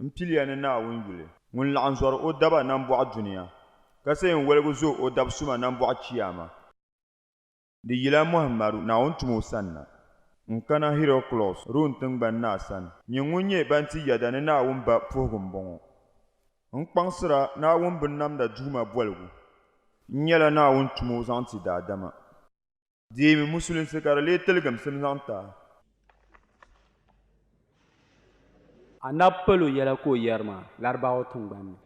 M piliya ni Naawuni yuli, ŋun laɣim zɔri o daba nambɔɣu dunia, ka sa yɛn woligi zo o dab suma nambɔɣu chiyaama. Di yila Muhammadu, Naawuni tumo sani na. N-kana Hɛrɔklɔs, Rom tiŋgbani naa sani, nyin ŋun nyɛ ban ti yɛda ni Naawuni ba puhigu m-bɔŋɔ. N kpaŋsira Naawuni binnamda Duuma boligu. N nyɛla Naawuni tumo zaŋ ti daadama. Deemi Musulinsi ka di leei tiligimsim zaŋ ti a. Anabi palo yɛla ka o yɛri maa Laribawa tiŋgbani ni.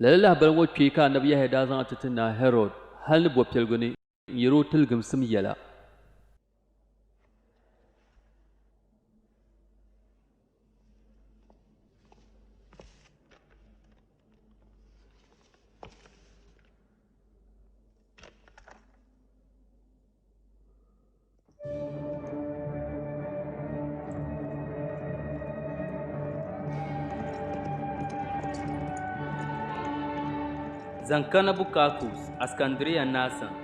Lala lahabali ŋɔ kpee ka Anabi Yahaya daa zaŋ ti ti Naa Hɛrɔd hal ni bɔpiɛligu ni n-yɛr o tiligimsim yɛla. Zaŋ kana Bukakus, Askandiriya naa sani.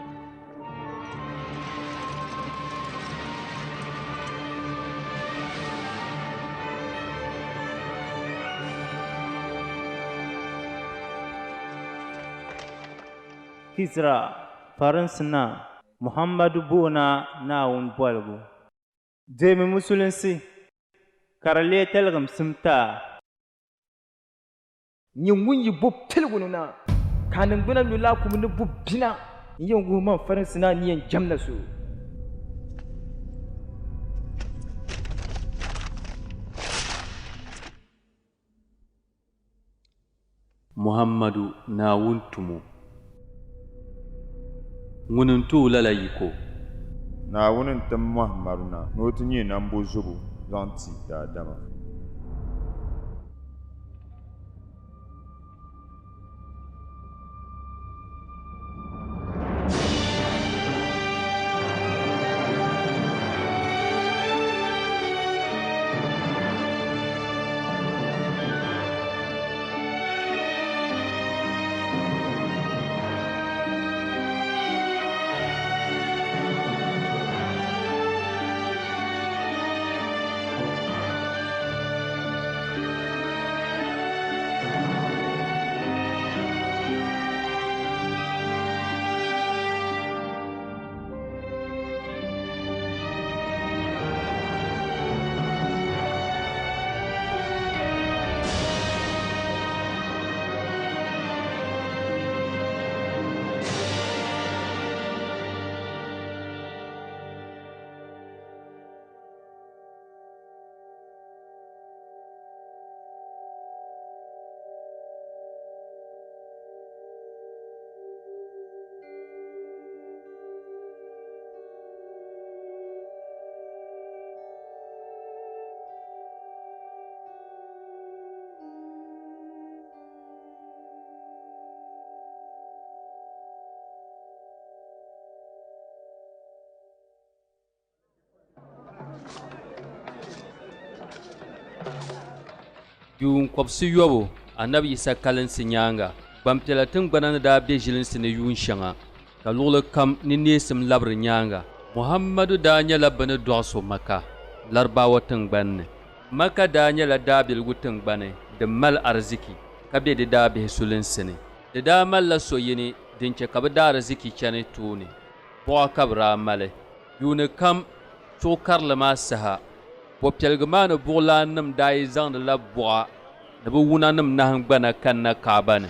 Kisra, Farinsi naa, Muhammadu buɣina Naawuni boligu. Deemi Musulinsi, ka di leei tiligimsim ti a. Nyin ŋun yi bo piligu ni na, ka a niŋgbuna nyo laakumi ni bo bina n-yɛn wuhi man Farinsi naa ni yɛn jɛmda so. Muhammadu, Naawuni tumo. Ŋuni n-ti o lala yiko? Naawuni n-tim Muhammadu na ni o ti nyɛ nambozobo zaŋ ti daadama. Yuun kɔbisiyɔbu Anabi Yisa kalinsi nyaaŋa, gbampiɛla tiŋgbana ni daa be ʒilinsi ni yuun shɛŋa, ka luɣili kam ni neesim labiri nyaaŋa. Muhammadu daa nyɛla bɛ ni dɔɣi so Maka, Laribawa tiŋgbani ni. Maka daa nyɛla daabiligu tiŋgbani din mali ariziki ka be di daabihi sulinsi ni. Di daa malila so yini din chɛ ka bɛ daariziki chani tooni. Buɣa ka bɛ daa mali. Yuuni kam chuɣu karili maa saha, bɔpiɛligu maa ni buɣulaannim daa yi zaŋdila buɣa ni bɛ wunanim nahingbana kanna Kaaba ni.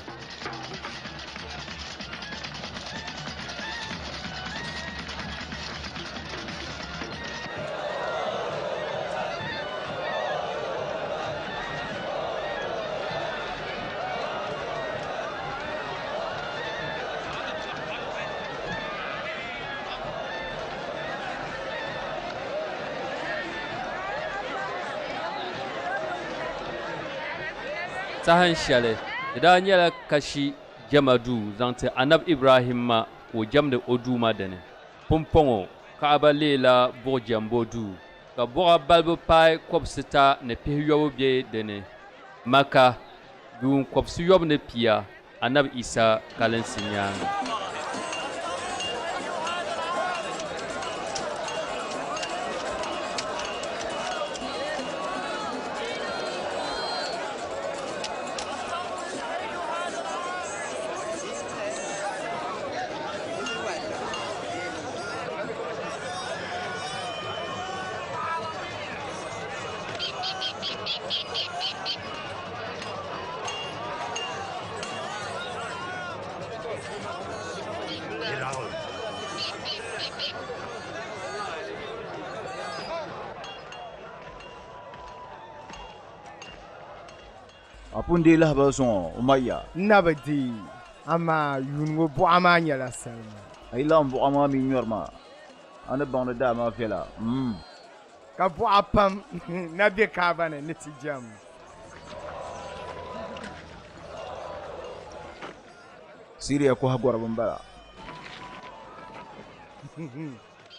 Saha shɛli di daa nyɛla kashi jɛma duu zaŋ ti Anabi Ibrahimma ka o jɛmdi o Duuma dini. Pumpɔŋɔ Kaaba leela buɣ jɛmbo duu, ka buɣa balibu paai kɔbisita ni pihiyɔbu be di ni. Maka, yuun kɔbisiyɔbu ni pia Anabi Isa kalinsi nyaaŋa. A pun deei lahibali zuŋɔ, Umayya? N na bi deei, amaa yuuni ŋɔ buɣa maa nyɛla salima. A yi laɣim buɣa maa mi nyɔri maa, a ni baŋ ni daa maa viɛla, mm. Ka buɣa pam na be Kaaba ni ni ti jɛm. Siria kɔhi gɔriba m-bala.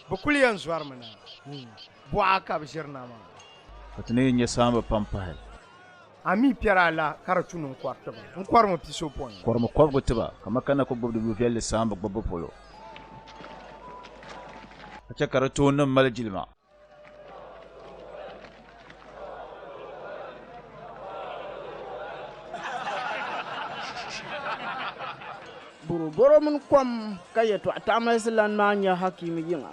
Bɛ kul yɛn zɔrimi na. Buɣa ka bɛ ʒiri na maa. Ka ti ni yɛn nya saamba pam pahi. A mi piɛri a la ka di tu ni n kɔri ti ba. N kɔrimi pisopɔin. Kɔrimi kɔbigu ti ba, ka Maka na ku gbibi di yu viɛlli saamba gbibbu polo. Ka chɛ ka di toonnim mali jilima. Boroboro mini kom ka yɛtɔɣ taɣimalisi lan maa nya Hakiimi yiŋa,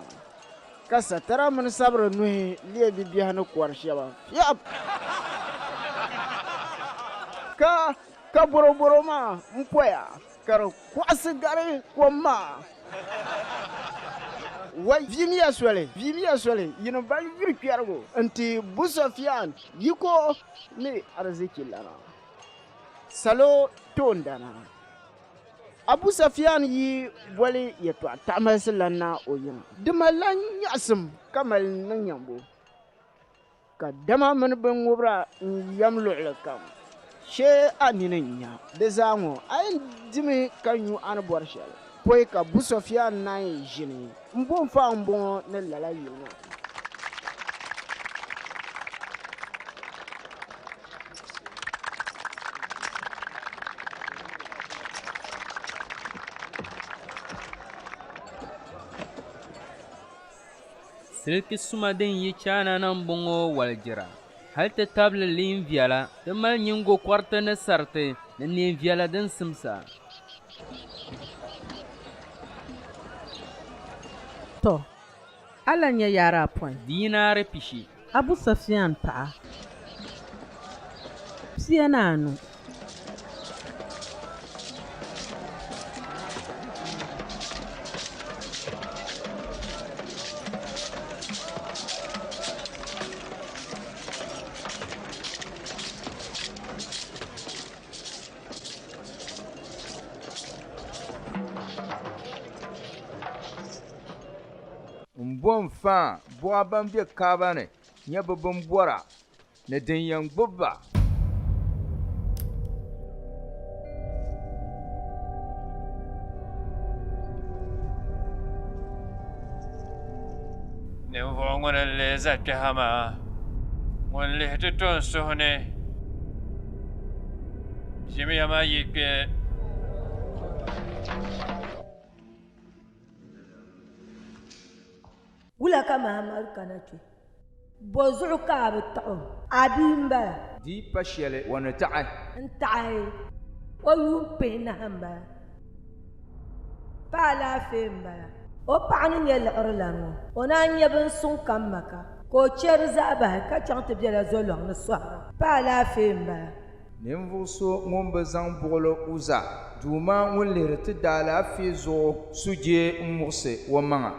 ka satara mini sabiri nuhi leei bibiɛhi ni kɔri shɛba. Fiɛb! Ka ka boroboro maa m-poya ka di kɔɣisi gari kom maa. Wai! Viimiya soli, viimiya soli, yinim ban yuri kpɛrigu n-ti Busofian yiko ni ariziki lana, salo toondana. Abu Safian yi boli yɛtɔɣ taɣimalisi lan na o yiŋa, di malila nyaɣisim ka mali niŋyambo. Ka dama mini binŋubira n-yɛm luɣili kam. Shee a nini n-nya di zaa ŋɔ, a yɛn dimi ka nyu a ni bɔri shɛli. Pɔi ka Busɔfian naan yi ʒini m-bo n-fa m-bɔŋɔ ni lala yili ŋɔ. Siliki suma din yi China na m-bɔŋɔ walijira, hal ti tabili liin viɛla, ti mali nyiŋgokɔriti ni sariti ni neen viɛla din simsa. Tɔ! A lan nya yaari apɔin. Diinaari pishi. Abu Safian paɣa, 45. M bo n-fa buɣa ban be Kaaba ni nyɛ bɛ bimbɔra ni din yɛn gbubi ba. Ninvuɣ ŋuni n-lee za kpe ha maa? Ŋun lihi ti to n suhu ni. Ʒimiya ma yi kpe. Wula ka Mahamadu kana kpe? Bɔ zuɣu ka a bi taɣ o? A bia m-bala? Di pa shɛli o ni taɣi. N taɣi o yuun pihinahi m-bala. Pa alaafee m-bala. O paɣa ni nyɛ liɣiri lani ŋɔ, o naan nya bin suŋ kam Maka, ka o chɛ di zaa bahi ka chaŋ ti bela zolɔŋ ni sɔhira. Pa alaafee m-bala. Ninvuɣ so ŋun bi zaŋ buɣili Uza Duuma ŋun lihiri ti daalaafee zuɣu sujee m-muɣisi omaŋa.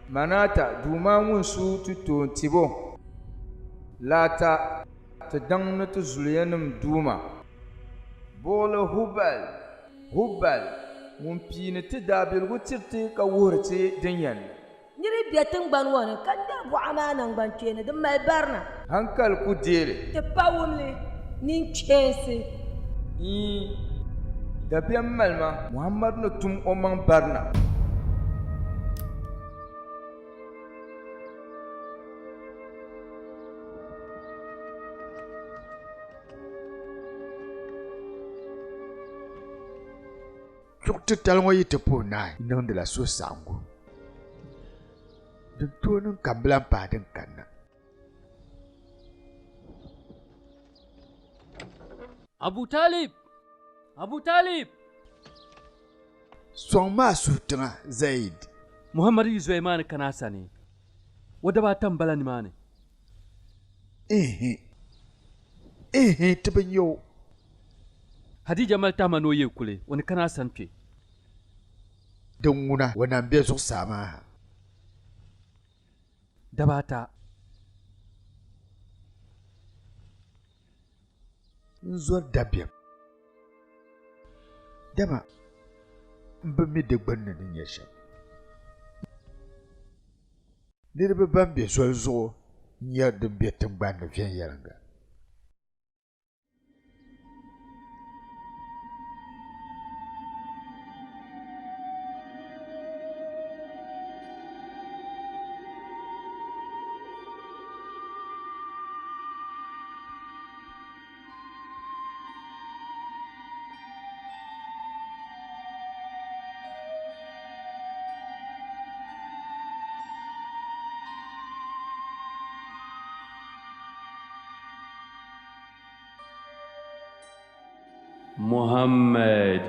Manata Duuma ŋun su ti toon tibo, Laata ti daŋ ni ti zuliyanim Duuma. Buɣili Hubal, Hubal ŋun piini ti daabiligu tiri ti ka wuhiri ti din yɛn niŋ. Nir yi be tiŋgbani ŋɔ ni ka ŋmɛri buɣa maa naŋgbankpeeni, di mali barina. Hankali ku deei li. Ti pa wumli nincheensi. Iin, dabiɛm mali ma Muhammadu ni tum o maŋ barina. Chuɣu titali ŋɔ yi ti puhi naai niŋdila suhusaɣiŋgu. Din tooi niŋ ka m bi lahi paai din kanna. Abu Talib! Abu Talib! Sɔŋ ma a suhu tiŋa, Zaid. Muhammadu yi zoya maa ni kana a sani, o daba ata m-bala nimaani. Ihi! Ihi! Ti bi nya o. Hadija mali tahima ni o yi kuli, o ni kana a sani kpe. Din ŋuna, o na m-be zuɣusaa maa ha. Daba ata. N zɔri dabiɛm, dama m bi mi di gbinni ni nyɛ shɛm. Niriba ban be zoli zuɣu n-nyari din be tiŋgbani ni viɛnyɛliŋga. Muhammad,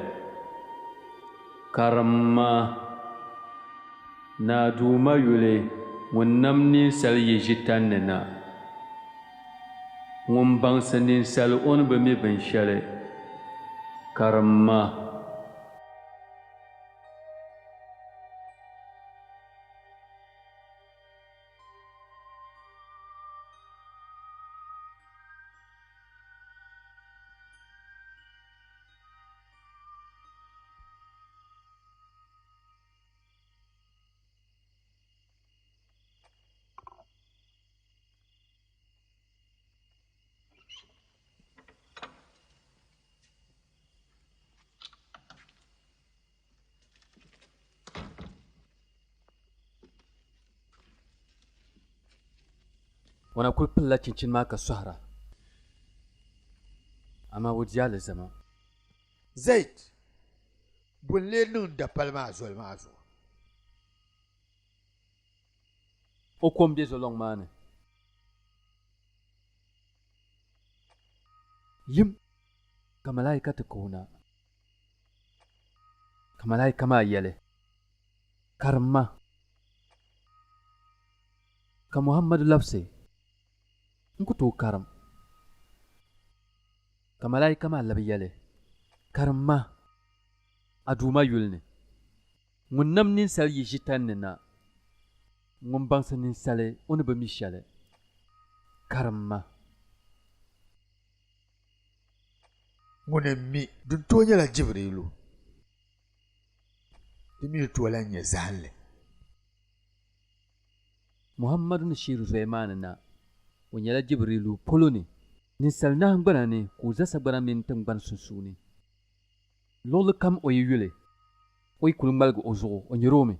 karimma, Naa Duuma yuli, Ŋun nam ninsal yi ʒitan ni na, Ŋun baŋsi ninsal o ni bi mi binshɛli, karimma. O na kuli pilila chinchini maa ka sɔhira, amaa o di alizama. Zaid, Bɔ n-lee niŋ dapali maa zoli maa zuɣu? O ko m-be zolɔŋ maa ni. Yim ka malaika ti ka o na. Ka malaika maa yɛli, Karimma. Ka Muhammadu labisi, N ku tooi karim. Ka malaika maa labi yɛli, Karimma a Duuma yuli ni, Ŋun nam ninsal yi ʒitan ni na, Ŋun baŋsi ninsali o ni bi mi shɛli. Karimma. Ŋuni m-mi din tooi nyɛla Jibriilu, di mi ni tooi lahi nyɛ zahinli. Muhammadu ni sheeri zoya maa ni na, o nyɛla Jibriilu polo ni, ninsal nahingbana ni ka o za sagbana mini tiŋgbani sunsuuni. Luɣili kam o yi yuli, o yi kuli ŋmaligi o zuɣu, o nyari o mi.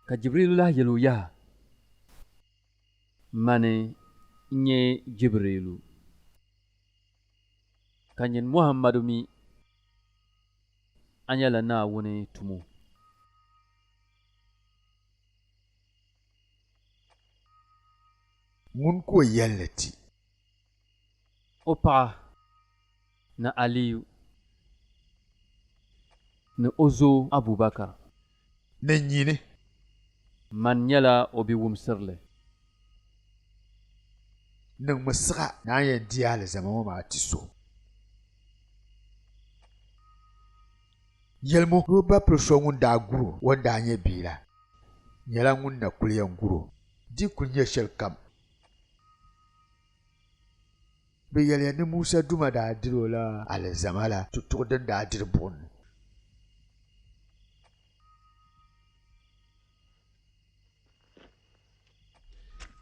Ka Jibriilu lahi yɛli o yaha, Mani n-nyɛ Jibriilu, ka nyin Muhammadu mi a nyɛla Naawuni tumo. Ŋun ka o yɛli ni ti. O paɣa, ni Aliyu, ni o zo Abubakar. Ni nyini. Man nyɛla o bi wumsirili. Niŋmi siɣa ni a ni yɛn di alizama ŋɔ maa ti so. Yɛlimi ni o ba pili so ŋun daa gur o o ni daa nyɛ bia la nyɛla ŋun na kuli yɛn gur o di kuli nyɛ shɛlikam. Bɛ yɛliya ni Musa Duuma daa diri o la alizama la tutuɣu din daa diri buɣim ni.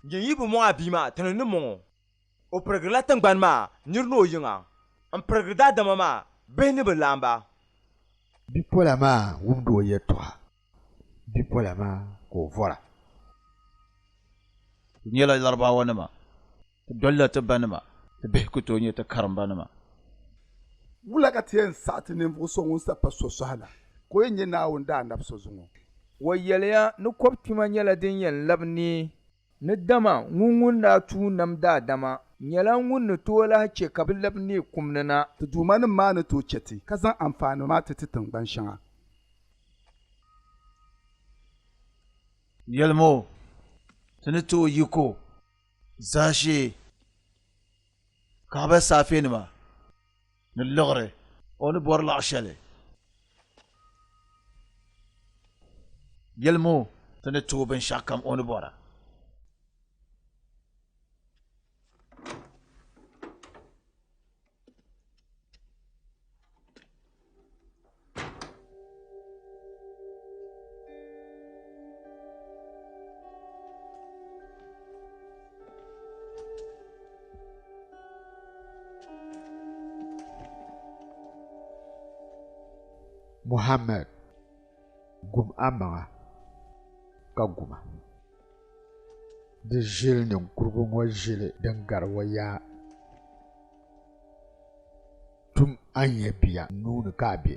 Nyin yi bi mɔŋ a bia maa, ti ni ni mɔŋ o. O pirigirila tiŋgbani maa nir ni o yiŋa m-pirigiri daadama maa bihi ni bɛ laamba. Bipola maa wumdi o yɛtɔɣa, bipola maa ka o vɔra. Ti nyɛla Larabawanima, ti dolila ti banima, ti bihi ku tooi nyɛ ti karimbanima. Wula ka ti yɛn saɣi ti ninvuɣ so ŋun sa pa so sɔhi la, ka o yɛn nyɛ Naawuni daanab so zuŋɔ? O yɛliya ni kɔb kpima nyɛla din yɛn labi neei Ni dama ŋun ŋun daa tuui nam daadama nyɛla ŋun ni tooi lahi chɛ ka bɛ lab neei kum ni na. Ti duumanim maa ni tooi chɛ ti, ka zaŋ anfaani maa ti ti tiŋgban shɛŋa. Yɛlim o, Ti ni ti o yiko zaashee Kaaba saafenima ni liɣiri o ni bɔri laɣ shɛli. Yɛlim o, Ti ni ti o binshɛɣukam o ni bɔra. Muhammad, gum a maŋa ka guma. Di ʒili ninkurigu ŋɔ ʒili din gari o yaa. Tum a ni nyɛ bia n nuu ni ka a be.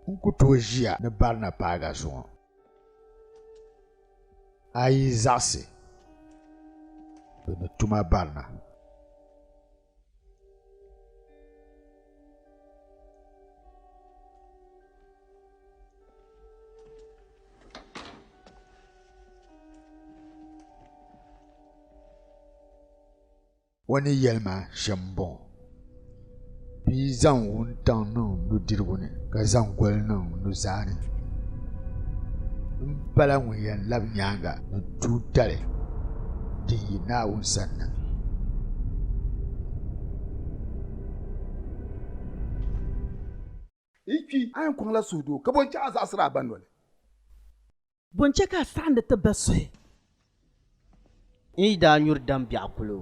N ku tooi ʒiya ni barina paagi a zuŋɔ. A yi zaɣisi, bɛ ni tum a barina. O ni yɛli ma shɛm m-bɔŋɔ, Bɛ yi zaŋ wuntaŋ niŋ nudirigu ni ka zaŋ goli niŋ nuzaa ni, m pala ŋun yɛn lab nyaaŋa ni tuuntali din yi Naawuni sanna. Yi kpi, a yɛn kɔŋla suhudoo, ka bɔ n-chɛ a zaɣisiri a ba noli? Bɔ n-chɛ ka a saɣindi ti ba suhi? N yi daa nyuri dam biɛɣu kulo,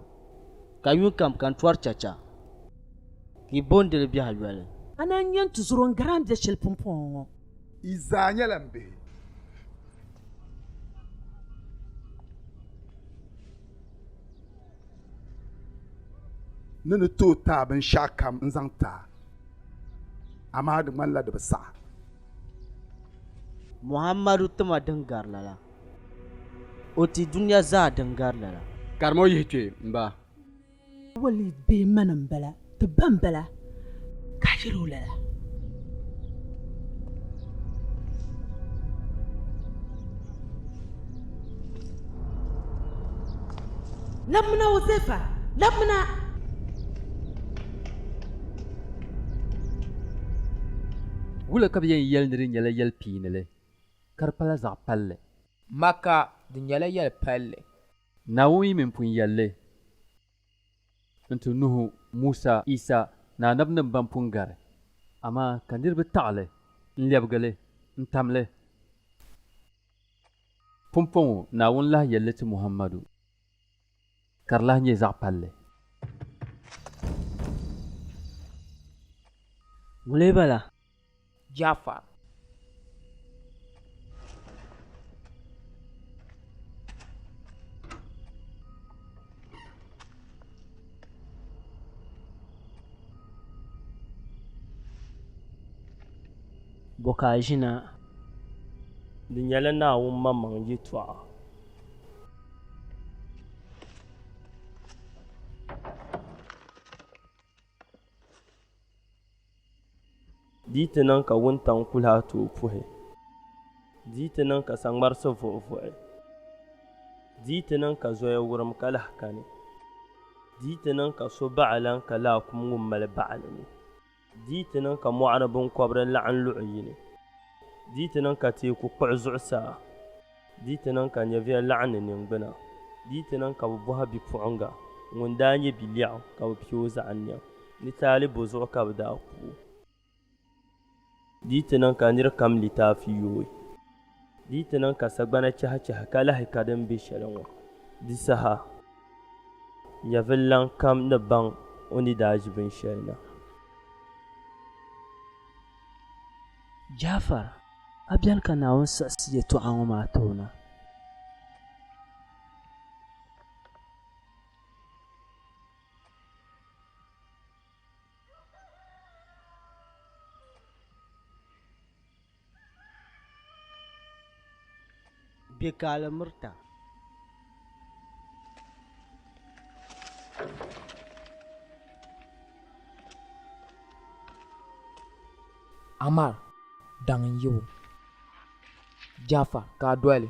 ka yuun kam ka n tɔri chacha, ka yi booni li biɛhi yoli. A na n-nyɛ n tizɔro n-gari a ni be shɛli pumpɔŋɔ ŋɔ. Yi zaa nyɛla m bihi. Ni ni tooi ti a binshɛɣukam n-zaŋ ti a, amaa di ŋmanila di bi saɣi. Muhammadu tima din gari lala. O ti dunia zaa din gari lala. Karima o yihi kpe, m ba. Walid bee mani m-bala, ti ba m-bala, ka a yɛl o lala. Labimina Huzaifa, labimina! Wula ka bɛ yɛn yɛli ni di nyɛla yɛl piinili, ka di pala zaɣ palli? Maka, di nyɛla yɛl palli. Naawuni mi m-pun yɛl li n-ti Nuhu, Musa, Isa ni anabinim ban pun gari, amaa ka niriba taɣi li, n-lɛbigi li, n-tam li. Pumpɔŋɔ Naawuni lahi yɛl li ti Muhammadu, ka di lahi nyɛ zaɣ palli. Ŋuni bala? Jafar. Bɔ ka a ʒina? Di nyɛla Naawuni maŋmaŋ yɛtɔɣa. Di yi ti niŋ ka wuntaŋ ku lahi tooi puhi. Di yi ti niŋ ka saŋmarisi vuɣivuɣi. Di yi ti niŋ ka zoya wurim ka lahi kani. Di yi ti niŋ ka so baɣa lan ka laakum ŋun mali baɣili ni. Di yi ti niŋ ka mɔɣu ni biŋkɔbiri laɣim luɣ yini. Di yi ti niŋ ka teeku kpuɣi zuɣusaa. Di yi ti niŋ ka nyɛviya laɣim ni niŋgbuna. Di yi ti niŋ ka bɛ bɔhi bipuɣiŋga ŋun daa nyɛ biliɛɣu ka bɛ pe o zaɣ nɛŋ ni taali bɔzuɣu ka bɛ daa ku o. Di yi ti niŋ ka nir kam litaafi yooi. Di yi ti niŋ ka sagbana chahichahi ka lahi ka din be shɛli ŋɔ, di saha nyɛvililan kam ni baŋ o ni daa ʒi binshɛli na. Jaafar, a beni ka Naawuni siɣisi yɛtɔɣa ŋɔ maa ti o na. Bɛ kaali mirita. Amar, daŋ n-yibu. Jafar, ka a doli.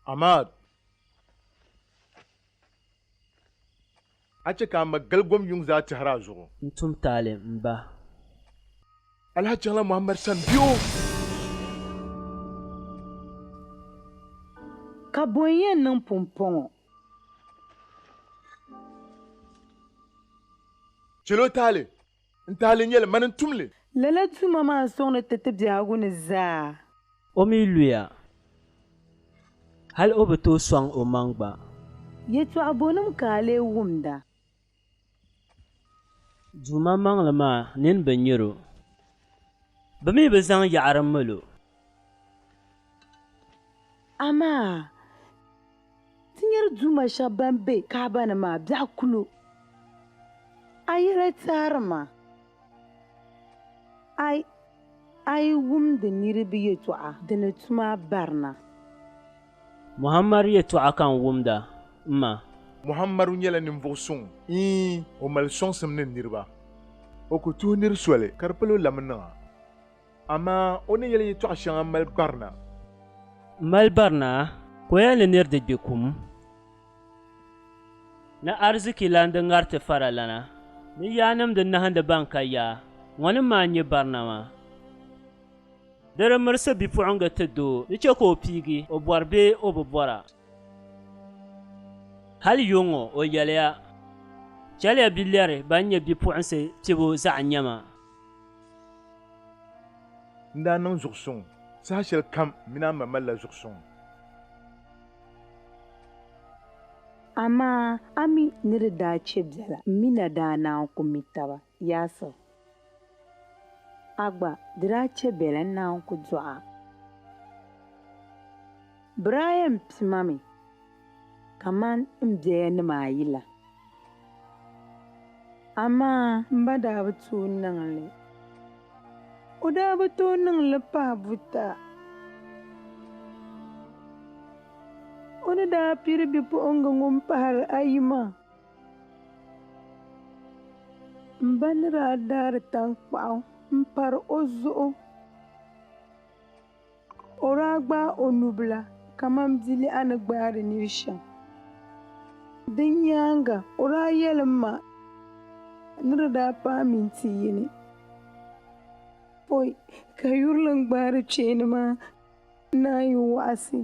Ahmad, a chɛ ka a ma galigom yuŋ zaa tɛhiri a zuɣu. N tum taali m ba. Alahi chaŋla Muhammad sani bɛ o. Ka bɔ n-yɛn niŋ pumpɔŋɔ? Chɛl o taali. N taali n-nyɛ li, mani n-tum li. Lala tuma maa sɔŋdi ti ti biɛhigu ni zaa. O mi luya, hal o bi tooi sɔŋ omaŋ gba. Yɛtɔɣ bɔnim ka a lee wumda? Duuma maŋli maa nini bi nyar o. Bɛ mi bi zaŋ yaɣiri mil o. Amaa ti nyari duuma shɛba ban be Kaaba ni maa biɛɣu kulo. A yɛla taari ma. Ai, a yi wumdi niriba yɛtɔɣa, di ni tum a barina. Muhammadu yɛtɔɣa ka n wumda, m ma. Muhammadu nyɛla ninvuɣ suŋ, iin, o mali sɔŋsim ni niriba. O ku tuhi nir soli ka di palo lami niŋ a. Amaa o ni yɛli yɛtɔɣ shɛŋa mali barina. M mali barina, ka o yɛli ni nir di gbi kum. Ni ariziki lan di ŋariti faralana, ni yaanim di nahindi ban ka yaa, ŋɔnim maa n-nyɛ barina maa. Di di mirisi bipuɣiŋga ti doo di chɛ ka o piigi o bɔri bee o bi bɔra. Hal yuŋ ŋɔ o yɛliya, Chɛliya bilɛri ban nyɛ bipuɣinsi pibu zaɣ nyɛma. N daa niŋ zuɣusuŋ saha shɛli kam m mini a ma malila zuɣusuŋ. Amaa a mi ni di daa chɛ biɛla, m mi na daa naan ku mi taba, Yaasir. A gba, di daa chɛ bɛla n naan ku dɔɣ a. Bɛ daa yɛn pi ma mi kaman m biɛyanima ayi la. Amaa m ba daa bi tooi niŋ li. O daa bi tooi niŋ li pahi buta. O ni daa piri bipuɣiŋga ŋun pahiri ayi maa. M ba ni daa daari taŋkpaɣu m-pari o zuɣu, o daa gbaai o nubila kaman biliɛɣu ni gbaari nir shɛm. Di nyaaŋa o daa yɛli ma ni di daa paai minti yini. Pɔi ka yurilim gbaari kpeeni maa naan yi waɣisi,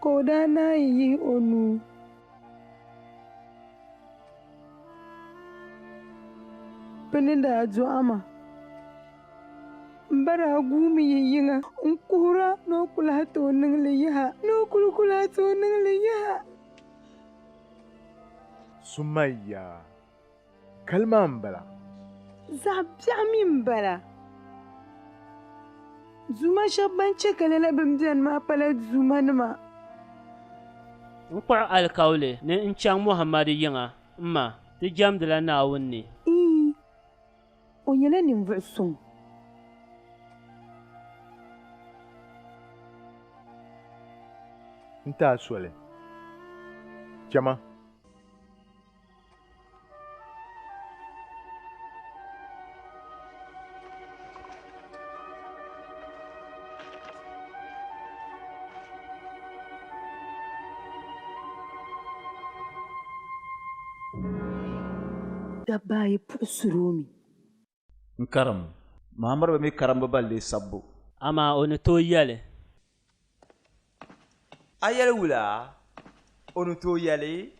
ka o daa naan yi yihi o nuu. Bɛ ni daa dɔɣi ma, m ba daa guumi yi yiŋa n-kuhira ni o ku lahi tooi niŋ li yaha, ni o kul ku lahi tooi niŋ li yaha. Sumayya, Kali maa m-bala. Zaɣ biɛɣu mi m-bala. Duuma shɛba ban chɛ ka lala bini beni maa pala duumanima. N kpuɣi alikauli ni n chaŋ Muhammadu yiŋa, m ma, ti jɛmdila Naawuni ni. Iin, o nyɛla ninvuɣ suŋ. N ti a soli. Chama. Dabba ayi puɣisiri o mi. N karim, Muhammadu bi mi karimbu balle sabbu. Amaa o ni tooi yɛli. A yɛli wula? O ni tooi yɛli?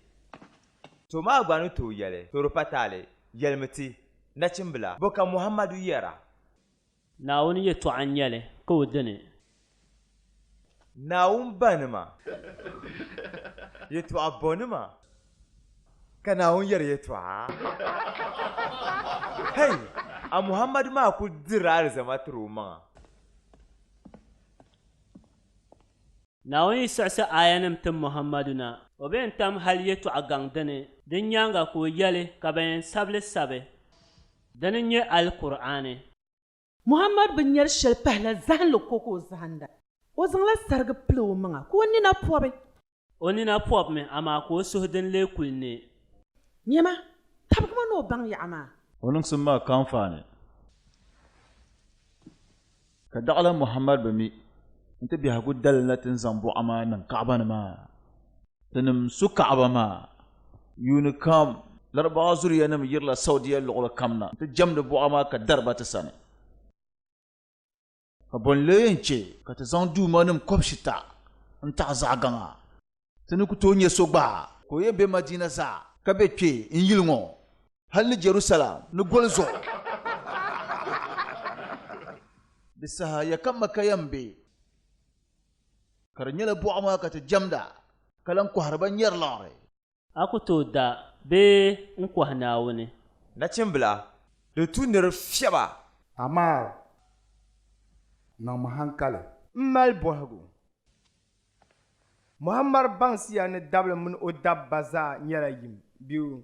To maa gba ni tooi yɛli, to di pa taali. Yɛlimi ti, nachimbila, bɔ ka Muhammadu yɛra? Naawuni yɛtɔɣa n-nyɛ li, ka o di ni. Naawuni banima, yɛtɔɣa bɔnima ka Naawuni yɛri yɛtɔɣa? Hei! A Muhammadu maa kul dirila alizama tiri o maŋa. Naawuni yi siɣisi aayanim tim Muhammadu na, o bi yɛn tam hali yɛtɔɣa gaŋ dini, din nyaaŋa ka o yɛli ka ban yɛn sabi li sabi. Dini n-nyɛ Alkur'aani. Muhammad bi nyari shɛli pahila zahinli ko ka o zahinda. O zaŋla sarigi pili o maŋa ka o nina pɔbi. O nina pɔbimi, amaa ka o suhu din lee kuli ne. Nyama, tabigimi ni o baŋ yaɣa maa. O niŋsim maa ka anfaani, ka daɣila Muhammad bi mi. N-ti biɛhigu dali la ti ni zaŋ buɣa maa niŋ Kaɣaba ni maa. Tinim su Kaɣaba maa. Yuuni kam, Larabawa zuriyanim yirila Saudiya luɣili kam na nti jɛmdi buɣa maa ka dari ba ti sani. Ka bɔ n-lee yɛn chɛ ka ti zaŋ duumanim kɔbishita n-taɣi zaɣ gaŋa? Ti ni ku tooi nya so gba ka o yɛn be Madina zaa ka be kpe n-yili ŋɔ hal ni Jɛrusalɛm ni goli zuɣu. Di saha ya ka Maka yɛn be, ka di nyɛla buɣa maa ka ti jɛmda, ka lan kɔhiri ba nyari liɣiri. A ku tooi da bee n-kɔhi Naawuni. Nachimbila, di tu ni di fiɛba. Amaa niŋmi hankali. M mali bɔhigu. Muhammad baŋsiya ni dabili mini o dabba zaa nyɛla yim, bɛ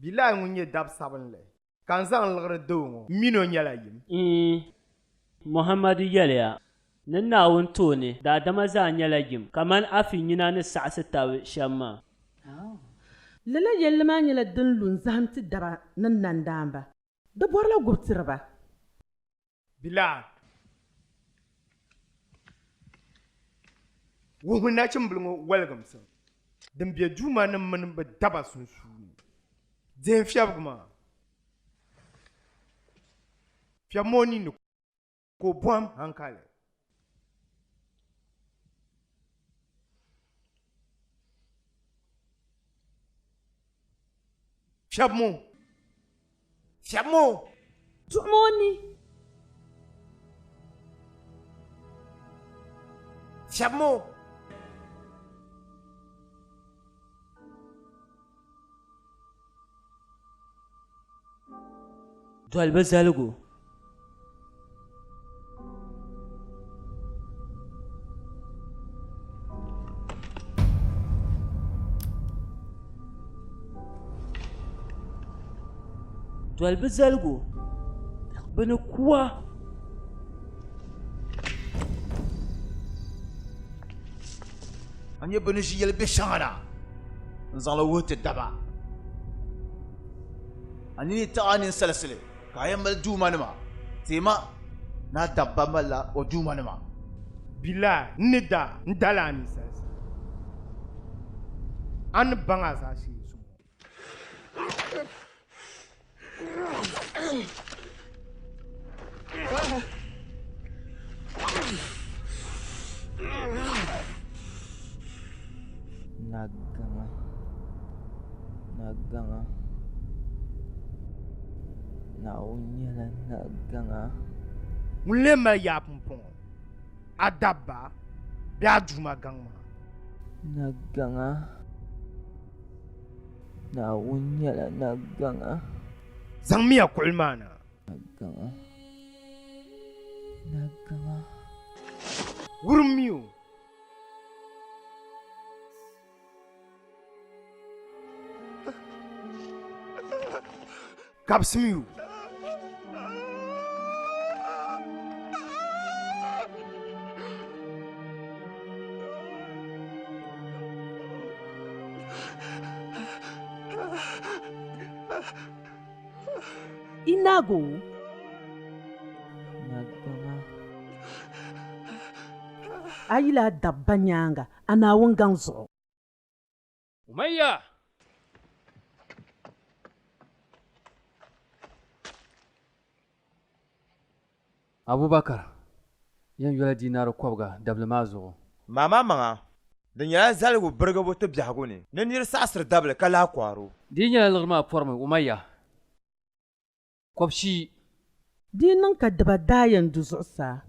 Bilal ŋun nyɛ dab sabinli ka n zaŋ liɣiri da o ŋɔ min o nyɛla yim. Iin, Muhammadu yɛliya, Ni Naawuni tooni, daadama zaa nyɛla yim, kamani afi nyina ni saɣisi tab shɛm maa. Lala yɛlli maa nyɛla din lu n-zahim ti daba ni nandaamba. Di bɔrila gubu tiri ba. Bilal, wuhimi nachimbila ŋɔ waligimsim din be duumanim mini bɛ daba sunsuuni. Dihi n-fiɛbigu maa. Fiɛbimi o ninni ka o bɔhim haŋkali. Fiɛbimi o! Fiɛbimi o! Tuɣimi o ni. Fiɛbimi o! Doli bɛ zaligu. Doli bɛ zaligu, bɛ ni ku a. A nya bɛ ni ʒi yɛli bɛ shɛŋa na n-zaŋ li wuhi ti daba. A nini yi taɣi a ninsalisili, ka a yɛn mali duumanima. Teema ni a dabba malila o duumanima. Bilaa, n ni daa n dali a ninsalisili, a ni baŋ a zaashee zuŋɔ. Nagaŋa, nagaŋa, Naawuni nyɛla nagaŋa. Ŋun lee mali yaa pumpɔŋɔ, a dabba bee a duuma gaŋ maa? Nagaŋa, Naawuni nyɛla nagaŋa. Zaŋmiya kuɣili maa na. Nagaŋa, nagaŋa. Wurimmi o. Kabisimi o. Inago. A yila a dabba nyaaŋa a Naawuni gaŋ zuɣu. Umayya! Abubakar yɛn yola diinaari kɔbiga dabili maa zuɣu. Maama maŋa, di nyɛla zaligu birigibu ti biɛhigu ni, ni nir saɣisiri dabili ka lahi kɔhir o. Di yi nyɛla liɣiri maa pɔrimi, Umayya, kɔbishii. Di yi niŋ ka diba daa yɛn du zuɣusaa,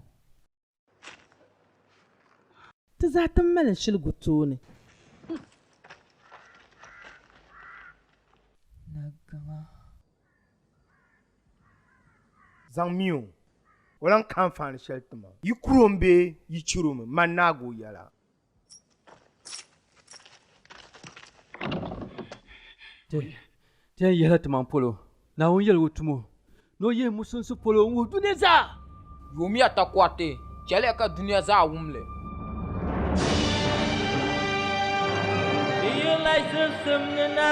ti zaa ti mali n-shiligu tooni. Zaŋmi o, o lan ka anfaani shɛli ti ma. Yi kuri o mi bee yi chɛr o mi, man naag o yɛla. Ti yɛn yihila timaŋ polo Naawuni yɛligu tumo ni o yihi musulinsi polo n-wuhi dunia zaa. Yoomiya takɔriti, chɛliya ka dunia zaa wum li. Di yirila zibisim ni na,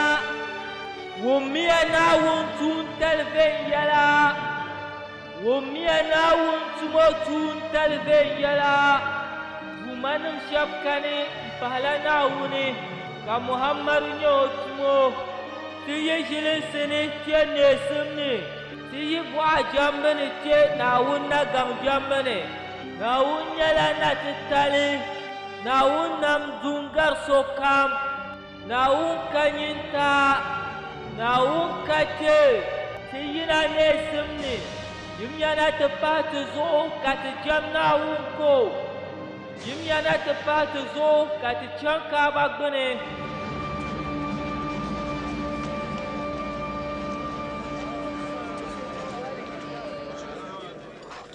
wummiya Naawuni tuuntali viɛnyɛla. Wummiya Naawuni tumo tuuntali viɛnyɛla. Duumanim shɛb kani m-pahila Naawuni, ka Muhammadu nyɛ o tumo. Ti yi ʒilinsi ni kpe neesim ni, ti yi buɣa jɛmbu ni kpe Naawuni nagaŋ jɛmbu ni. Naawuni nyɛla na titali. Naawuni nam du n-gari sokam. Naawuni ka nyintaa. Naawuni ka kpee. Ti yina neesim ni, yimya na ti pahi ti zuɣu ka ti jɛm Naawuni ko. Yimya na ti pahi ti zuɣu ka ti chaŋ Kaaba gbini.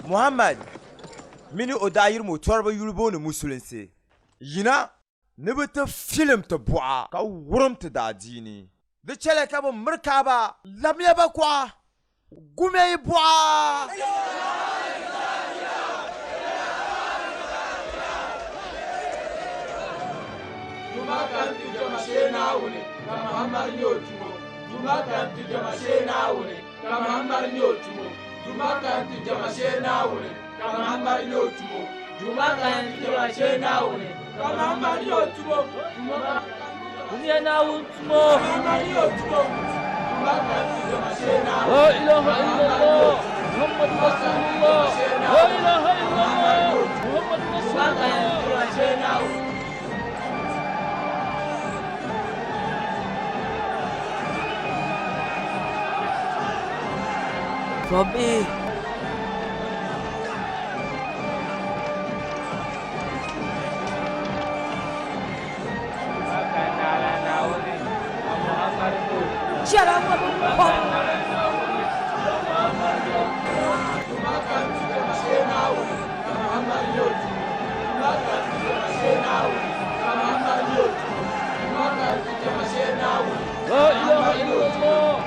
Muhammad mini o daayirimo tɔriba yuli booni Musulinsi yina ni bɛ ti filim ti buɣa ka wurim ti daadiini. Di chɛliya ka bɛ miri Kaaba, labimiya ba kuɣa, gumiya yi buɣa. Duuma ka n ti jɛma shee Naawuni, ka Muhammad nyɛ o tumo. Duuma ka n ti jɛma shee Naawuni, ka Muhammad nyɛ o tumo. Duuma ka n ti jɛma shee Naawuni, ka Muhammad nyɛ o tumo. Duuma ka n ti jɛma shee Naawuni, ka Muhammad nyɛ o tumo. Duuma ka Gumiya Naawuni tumo. Muhammad nyɛ o tumo. Duuma ka n ti jɛma shee Naawuni. La ilaha illallah Muhammadu Rasulullah. La ilaha illallah Muhammadu Rasulullah. Tɔbbihi. Chɛla ŋɔ bi kɔŋ. La ilaha illallah Muhammadu Rasulullah. La ilaha illallah Muhammadu Rasulullah.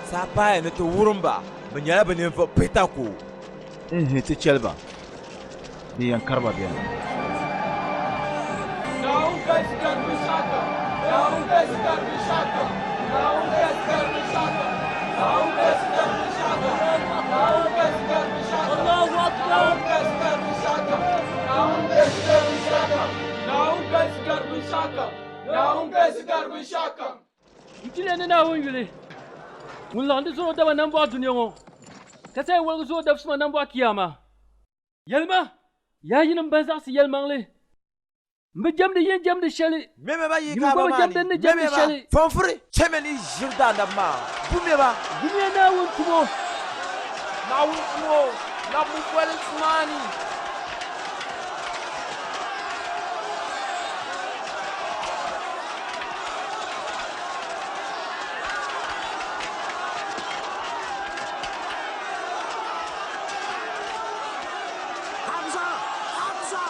Saha paaya ni ti wurim ba, bɛ nyɛla bɛ ninvuɣ pihita ko. N-hi ti chɛli ba, din yɛn kari ba beni. Naawuni galisi gari binshɛɣukam. Naawuni galisi gari binshɛɣukam. Naawuni galisi gari binshɛɣukam. Naawuni galisi gari binshɛɣukam. Naawuni galisi gari binshɛɣukam. Allahu Akbar. Naawuni galisi gari binshɛɣukam. Naawuni galisi gari binshɛɣukam. Naawuni galisi gari binshɛɣukam. Naawuni galisi gari binshɛɣukam. N piliya ni Naawuni yuli ŋun laɣindi zɔr o daba nambɔɣu dunia ŋɔ, ka sayi woligi zɔr o dab suma nambɔɣu kiyaama. Yɛlima, Yaa yinim ban zaɣisi yɛlimaŋli, m bi jɛmdi yi ni jɛmdi shɛli, Mɛmɛ ba yi yi mi Kaaba gba bi maa jɛmdi ni. n ni jɛmdi Mɛmɛ ba, shɛli. Fɔnfuri, chɛmi ni yi ʒiri daanab maa. Bumiya ba. Bumiya Naawuni tumo. Naawuni tumo, labimi volinsi maa ni. Hamza! Hamza!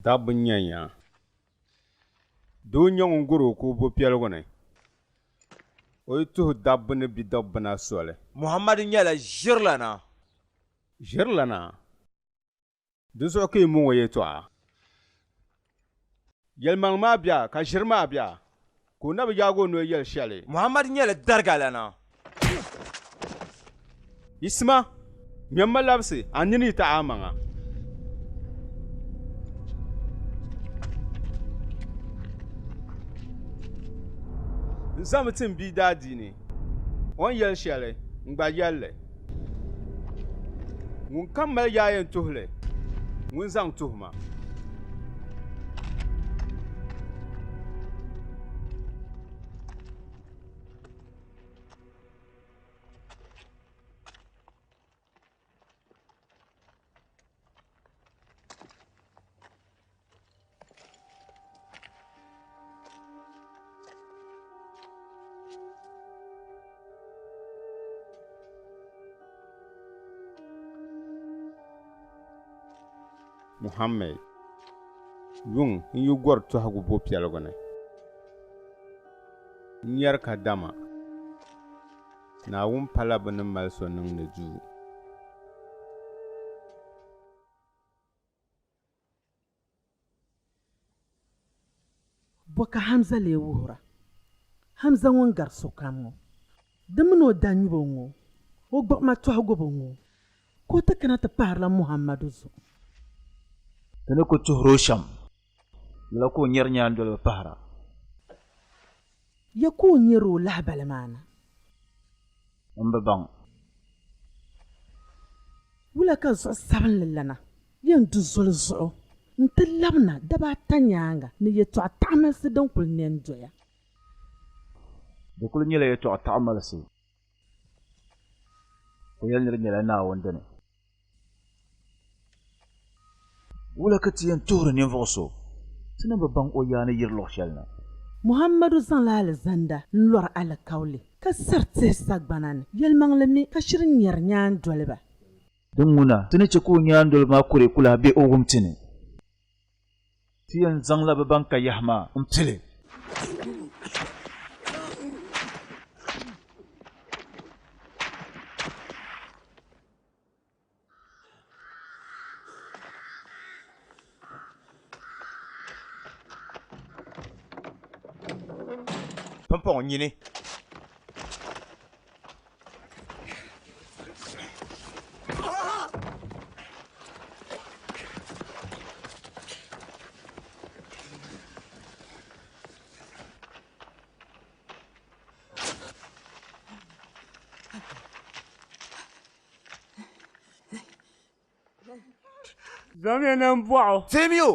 Dabba n-nyɛ ya. Doo n-nyɛ ŋun guri o kubu bɔpiɛligu ni. O yi tuhi dabba ni bidibbina soli. Muhammadu nyɛla ʒirilana. Ʒirilana? Di zuɣu ka yi mo ŋɔ yɛtɔɣa. Yɛlimaŋli maa bia ka ʒiri maa bia, ka o na bi yaagi o noli yɛli shɛli. Muhammad nyɛla darigalana. Yiɣisima, ŋmɛm ma labisi, a nini yi taɣi amaŋa. N zami ti m bia daadiini, o ni yɛli shɛli, n gba yɛli li. Ŋunkam mali yaa yɛn tuhi li, ŋun zaŋ tuhi ma. Muhammad, yuŋ n-yi gɔri tɔhigu bɔpiɛligu ni, n nyari kadama Naawuni pala bɛ ni mali so niŋdi duu. Bɔ ka Hamza lee wuhira? Hamza ŋun gari sokam ŋɔ, di mini o danyubo ŋɔ, o gbuɣima tɔhigu bi ŋɔ, ka o ti kana ti pahirila Muhammadu zuɣu. Ti ni kul tuhir o shɛm, lala ka o nyari nyaandoliba pahira. Ya ka o nyari o lahibali maa na? M bi baŋ. Wula ka zuɣu sabinli lana yɛn du zoli zuɣu nti labina daba ata nyaaŋa ni yɛtɔɣ taɣimalisi din kul ne n-doya? Di kul nyɛla yɛtɔɣ taɣimalisi, o yɛli ni di nyɛla Naawuni dini. Wula ka ti yɛn tuhiri ninvuɣ so ti ni bi baŋ o yaa ni yiri luɣ shɛli na? Muhammadu zaŋla alizanda n-lɔri alikauli, ka sari tihi sagbana ni yɛlimaŋli mi, ka shiri nyari nyaandoliba. Din ŋuna, ti ni chɛ ka o nyaandoliba maa kuri ku lahi be o wum ti ni. Ti yɛn zaŋla bɛ ban ka yaha maa m-pili. Pumpɔŋɔ nyini. Zaŋmiya na m-bɔɣ o. Teemi o!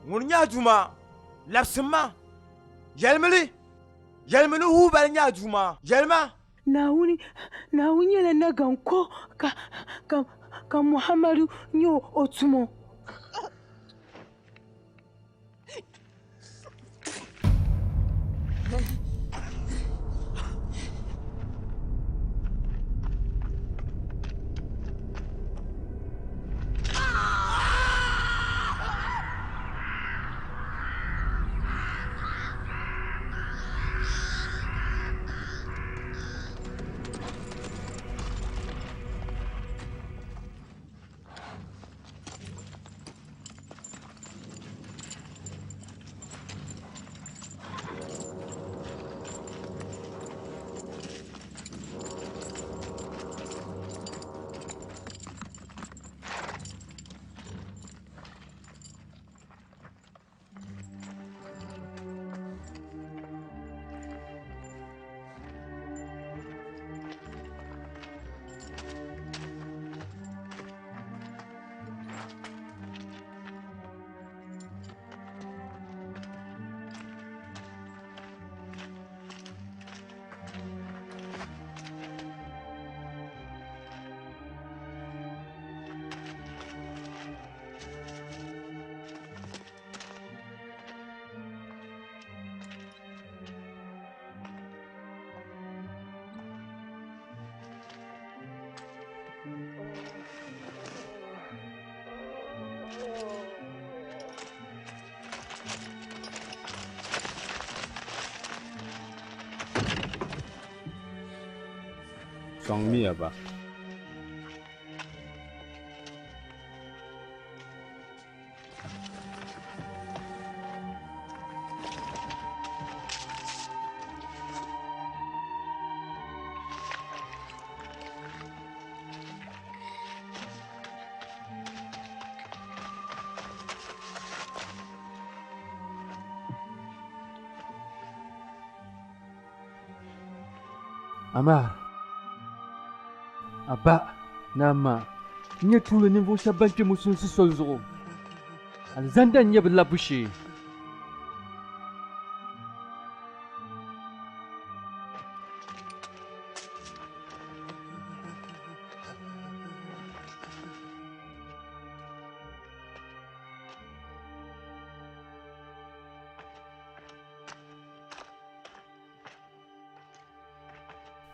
Ŋuni nyɛ a Duuma? Labisim ma! Yɛlimi li! Yɛlimi ni Hubal nyɛ a Duuma. Yɛlima! Naawuni, Naawuni nyɛla naganko ka, ka, ka Muhammadu nyɛ o tumo. Sɔŋmiya ba. Amaa a ba ni a ma n-nyɛ tuuli ninvuɣ shɛb bɛn kpe musulinsi soli zuɣu. Alizanda n-nyɛ bɛ labbu shee.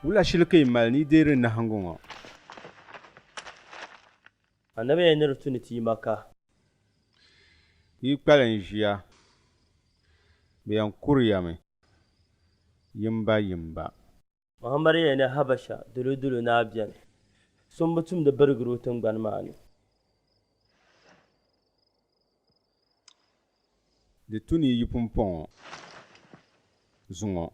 Wula shili ka yi mali ni yi deeri nahiŋgu ŋɔ? Anabi yɛli ni di tu ni ti yi Maka. Yi kpalim ʒiya, bɛ yɛn kuri ya mi, yimbayimba. Muhammadu yɛli ni Habasha dolodolo naa beni, so m-bi tumdi birigiri o tiŋgbani maa ni. Di tu ni yi yi pumpɔŋɔ zuŋɔ.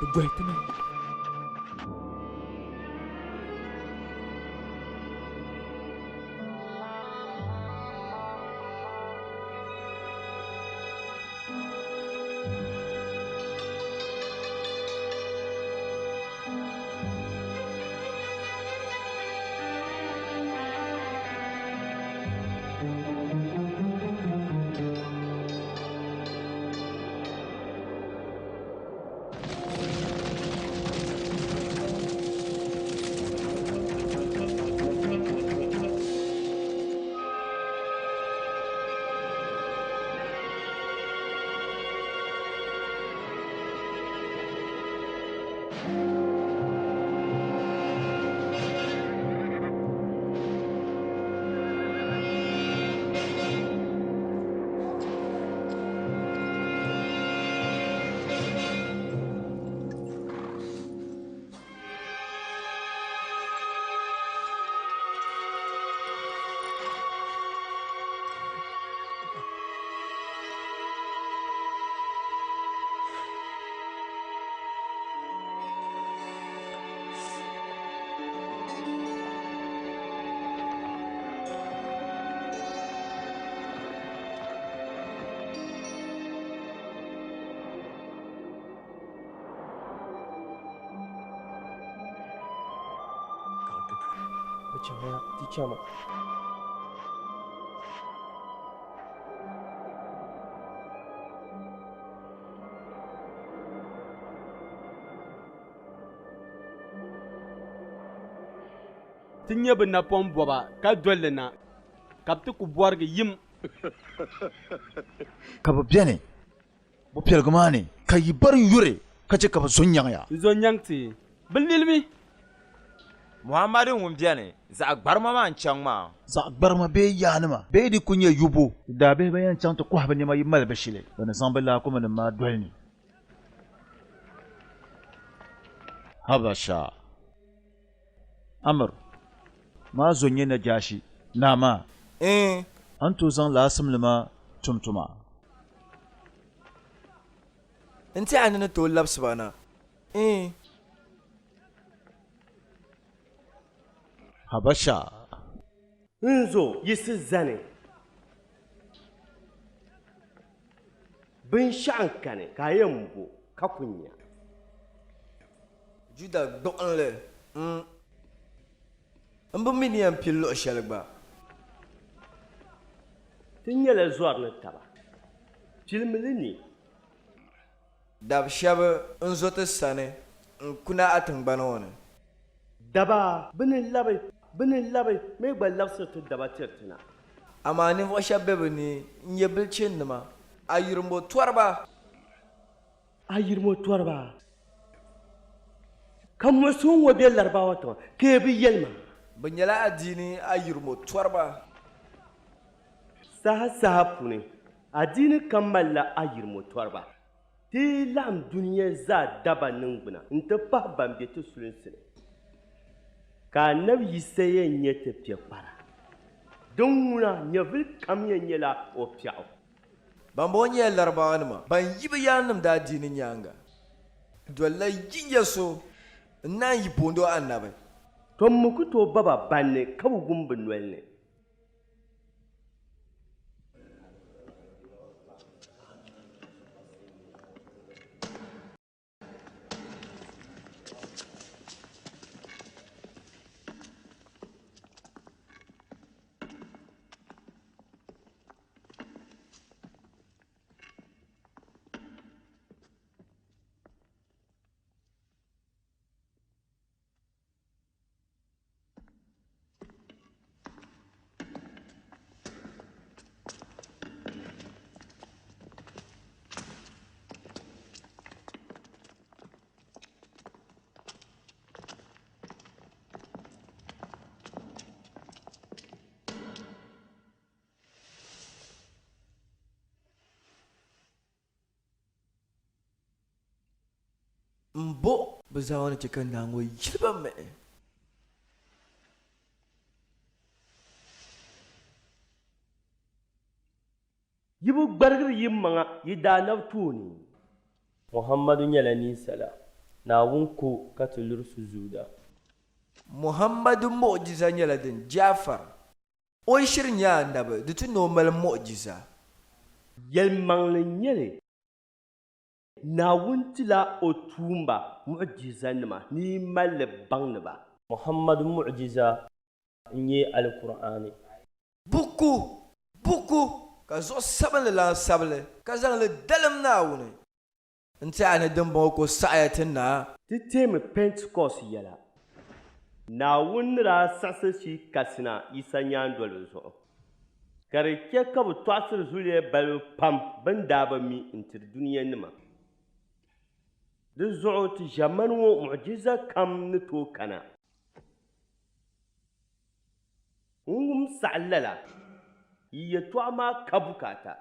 Bɛ dɔhi ti mi. Bɛ chaŋya, ti chama. Ti nya bɛ napɔŋ bɔba ka dol li na, ka bɛ ti ku bɔrigi yim. Ka bɛ beni. Bɔpiɛligu maa ni ka yi bari yuri ka chɛ ka bɛ zo n-nyaŋ ya. N zo n-nyaŋ ti, bɛ lilimi. Muhammadu ŋun beni, zaɣ gbarima maa n-chaŋ maa. Zaɣ gbarima bee yaanima bee di ku nyɛ yubo. Daabihi ban yɛn chaŋ ti kɔhi bɛ nɛma yi mali bɛ shili, bɛ ni zaŋ bɛ laakuminima maa doli ni. Habasha. Amir, maa zo n-nyɛ Najashi naa maa. Iin. A ni tooi zaŋ lala simli maa tum tuma? N tɛha ni ni tooi labisi ba na. Iin. Habasha. N zo yiɣisi zani. Binshɛɣu n-kani ka a yɛn bo ka ku nya. Juda gbuɣinli m. M bi mi ni yɛn pili luɣ shɛli gba. Ti nyɛla zɔri ni taba. Pilimi li ni. Dab shɛb n-zo ti sani n-kuna a tiŋgbani ŋɔ ni. Daba, bɛ ni labi, bɛ ni labi mi gba labisiri ti daba tiri ti na. Amaa ninvuɣ shɛb be bɛ ni n-nyɛ bilichinnima, ayirimo tɔriba. Ayirimo tɔriba, ka muɣisigu ŋɔ be Laribawa tiŋa ka yi bi yɛli ma. Bɛ nyɛla adiini ayirimo tɔriba. Saha saha puuni, adiini kam malila ayirimo tɔriba. Ti yi laɣim dunia zaa daba niŋgbuna nti pahi ban be ti sulinsi ni, ka Anabi Yisa yɛn nyɛ ti piɛkpara. Din ŋuna, nyɛvili kam yɛn nyɛla o piɛɣu. Bambɔŋɔ nyɛla Larabawanima ban yi bɛ yaannim daadiini nyaaŋa dolila yi nya so n-naan yi boond o Annabi. Tɔ m mi ku tooi ba ba banni ka bi wum bɛ noli ni. M bo bɛ zaa ŋɔ ni chɛ ka naa ŋɔ yili ba mihi. Yi bi gbarigiri yi maŋa yi daanab tooni. Muhammadu nyɛla ninsala, Naawuni ko ka ti luri suzuuda. Muhammadu mu'ujiza nyɛla din Ja'far O yi shiri nyɛ anabi, di tu ni o mali mu'ujiza. Yɛlimaŋli n-nyɛ li, Naawuni tila o tuumba mu'ujizanima ni yi mali li baŋdi ba. Muhammadu mu'ujiza n-nyɛ Alkur'aani. Buku, buku, ka zuɣu sabinli lan sabi li, ka zaŋ li dalim Naawuni. N-ti a ni dimbɔŋɔ ko saɣiya ti naa. Ti teemi Pɛntikɔst yɛla. Naawuni ni daa siɣisi Shii Kasi na Yisa nyaandoliba zuɣu, ka di chɛ ka bɛ tɔɣisiri zuliya balibu pam bɛn daa bi mi n-tiri dunianima. Di zuɣu ti ʒiɛmani ŋɔ muɣijiza kam ni tooi kana. N wum saɣi lala, yi yɛtɔɣa maa ka bukaata.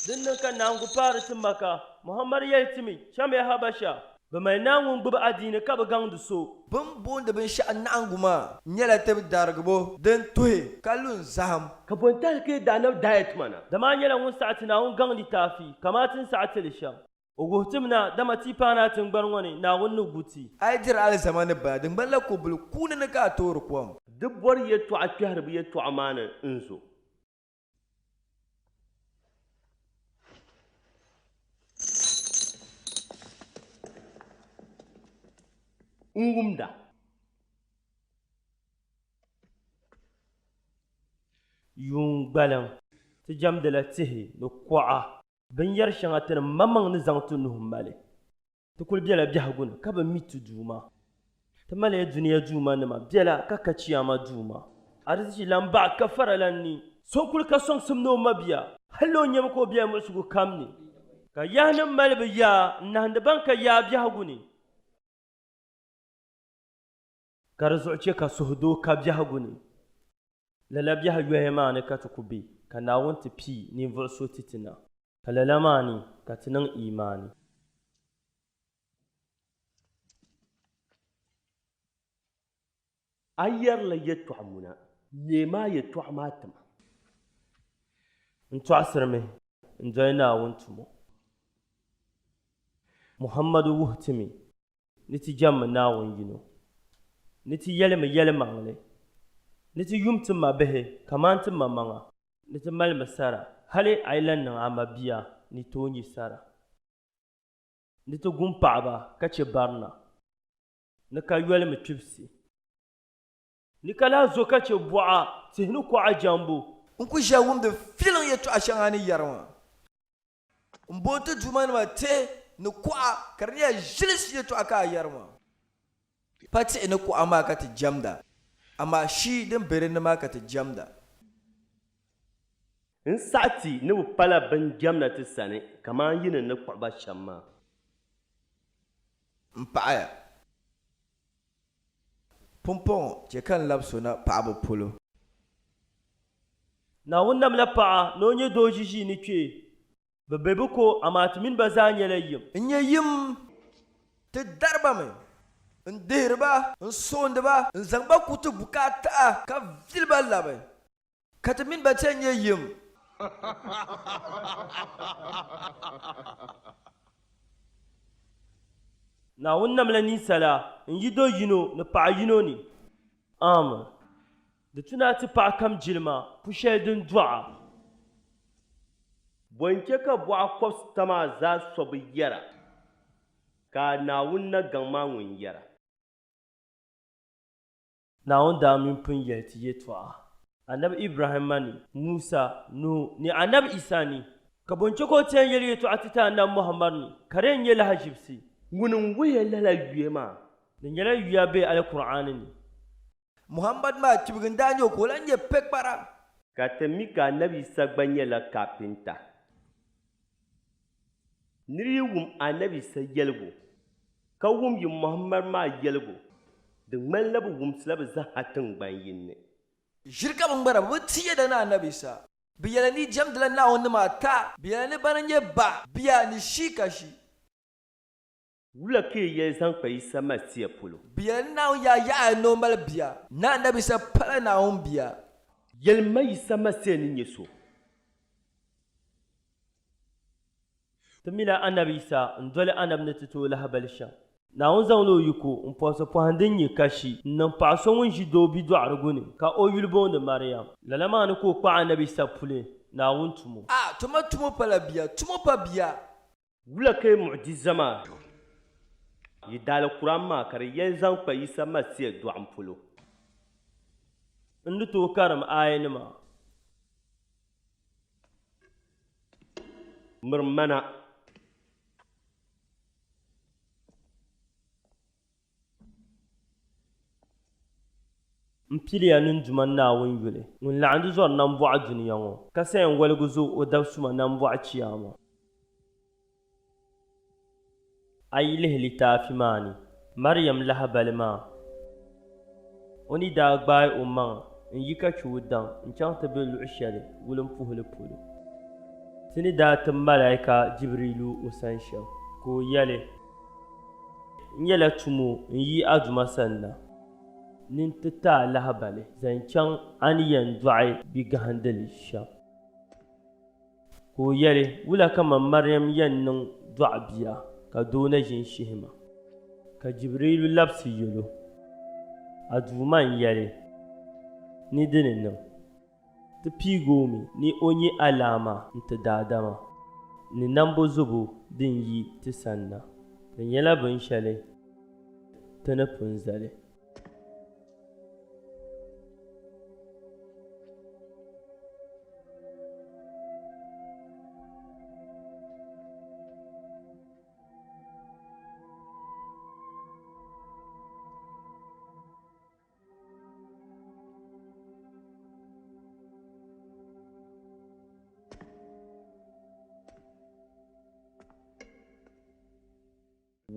Din niŋ ka naangu paari ti Maka, Muhammad yɛli ti mi, Chamiya Habasha, bɛ mali naa ŋun gbubi adiini ka bi gaŋdi so. Bɛ ni booni binshɛɣu naɣiŋgu maa nyɛla tibidarigibo din tuhi ka lu n-zahim. Ka bɔ n-tahi ka yi daanab daaya tuma na? Dama a nyɛla ŋun saɣi ti Naawuni gaŋ litaafi, kamani ti ni saɣi ti li shɛm. O wuhi ti mi na, dama ti paai na tiŋgbani ŋɔ ni, Naawuni ni gu ti. A yi diri alizama ni bala, di ŋmanila kobili kuuni ni ka a toori kom. Di bɔri yɛtɔɣa kpɛhiriba yɛtɔɣa maa ni n-zo. N wumda. Yuun gbaliŋ, ti jɛmdila tihi ni kuɣa. Binyɛr shɛŋa ti ni maŋmaŋ ni zaŋ ti nuhi mali. Ti kul bela biɛhigu ni ka bi mi ti Duuma. Ti maliya dunia duumanima biɛla ka ka chiyaama duuma. Arizichi lan baɣa ka faralan ni. So n-kuli ka sɔŋsim ni o mabia, hal o nyami ka o bela muɣisigu kam ni. Ka yahinim mali bɛ yaa n-nahindi ban ka yaa biɛhigu ni. Ka di zuɣu chɛ ka suhudoo ka biɛhigu ni. Lala biɛhi yoya maa ni ka ti ku be, ka Naawuni ti pii ninvuɣ so ti ti na, ka lala maa ni ka ti niŋ iimaani. A yɛrila yɛtɔɣ muna, neemi a yɛtɔɣa maa ti ma. N tɔɣisirimi n-doli Naawuni tumo. Muhammadu wuhi ti mi ni ti jɛmmi Naawuni yino, ni ti yɛlimi yɛlimaŋli, ni ti yum ti mabihi kaman ti mamaŋa, ni ti malimi sara hali a yi lan niŋ a mabia ni tooi nya sara, ni ti gun paɣiba ka chɛ barina, ni ka yolimi kpibisi, ni ka lahi zo ka chɛ bɔɣa tihi ni kuɣa jɛmbu. N ku ʒiya wumdi filiŋ yɛtɔɣa shɛŋa a ni yɛri maa. M booni ti duumanima tihi ni kuɣa ka di nyɛla ʒilinsi yɛtɔɣa ka a yɛri maa. Pa tihi ni kuɣa maa ka ti jɛmda, amaa shii din be di ni maa ka ti jɛmda. N saɣi ti ni bɛ pala bɛn jɛmda ti sani kaman yi ni ni kpuɣi ba shɛm maa. M paɣiya. Pumpɔŋɔ chɛ ka n labis o na paɣibu polo. Naawuni namla paɣa ni o nyɛ doo ʒiʒiini kpee. Bɛ be bɛ ko, amaa ti mini ba zaa nyɛla yim. N nyɛ yim, ti dari ba mi, n-dihiri ba, n-sɔŋdi ba, n-zaŋ ba ku ti bukaata ka vili ba labi. Ka ti mini ba ti yɛn nyɛ yim. Naawuni namla ninsala n-yi do yino ni paɣa yino ni. Amin. Di tu ni a ti paɣa kam jilima pu shɛli din dɔɣ a. Bɔ n-chɛ ka bɔɣa kɔbisita maa zaa so bi yɛra, ka a Naawuni na gaŋ maa ŋun yɛra? Naawuni daa mi pun yɛli ti yɛtɔɣa Anabi Ibrahimma ni, Musa, Nuhu ni Anabi Isa ni. Ka bɔ n-chɛ ka o ti yɛn yɛli yɛtɔɣa ti ti Anabi Muhammad ni ka di yɛn nyɛ lahaʒibisi? Ŋuni n-wuhi ya lala yuya maa? Di nyɛla yuya be Alkur'aani ni. Muhammad maa kpibigi n-daa nyɛ o ka o lahi nyɛ pekpara. Ka ti mi ka Anabi Isa gba nyɛla kapinta. Nir yi wum Anabi Isa yɛligu, ka wum yi Muhammad maa yɛligu, di ŋmanila bɛ wumsila bɛ zaa tiŋgban yini ni. Ʒiri ka bɛ ŋmara, bɛ bi ti yɛda ni Anabi Isa. Bɛ yɛla ni yi jɛmdila Naawuni nima ata, bɛ yɛla ni bana n-nyɛ Ba, Bia, ni Shii Kashi. Wula ka yi yɛli zaŋ kpa Yisa Masia polo? Bɛ yɛla ni Naawuni yaa yaɣiya ni o mali bia, ni Anabi Isa pala Naawuni bia. Yɛlima Yisa Masia ni nyɛ so. Ti mila Anabi Yisa n-doli Anabi ni ti ti o lahibali shɛm. Naawuni zaŋla o yiko m-pɔbisi pɔhim din nyɛ kashi n-niŋ paɣ so ŋun ʒi doo bidɔɣirigu ni ka o yuli booni Mariam. Lala maa ni ka o kpaɣi Anabi Yisa puli, Naawuni tumo. A tuma tumo pala bia, tumo pa bia. Wula ka yi muɣijiza maa yi Daalikuran maa ka di yɛli zaŋ kpa Yisa Masia dɔɣim polo? N ni tooi karim aayanima. Miri mana. M piliya ni n Duuma Naawuni yuli, ŋun laɣindi zɔri nambɔɣu dunia ŋɔ, ka sa yɛn woligi zo o dab suma nambɔɣu chiyaama. A yi lihi litaafi maa ni, Mariam lahibali maa, o ni daa gbaai o maŋa n-yi ka chɛ o daŋ n-chaŋ ti be luɣ shɛli wulimpuhili polo, ti ni daa tim malaika Jibirilu o sani shɛm, ka o yɛli, N nyɛla tumo n-yi a Duuma sanna ni n ti ti a lahibali zaŋ chaŋ a ni yɛn dɔɣi bi gahindili shɛm. Ka o yɛli, Wula ka man Mariam yɛn niŋ dɔɣi bia ka doo na ʒi n-shihi ma? Ka Jibriilu labisi yɛl o, A Duuma n-yɛli ni di ni niŋ. Ti piigi o mi ni o nyɛ alaama n-ti daadama, ni nambo zubu din yi ti sani na. Di nyɛla binshɛli ti ni pun zali.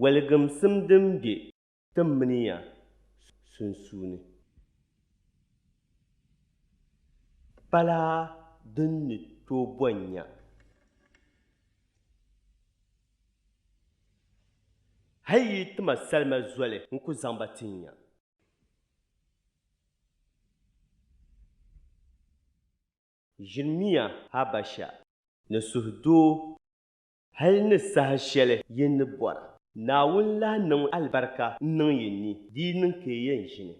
Waligimsim din be ti mini ya sunsuuni pala din ni tooi bɔ n-nya. Hal yi ti ma salima zoli, n ku zaŋ ba tin ya. Ʒirimiya Habasha ni suhudoo hal ni saha shɛli yi ni bɔra. Naawuni lahi niŋ alibarika n-niŋ yi ni, di yi niŋ ka yi yɛn ʒini.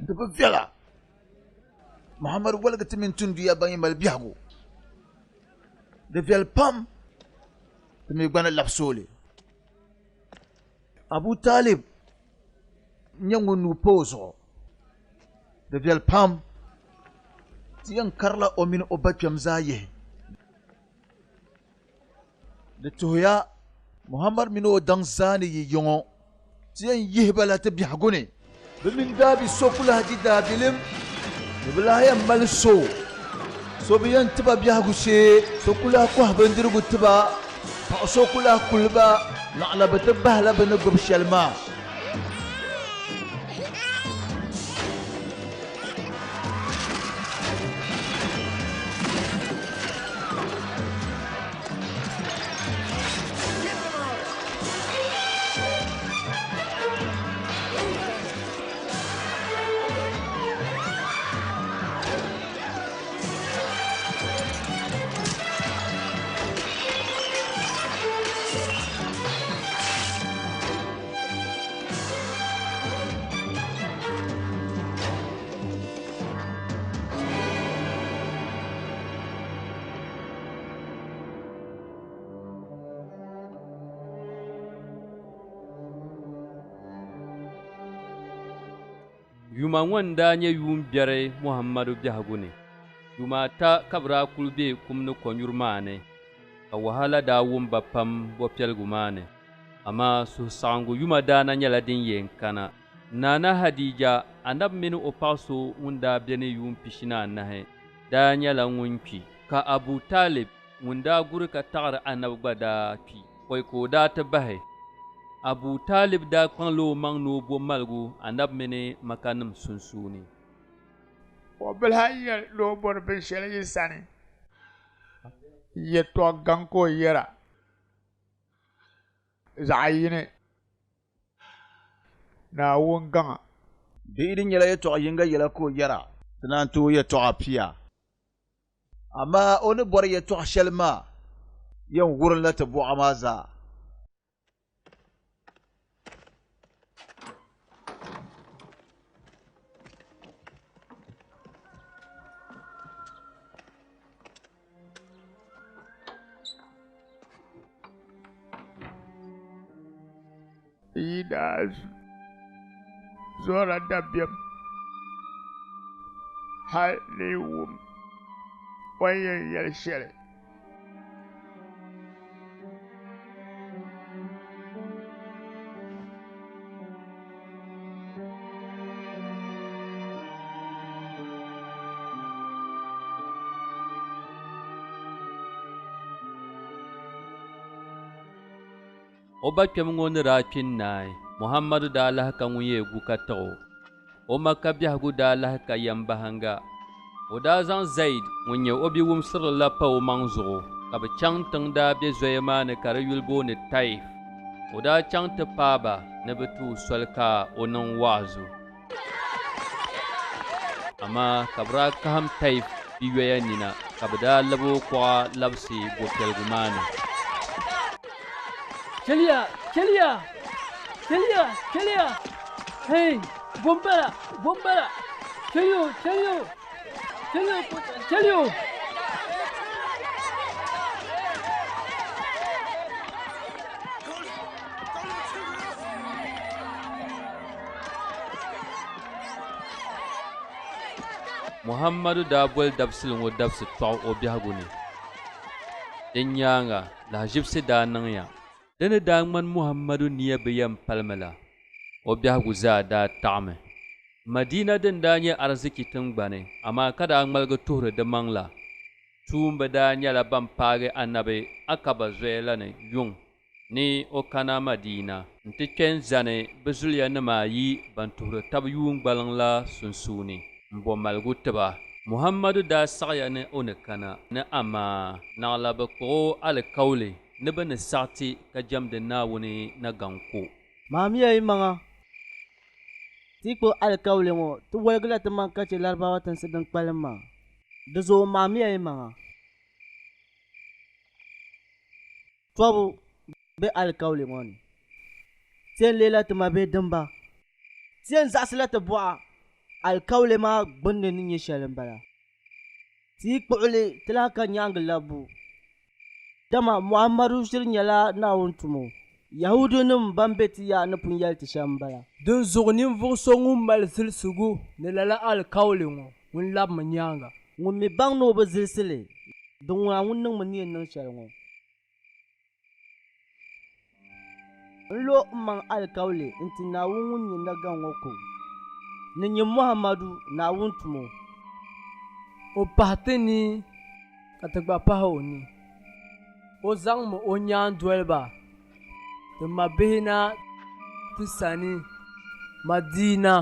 Di bi viɛla. Muhammadu woligi ti mini tinduya ban yi mali biɛhigu. Di viɛli pam, ti mi gba ni labisi o li. Abu Talib n-nyɛ ŋun nuu pa o zuɣu. Di viɛli pam, ti yɛn karila o mini o ba kpɛm zaa yihi. Di tuhiya Muhammad mini o daŋ zaa ni yi yiŋɔ, ti yɛn yihi ba la ti biɛhigu ni. Bɛ mini daabi so ku lahi di daabilim, ni bɛ lahi yɛn mali so. So bi yɛn ti ba biɛhigu shee, so ku lahi kɔhi bindirigu ti ba, paɣ so ku lahi kuli ba, naɣila bɛ ti bahila bɛ ni gbubi shɛli maa. Yuma ŋɔ n-daa nyɛ yuun biɛri Muhammadu biɛhigu ni. Yuma ata ka bɛ daa kuli be kum ni kɔnyuri maa ni, ka wahala daa wum ba pam bɔpiɛligu maa ni. Amaa suhusaɣiŋgu yuma daa na nyɛla din yɛn kana. Nana Hadija, Anabi mini o paɣ so ŋun daa beni yuun 44 daa nyɛla ŋun kpi, ka Abu Talib ŋun daa guri ka taɣiri Anabi gba daa kpi pɔi ka o daa ti bahi. Abu Talib daa kpaŋla o maŋ ni o bo maligu Anabi mini Makanim sunsuuni. O bi lahi yɛli ni o bɔri binshɛli yi sani, yɛtɔɣ gaŋ ka o yɛra. Zaɣ yini, Naawuni gaŋa. Di yi di nyɛla yɛtɔɣ yiŋga yɛla ka o yɛra, ti naan ti o yɛtɔɣa pia. Amaa o ni bɔri yɛtɔɣ shɛli maa yɛn wurimla ti buɣa maa zaa. Yi daa zɔrila dabiɛm hal ni yi wum o ni yɛn yɛli shɛli. O ba kpɛm ŋɔ ni daa kpi n-naai, Muhammadu daa lahi ka ŋun yɛn gu ka tiɣi o. O Makka biɛhigu daa lahi ka yɛmbahinga. O daa zaŋ Zaid ŋun nyɛ o biwumsirili la pa o maŋ zuɣu ka bɛ chaŋ tiŋ daa be zoya maa ni ka di yuli booni Taif. O daa chaŋ ti paai ba ni bɛ ti o soli ka o niŋ wa'azu. Amaa ka bɛ daa kahim Taif biyoya nina ka bɛ daa labi o kuɣa labisi bɔpiɛligu maa ni. Chɛliya! Chɛliya! Chɛliya! Chɛliya! Hei! Bo m-bala! Bo m-bala! Chɛliyo! Chɛliyo! Chɛliyo! Chɛliyo! Muhammadu daa boli dabisili ŋɔ dabisi tɔɣu o biɛhigu ni. Din nyaaŋa, lahaʒibisi daa niŋya. Di ni daa ŋmani Muhammadu nia bi yɛn palimi la, o biɛhigu zaa daa taɣimi. Madina din daa nyɛ ariziki tiŋgbani, amaa ka daa ŋmaligi tuhiri di maŋ la, tuumba daa nyɛla ban paagi Anabi Akaba zoya la ni yuŋ ni o kana Madina nti kpe n-zani bɛ zuliyanima ayi ban tuhiri taba yuun gbaliŋ la sunsuuni m-bo maligu ti ba. Muhammadu daa saɣiya ni o ni kana, ni amaa naɣila bɛ kpuɣi o alikauli ni bɛ ni saɣiti ka jɛmdi Naawuni na gaŋ ko. Maamiya yi maŋa. Ti yi kpuɣi alikauli ŋɔ, ti woligila ti maŋ ka chɛ Laribawa tinsi din kpalim maa. Di zuɣu maamiya yi maŋa. Tɔbu be alikauli ŋɔ ni. Ti yɛn leela ti mabihi dimba. Ti yɛn zaɣisila ti buɣa alikauli maa gbunni ni nyɛ shɛli m-bala. Ti yi kpuɣi li, ti lahi ka nyaaŋa labbu. Dama Muhammadu ʒiri nyɛla Naawuni tumo. Yahuudunim ban be ti ya ni pun yɛli ti shɛm m-bala. Dinzuɣu ninvuɣ so ŋun mali zilisigu ni lala alikauli ŋɔ, ŋun labimi nyaaŋa. Ŋun mi baŋ ni o bi zilisi li, din ŋuna ŋun niŋmi ni yɛn niŋ shɛli ŋɔ. N lo m maŋ alikauli n-ti Naawuni ŋun nyɛ Nagaŋ ŋɔ ko, ni nyin Muhammadu, Naawuni tumo. O pahi ti ni ka ti gba pahi o ni. O zaŋmi o nyaandoliba ti mabihi na ti sani Madina.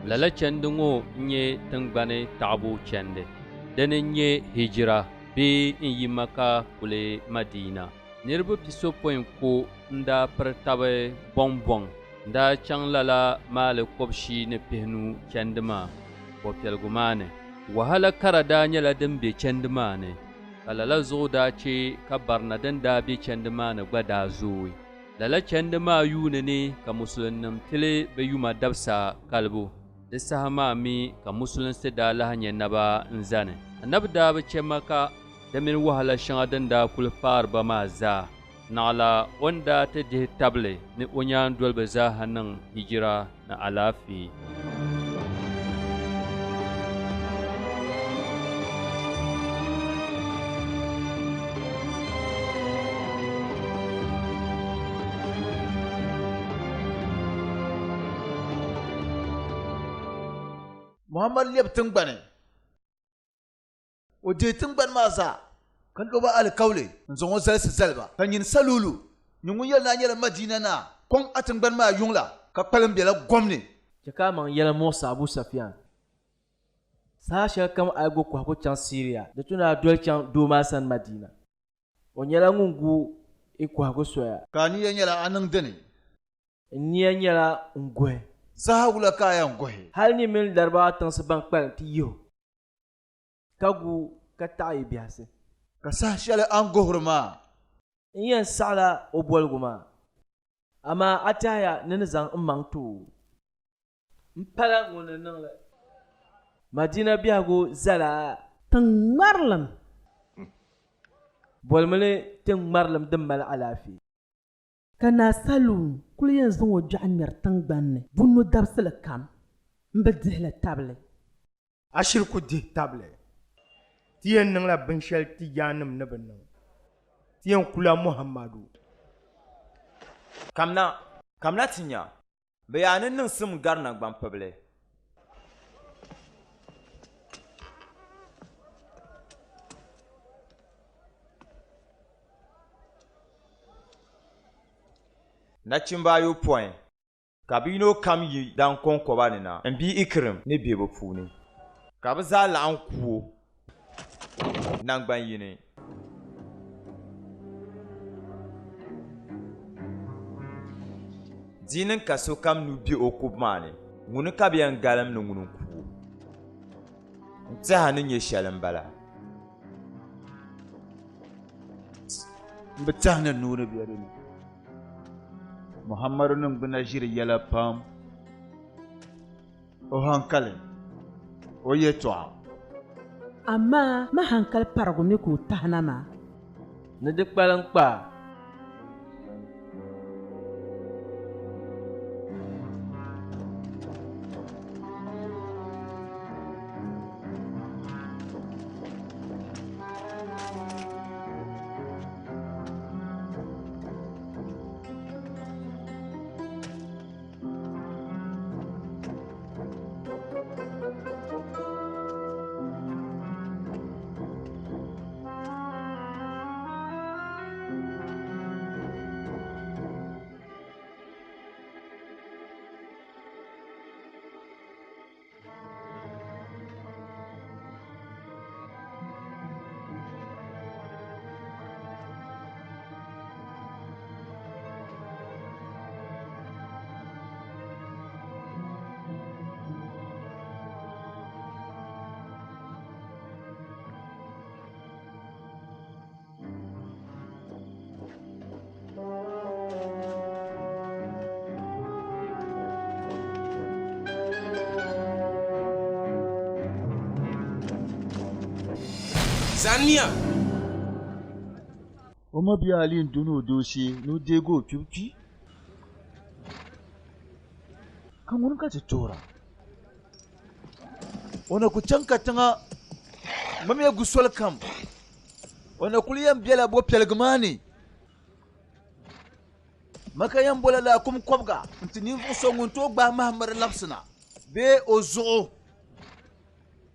Lala chandi ŋɔ n-nyɛ tiŋgbani taɣibu chandi. Dini n-nyɛ Hijira bee n-yi Maka kuli Madina. Niriba pisopɔin ko n-daa piri taba bɔŋbɔŋ n-daa chaŋ lala maali kɔbishii ni pihinu chandi maa bɔpiɛligu maa ni. Wahala kara daa nyɛla din be chandi maa ni, ka lala zuɣu daa che ka barina din daa be chandi maa ni gba daa zooi. Lala chandi maa yuuni ni ka Musulinnim pili bɛ yuma dabisa kalibu. Di saha maa mi ka Musulinsi daa lahi nyɛ naba n-zani. Anabi daa bi che Maka di mini wahala shɛŋa din daa kuli paari ba maa zaa, naɣila o ni daa ti dihi tabili ni o nyaandoliba zaaha niŋ hijira ni alaafee. Muhammad lɛbi tiŋgbani. O deei tiŋgbani maa zaa, ka lo ba alikauli n-zaŋ o zalisi zali ba. Ka nyini Salulu, nyin ŋun yɛli ni a nyɛla Madina naa, kɔŋ a tiŋgbani maa yuŋ la, ka kpalim bela gom ni. Chɛ ka a maŋ yɛli muɣisi Abu Safian, Saha shɛli kam a yi go kɔhigu chaŋ Siria, di tu ni a doli chaŋ doo maa sani Madina. O nyɛla ŋun gu i kɔhigu soya. Ka a nia nyɛla a niŋ dini? N nia nyɛla n guhi. Saha wula ka a yɛn guhi? Hal ni mini Laribawa tiŋsi ban kpalim ti yihi o, ka gu ka taɣi yi biɛhisi. Ka saha shɛli a ni guhiri maa? N yɛn saɣila o boligu maa, amaa a tɛhiya ni ni zaŋ m maŋ ti o? M pala ŋun ni niŋ li. Madina biɛhigu zala. Tiŋ ŋmarilim. Bolimi li tiŋ ŋmarilim din mali alaafee. Ka Naa Salun kul yɛn zaŋ o gbɛɣu ŋmɛri tiŋgbani ni bunno dabisili kam m-bi dihi li tabili. A shiri ku dihi tabili. Ti yɛn niŋla binshɛli ti yaannim ni bi niŋ. Ti yɛn kula Muhammadu. Kamina, kamina ti nya, bɛ yaa ni niŋsim gari naŋgbampibili. Nachimba ayopɔin ka bɛ yino kam yi daŋ kɔŋkɔba ni na m-bia Ikirim ni be bɛ puuni, ka bɛ zaa laɣim ku o naŋgban yini. Di niŋ ka sokam nuu be o kubu maa ni. Ŋuni ka bɛ yɛn galim ni ŋuni n-ku o? N tɛha ni nyɛ shɛli m-bala. M bi tɛhi ni nuu ni be di ni. Muhammadu niŋgbuna ʒiri yɛla pam. O hankali, o yɛtɔɣa. Amaa ma hankali parigu mi ka o tahi na maa. Ni di kpalim kpaa. Zaniya! O mabia Ali n-doni o dooshee ni o deegi o kpibu kpi. Ka ŋuni ka ti tuhira? O na ku chaŋ katiŋa ŋmamiya gu soli kam. O na kuli yɛn bela bɔpiɛligu maa ni. Maka yɛn bola laakum kɔbiga n-ti ninvuɣ so ŋun tooi gbaai Mahamadu labisina bee o zuɣu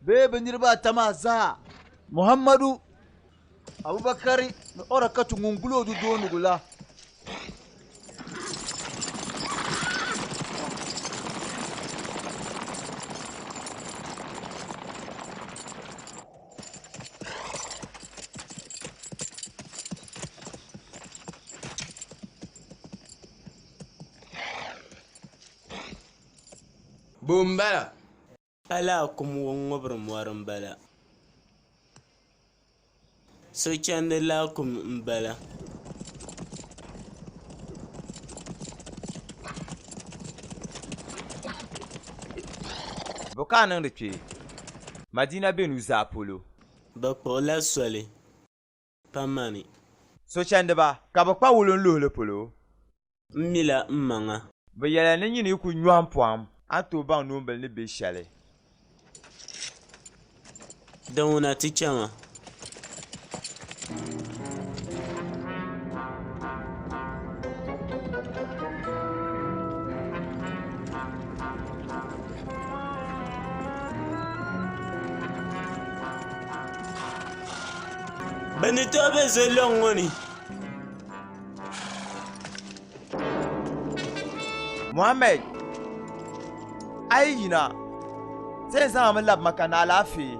bee bɛ niriba ata maa zaa, Muhammadu, Abubakari ni Orakatu ŋun guli o dudoonigu la. Bo m-bala? Pa laakum ŋun ŋubiri mɔri m-bala. Sochandi laakum m-bala. Bɔ ka a niŋdi kpe? Madina be nuzaa polo. Bɛ kpuɣila soli, pa mani. Sochandiba, ka bɛ kpa wulinluhili polo. M mila m maŋa. Bɛ yɛliya ni nyini yi ku nyɔhim pɔhim, a ni tooi baŋ noombili ni be shɛli. Din ŋuna ti chama. Bɛ ni tooi be zolɔŋ ŋɔ ni. Muhammad, a yi yina, ti yɛn zaŋ a mi labi Maka ni alaafee.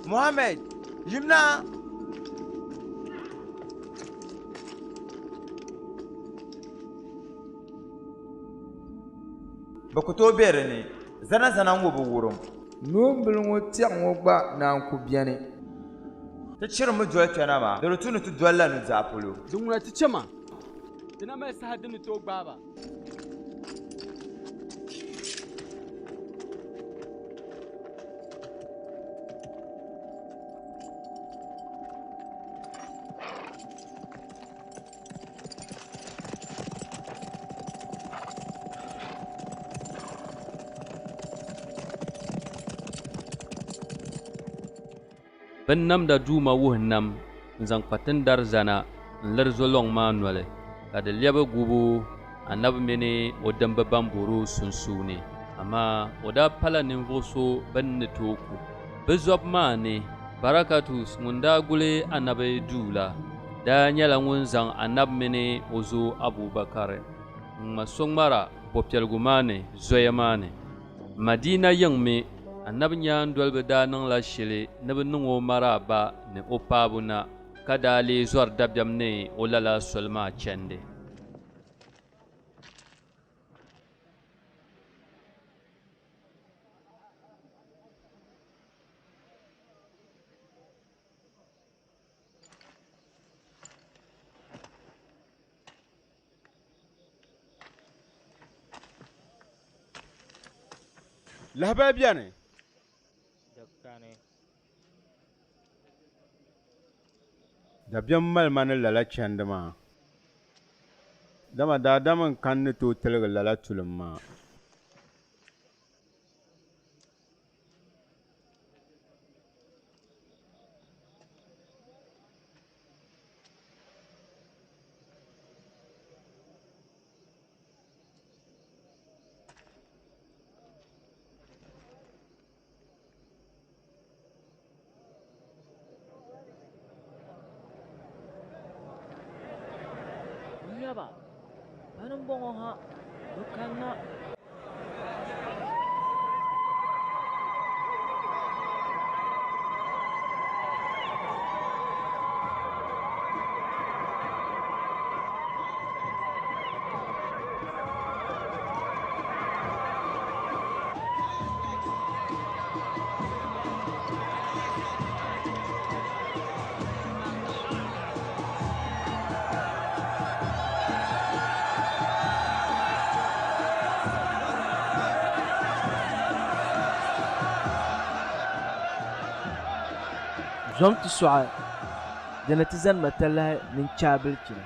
Muhammad, yimna! Bɛ ku tooi be di ni. Zanazana ŋɔ bi wurim. Noombili ŋɔ tɛɣu ŋɔ gba naan ku beni. Ti chirimi doli kpɛna maa, di di tu ni ti dolila nuzaa polo. Din ŋuna ti chɛ ma, di na mali saha din ni tooi gbaai ba. Binnamda Duuma wuhi nam n-zaŋ kpa tindari zana n-liri zolɔŋ maa noli, ka di lɛbi gubu anabi mini o dimba ban bɔr o sunsuuni, amaa o daa pala ninvuɣ so bɛ ni ni tooi ku. Bɛ zɔbu maa ni, Barakatus ŋun daa guli anabi duu la daa nyɛla ŋun zaŋ anabi mini o zo Abubakari n-ŋma so ŋmara bɔpiɛligu maa ni zoya maa ni. Madina yiŋ mi Anabi nyaandoliba daa niŋla shili ni bɛ niŋ o maraaba ni o paabu na, ka daa lee zɔri dabiɛm ni o lala soli maa chandi. Lahabali beni? Di kani. Dabiɛm mali ma ni lala chandi maa, dama daadam n-kani ni tooi tiligi lala tulim maa. N nyaba, bani m-bɔŋɔ ha, bɛ kanna. Zom ti sɔɣi, dina ti zani ma talahi ni n chɛ a bilichini.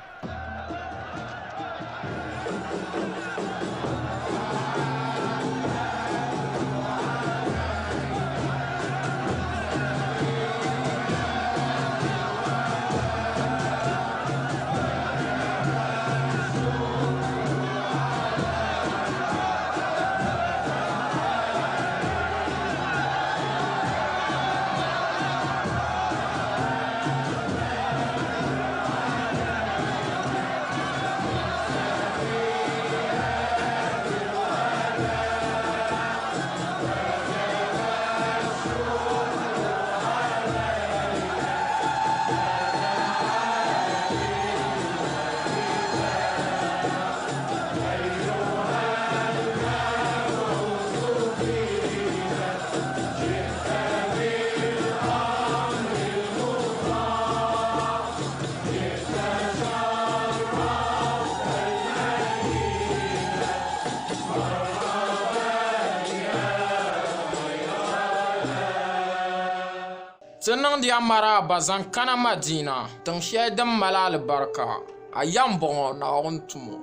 Ti niŋdiya maraaba zaŋ kana Madina, tiŋ shɛli din mali alibarika. A ya m-bɔŋɔ, Naawuni tumo.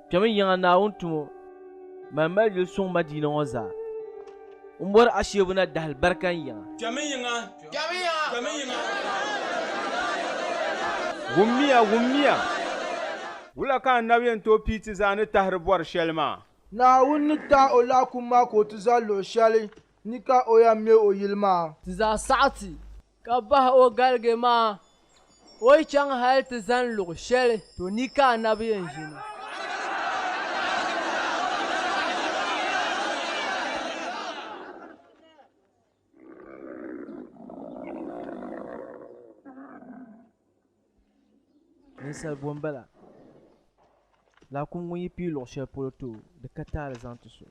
Kpɛmi yiŋa Naawuni tumo, mani mali yuli suŋ Madina ŋɔ zaa. M bɔri a sheebu na dahali barika n yiŋa. Kpɛmi yiŋa! Kpɛmi yiŋa! Kpɛmi yiŋa! Wummiya, wummiya! Wula ka anabi yɛn tooi pii ti zaa ni tahiri bɔri shɛli maa? Naawuni ni taɣ o laɣikum maa ka o ti zali luɣ shɛli ni ka o yɛn me o yili maa. Ti zaa saɣi ti, ka bahi o galigi maa, o yi chaŋ hal ti zani luɣ shɛli, to ni ka anabi yɛn ʒini. Ninsal bo m-bala? Laakum ŋun yi pii luɣ shɛli polo ti o, di ka taali zaŋ ti so.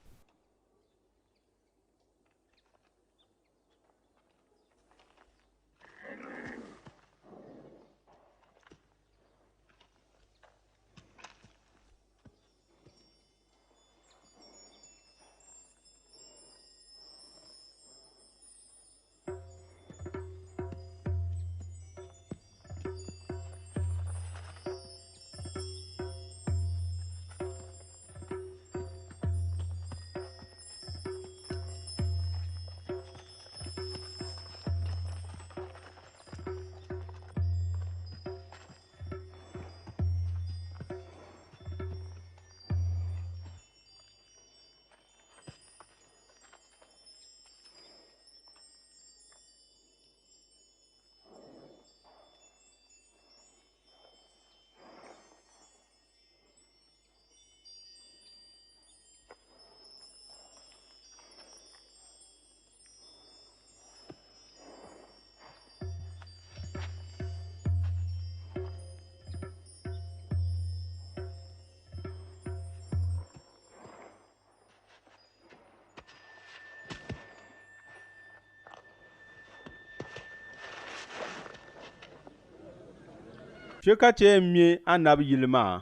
Che ka ti yɛn me anabi yili maa.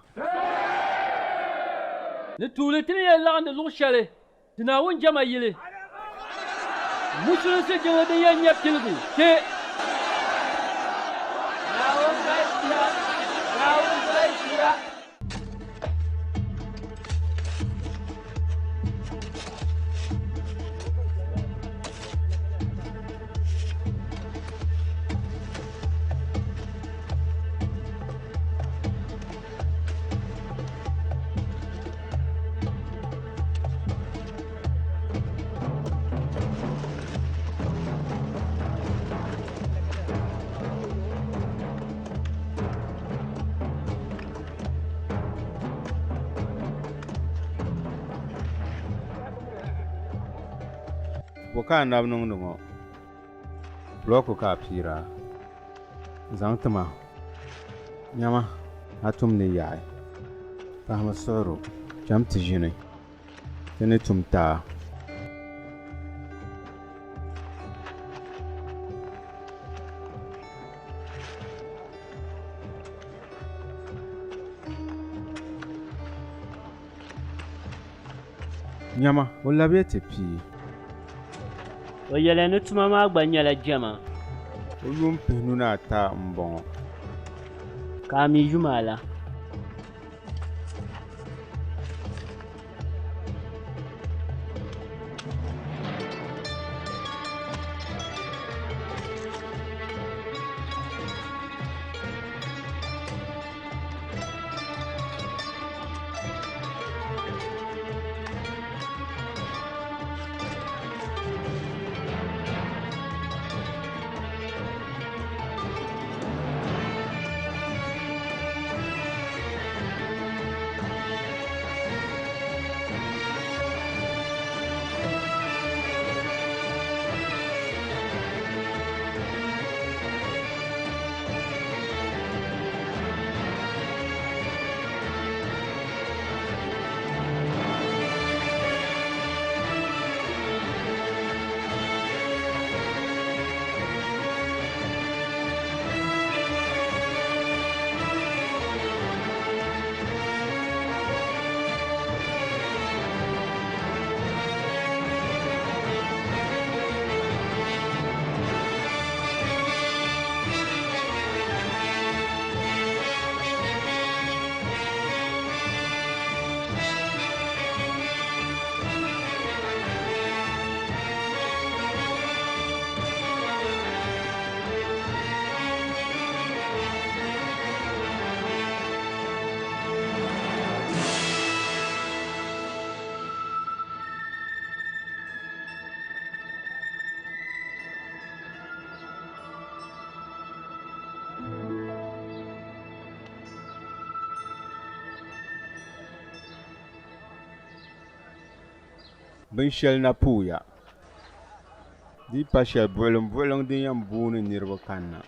Ni tuuli ti ni yɛn laɣindi luɣ shɛli ti Naawuni jɛma yili. Musulinsi jiŋli din yɛn nyɛ piligu kpe. Naawuni galisiya! Naawuni galisiya! Bo ka a nabi niŋdi ŋɔ? Bulɔku ka a piira. Zaŋ ti ma. Nyama, a tum ni yaɣi. Pahimi suɣiro, cham ti ʒini. Ti ni tum taa. Nyama, o labiya ti pii. O yɛliya ni tuma maa gba nyɛla jɛma. O yuun pihinu ni ata m-bɔŋɔ. Ka a mi yuma la. Binshɛli na pooya. Di yi pa shɛli buɣilimbuɣiliŋ din yɛn booni niriba kanna.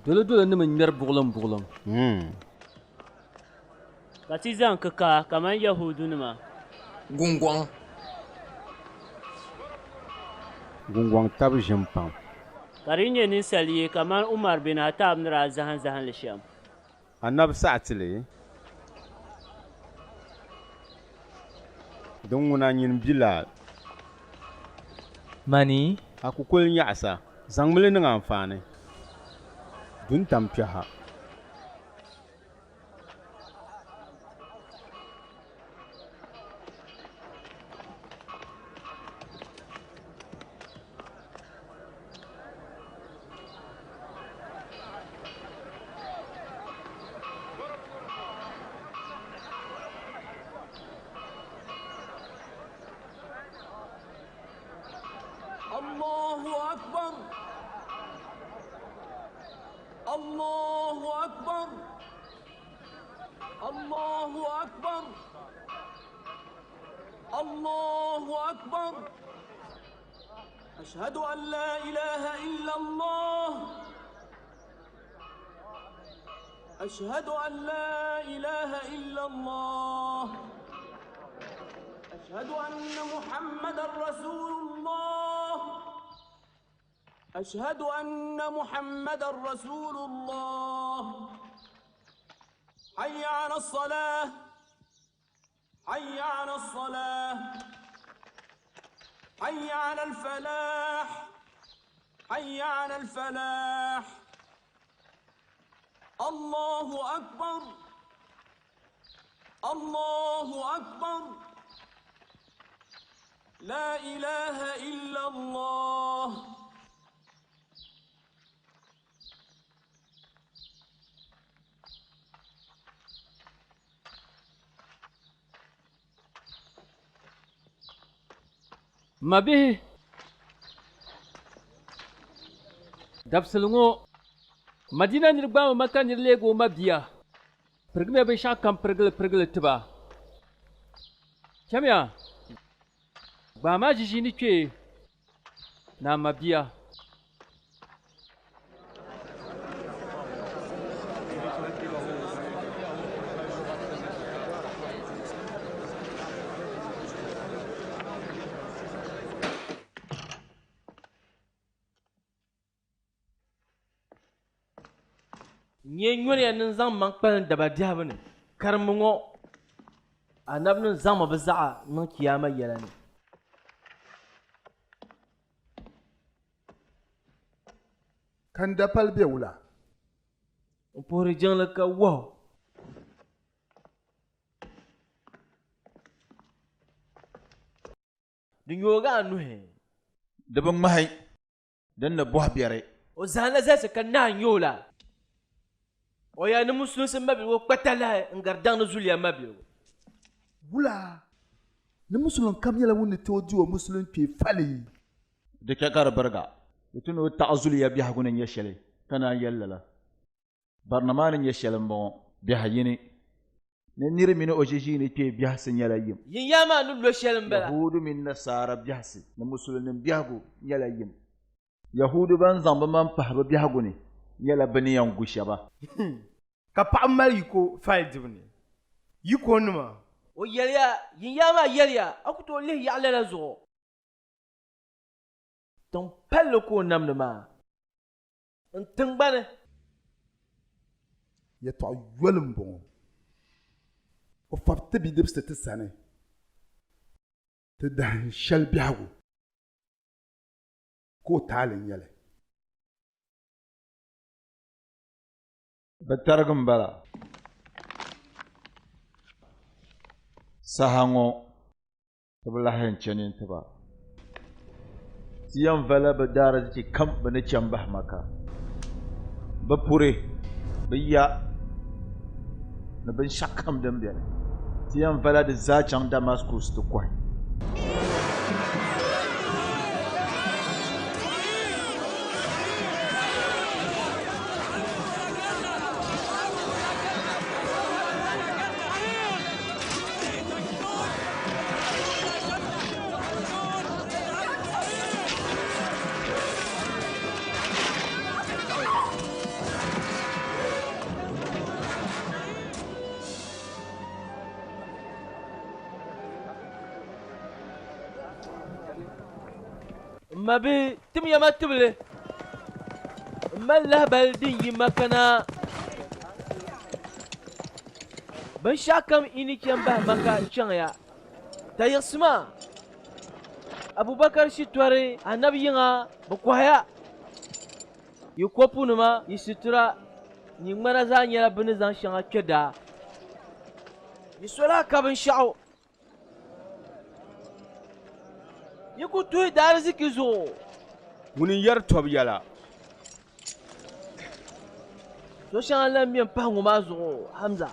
Dolodolonima n-ŋmɛri buɣilimbuɣiliŋ. Ka ti zaŋ kikaa kaman Yɛhudunima. Gungɔŋ. Gungɔŋ tab ʒim pam. Ka di yi nyɛ ninsal yee kaman Umar bin Khattab ni daa zahim zahinli shɛm. Anabi saɣi ti li? Din ŋuna nyini Bilal. Mani? A kukoli nyaɣisa, zaŋmi li niŋ anfaani. Du n-tam kpɛha. الله أكبر الله أكبر الله أكبر الله أكبر أشهد أن لا إله إلا الله أشهد أن لا إله إلا الله أشهد أن محمد رسول الله أشهد أن محمد رسول الله حي على الصلاة حي على الصلاة حي على الفلاح حي على الفلاح الله أكبر الله أكبر لا إله إلا الله Mabihi, dabisili ŋɔ Madina nir gbaami Maka nir leegi o mabia, pirigimiya binshɛɣu kam pirigili pirigili ti ba. Chamiya, gbaami a ʒiʒiini kpee ni a mabia. Nyɛ nyoliya ni n zaŋ maŋ kpalim daba diɛhibu ni karimbu ŋɔ, anabinim zaŋmi bɛ zaɣa niŋ chiyaama yɛla ni. Ka n dapali be wula? N puhiri jiŋli ka wahu. Di nyoog a nuhi. Di bi ŋmahi din ni bɔhi biɛri. O zahinla zalisi ka naai n-nyɛ o la. O ya ni musulinsi mabiligu kpa talahi n-gari daŋ ni zuliya mabiligu. Wula ni musulim kam nyɛla ŋun ni tooi di o musulim kpee fali. Di chɛ ka di biriga. Di tu ni o taɣi zuliya biɛhigu ni nyɛ shɛli ka naan yɛli lala. Barina maa ni nyɛ shɛli m-bɔŋɔ, Biɛhi yini ni nir mini o ʒiʒiini kpee biɛhisi nyɛla yim. Yin yaa maa ni lo shɛli m-bala. Yahuudu mini Nasaara biɛhisi ni Musulinim biɛhigu nyɛla yim. Yahuudu ban zaŋ bɛ maŋ pahi bɛ biɛhigu ni nyɛla bɛ ni yɛn gu shɛba. Ka paɣa mali yiko fali dibu ni, yikonima. O yɛliya, Yin yaa maa yɛliya, A ku tooi lihi yaɣi lala zuɣu. Tiŋ palli ka o namdi maa n tiŋgbani. Yɛtɔɣ yoli m-bɔŋɔ, O fabi ti bidibisi ti sani, ti dahin shɛli biɛhigu ka o taali n-nyɛ li. Bɛ tarigi m-bala. Saha ŋɔ ti bi lahi yɛn chani n-ti ba. Ti yɛn vala bɛ daarzichi kam bɛ ni chani bahi Maka. Bɛ puri, bɛ ya ni binshɛɣu kam din beni. Ti yɛn vala di zaa chaŋ Damaskus ti kɔhi. M mabihi, timiya ma tibili. M mali lahibali din yi Maka na. Binshɛɣukam yi ni chɛ m-bahi Maka chaŋya, tayiɣisima. Abubakar shitɔri Anabi yiŋa bɛ kɔhiya. Yi kɔpunima, yi situra ni yi ŋmana zaa nyɛla bɛ ni zaŋ shɛŋa kpe daa. Yi sola ka binshɛɣu. Yi ku tuhi daariziki zuɣu. Ŋuni n-yɛri tɔbu yɛla. So shɛŋa n-lan be m-pahi ŋɔ maa zuɣu, Hamza.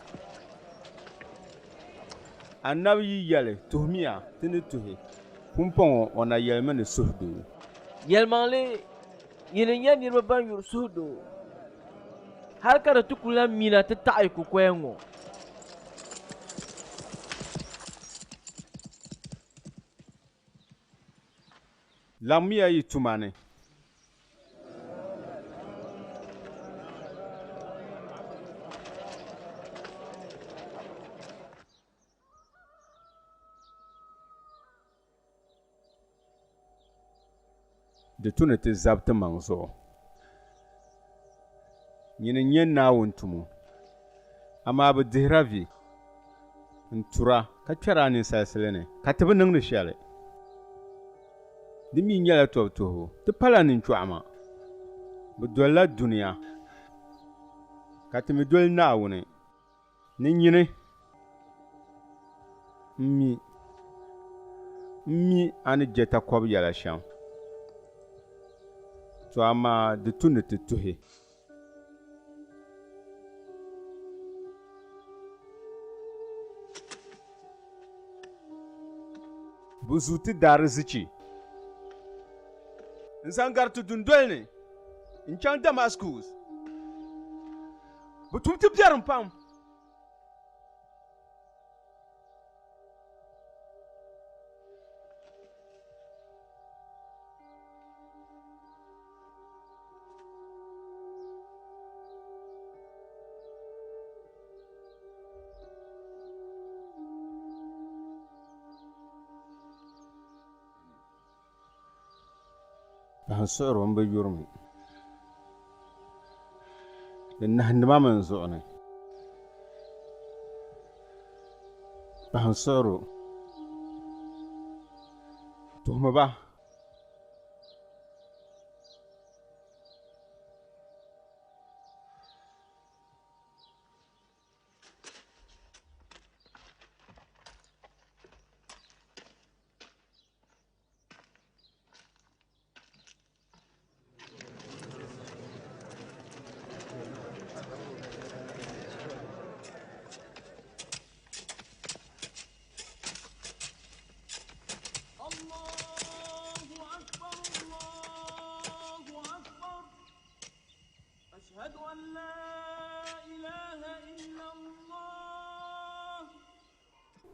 Anabi yi yɛli, Tuhimiya, ti ni tuhi. Pumpɔŋɔ o na yɛlimi ni suhudoo. Yɛlimaŋli, yi ni nyɛ niriba ban yuri suhudoo, hal ka di ti ku lan mina ti taɣi yi kukoya ŋɔ. Laɣimmiya yi tuma ni. Di tu ni ti zabi timaŋ zuɣu. Nyini n-nyɛ Naawuni tumo. Amaa bɛ dihira vi n-tura ka kpɛri a ninsalisili ni, ka ti bi niŋdi shɛli. Di mi nyɛla tɔbu tuhibu. Ti pala ninchɔɣima. Bɛ dolila dunia, ka ti mi doli Naawuni. Ni nyini m-mi m-mi a ni je takɔbi yɛla shɛm. To amaa di tu ni ti tuhi. Bɛ zu ti daarzichi n-zaŋ gari ti dundoli ni n-chaŋ Damaskus. Bɛ tum ti biɛrim pam. Pahi suɣiri o m-bi yuri mi. Di nahindi ma mi n zuɣu ni. Pahi suɣiri o. Tuhimi ba.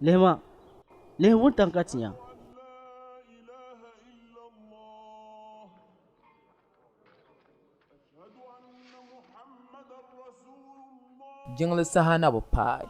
Lihima, lihi wuntaŋ ka ti nya. Jiŋli saha na bi paai.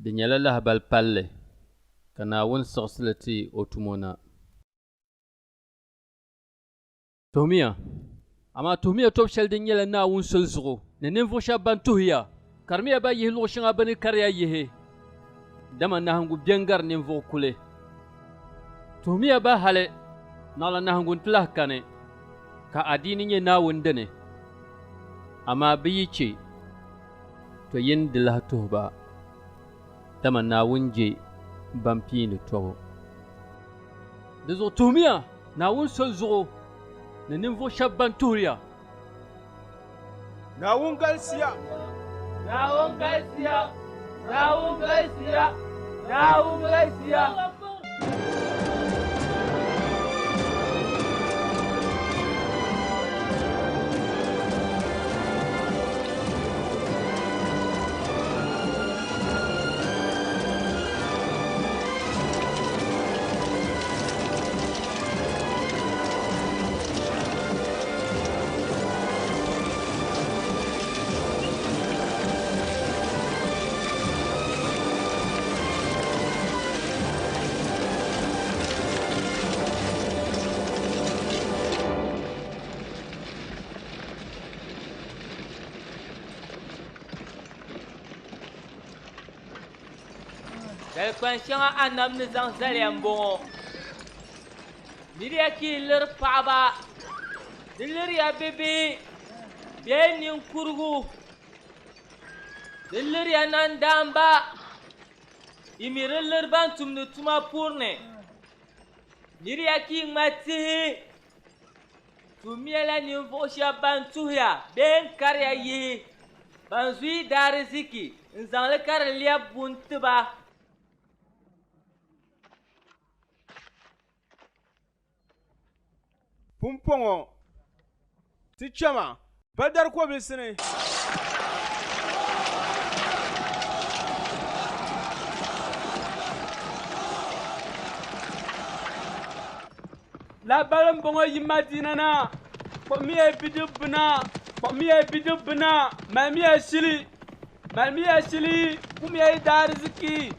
Di nyɛla lahibali palli ka Naawuni siɣisi li ti o tumo na. Tuhimiya, amaa tuhimiya tɔbu shɛli din nyɛla Naawuni soli zuɣu ni ninvuɣ shɛb bɛn tuhi ya. Karimiya ba yihi luɣ shɛŋa bɛ ni kari ya yihi, dama nahiŋgu bɛ n-gari ninvuɣ kuli. Tuhimiya ba hali naɣila nahiŋgu nti lahi kani, ka adiini nyɛ Naawuni dini. Amaa bɛ yi chɛ, to yin di lahi tuhi ba, dama Naawuni je ban piini tɔbu. Di zuɣu tuhimiya Naawuni soli zuɣu ni ninvuɣ shɛb bɛn tuhiri ya. Naawuni galisiya! Naawuni galisiya! Naawuni galisiya! Naawuni galisiya! Zalikpan shɛŋa Anabi ni zaŋ zali ya m-bɔŋɔ, Miriya ka yi liri paɣiba, di liriya bibihi bee ninkurigu, di liriya nandaamba, yi mi di liri ban tumdi tuma puri ni. Miriya ka yi ŋma tihi. Tummiya ninvuɣ shɛb bɛn tuhiya bee n-kariya yihi ban zu yi daariziki n-zaŋ li ka di lɛbi buni ti ba. Pumpɔŋɔ ti chama Badar kɔbilisi ni. Lahabali m-bɔŋɔ yi Madina na, kpuɣimiya yi bidibbina, kpuɣimiya yi bidibbina, malimiya shili, malimiya shili, kumiya yi daariziki.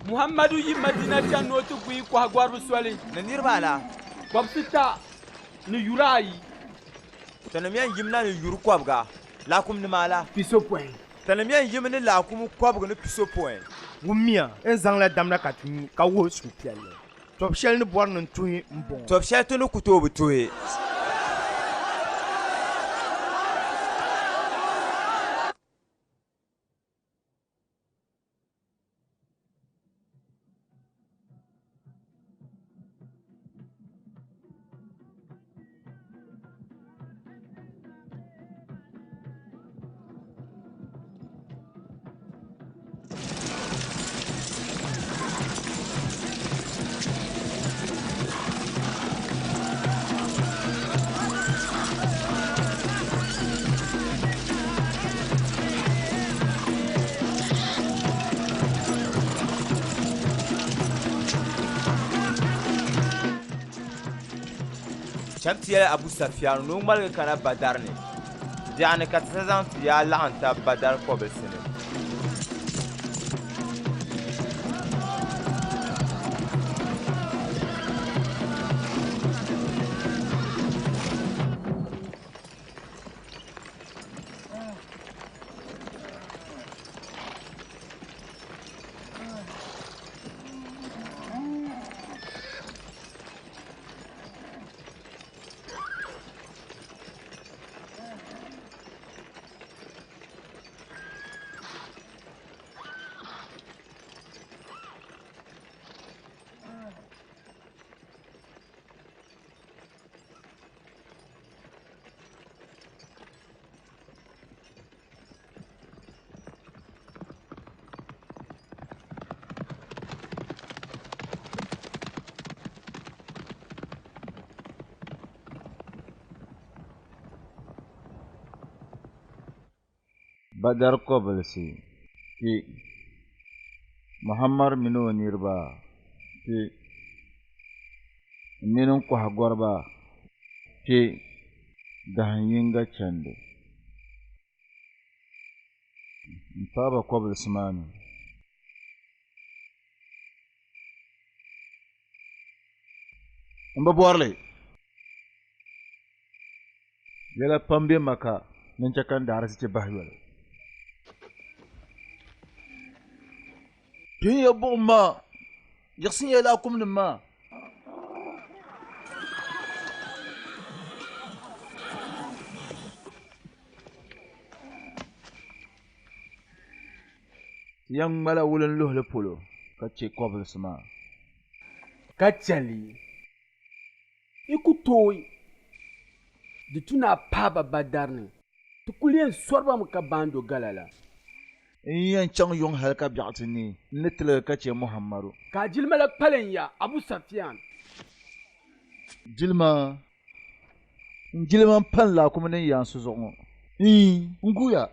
Muhammadu yi Madina chani ni o ti gu yi kɔhigɔriba soli. Ni niriba ala? Kɔbisita ni yuri ayi. Tinim yɛn yimina ni yuri kɔbiga, laakumnima ala? Pisopɔin. Tinim yɛn yimi ni laakum kɔbiga ni pisopɔin. Wummiya, n zaŋla damda ka ti nyu ka wuhi suhupiɛlli. Tɔbu shɛli ni bɔri ni n tuhi m-bɔŋɔ. Tɔbu shɛli ti ni ku tooi bi tuhi. Cham ti yɛli Abu Safiyan ni o ŋmaligi kana Badar ni. Biɛɣuni ka ti sa zaŋ ti yaa laɣim tab Badar kɔbilisi ni. Badar kɔbilisi, kpe. Muhammad mini o niriba, kpe. M mini n kɔhigɔriba, kpe. Dahin yiŋga chandi. M paai ba kɔbilisi maa ni. M bi bɔri li. Yɛla pam be Maka ni n-chɛ ka n daarzichi bahi yoli. Kpihinya buɣim maa, yiɣisinya laakumnim maa. Ti yɛn ŋmala wulinluhili polo ka chɛ kɔbilisi maa. Ka chɛ li. Yi ku tooi di tu ni a paai ba Badar ni, ti kul yɛn sɔri ba mi ka baando gala la. N yi yɛn chaŋ yuŋ hal ka biɛɣu ti neei, n ni tiligi ka chɛ Muhammadu. Ka a jilima la kpalim ya, Abu Safian. Jilima, n jilima m-pa n laakumi ni n yaansi zuɣu ŋɔ. Iin, n guuya.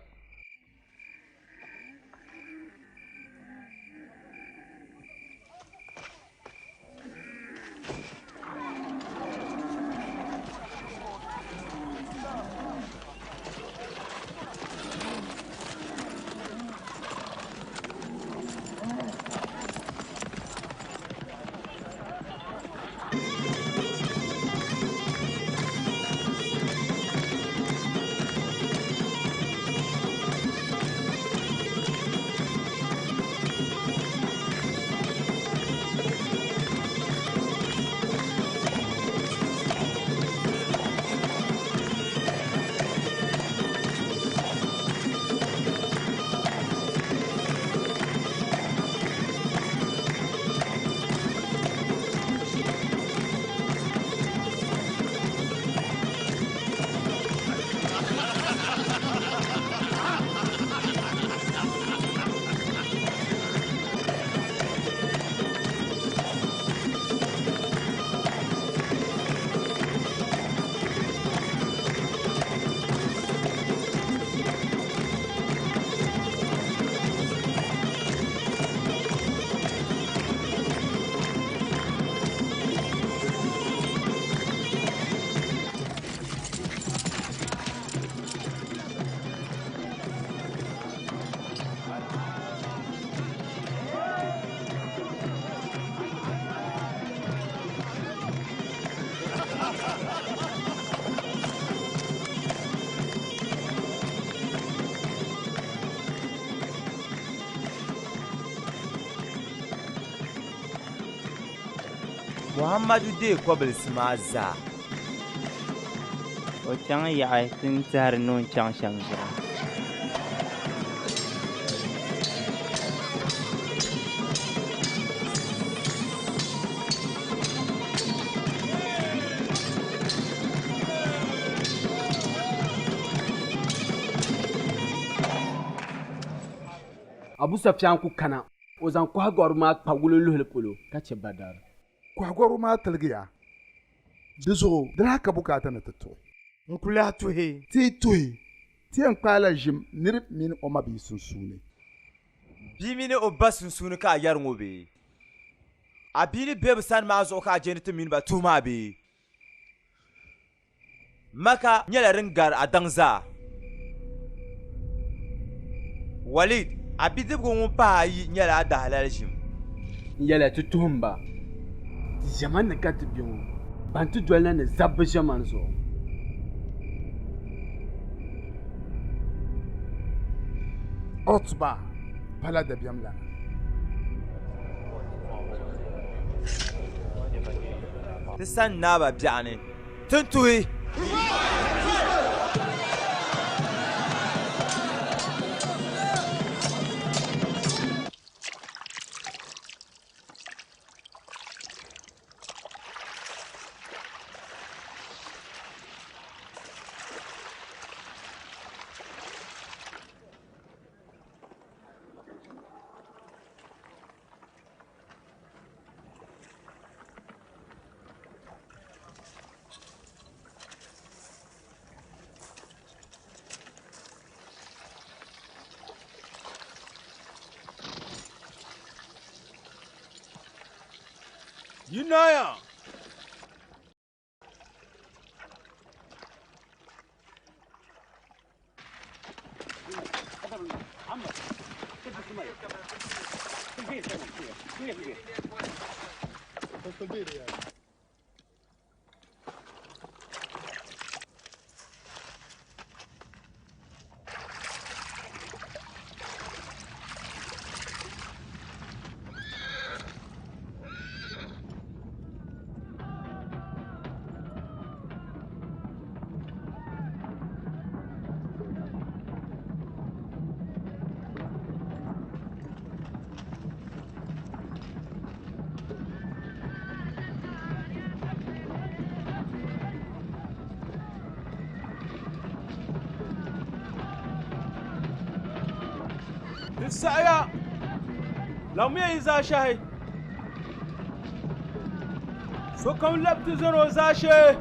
Muhammadu deei kɔbilisi maa zaa. O chaŋ yaɣi ti ni tɛhiri ni o ni chaŋ shɛm zuɣu. Abu Safian ku kana, o zaŋ kɔhigɔriba maa kpa wulinluhili polo ka chɛ Badar. Kɔhigɔriba maa tiligiya, di zuɣu di lahi ka bukaata ni ti tuhi. N ku lahi tuhi. Ti yi tuhi, ti yɛn kpaala ʒim nir mini o mabia sunsuuni. Bia mini o ba sunsuuni ka a yɛri ŋɔ bee? A bia ni be bɛ sani maa zuɣu ka a je ni ti mini ba tuhi maa bee? Maka nyɛla din gari a daŋ zaa. Walid, a bidibigi ŋun pahi ayi nyɛla a dahalali ʒim. N yɛliya ti tuhim ba, Ti ʒiɛmani ni ka ti be ŋɔ, ban ti dolina ni zabbu ʒiɛmani zuɣu. Utba pala dabiɛm lana. Ti sani naaba biɛɣuni. Ti ni tuhi. Yi naaya! Di saɣiya, laɣimmiya yi zaashɛhi. Sokam lab ti zani o zaashee.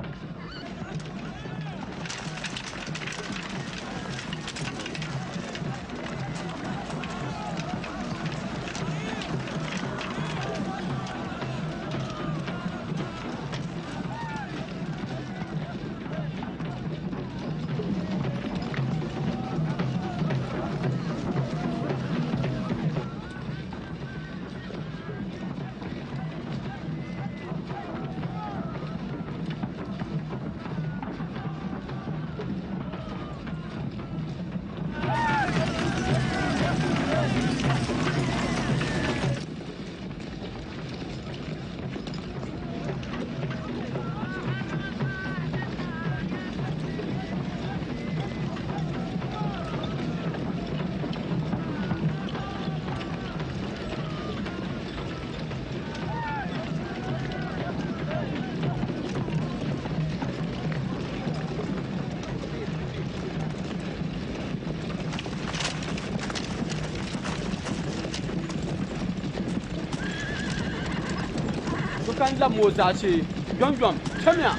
Sokam labimi o zaashee yomyom, chamiya!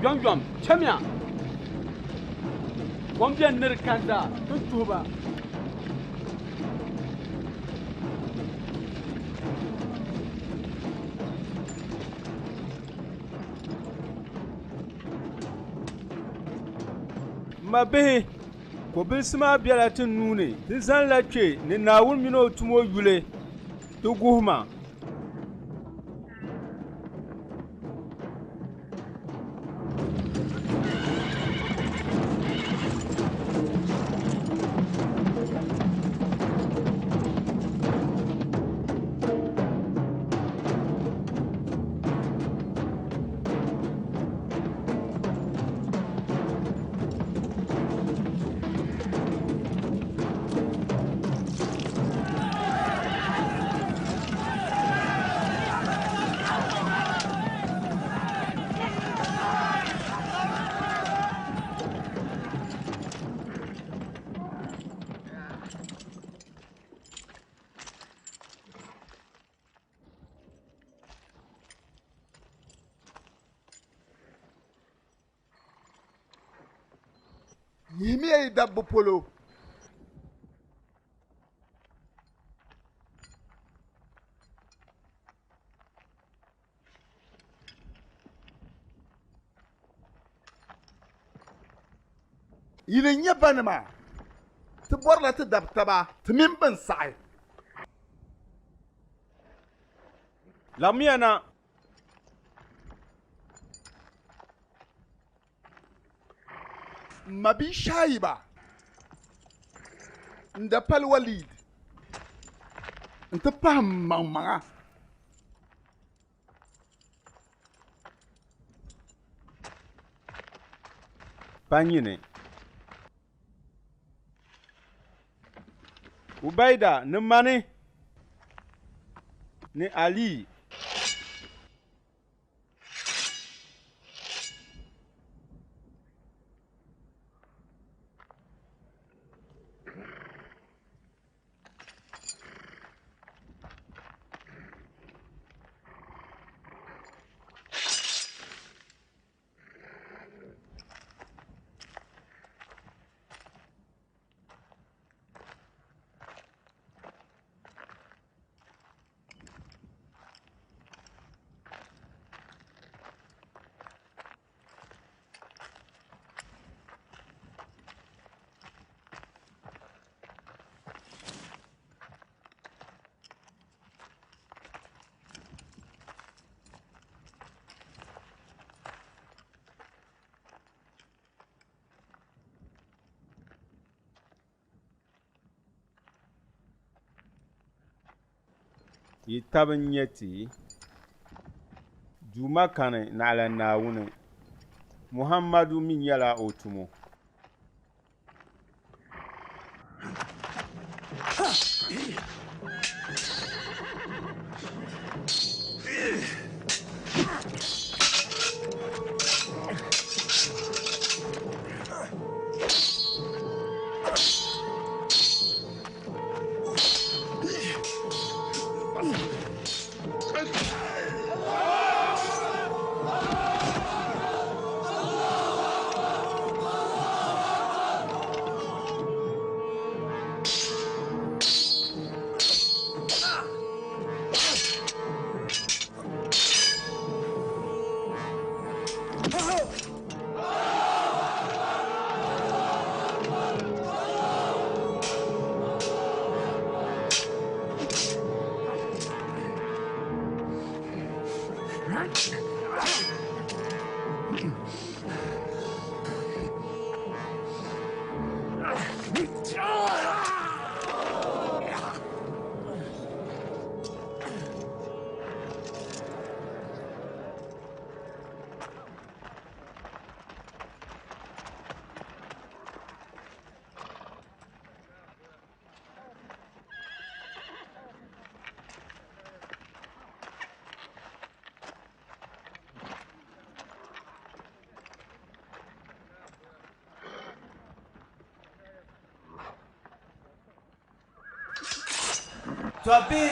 Yomyom, chamiya! Kom beni ni di kani zaa, ti ni tuhi ba. M mabihi, Kobilisi maa bela ti nuu ni, ti zanila kpe ni Naawuni mini o tumo yuli ti guhi ma. Yihimiya yi dabba polo. Yi ni nyɛ banima, ti bɔrila ti dab taba, ti mini bɛn saɣi. Lamiya na. M mabia Shaiba n dapali Walid nti pahi m maŋmaŋa. Pa nyini. Ubaida ni mani ni Ali. Yi taba n-nyɛ ti, Duuma kani naɣila Naawuni, Muhammadu mi nyɛla O tumo. Tɔbbihi,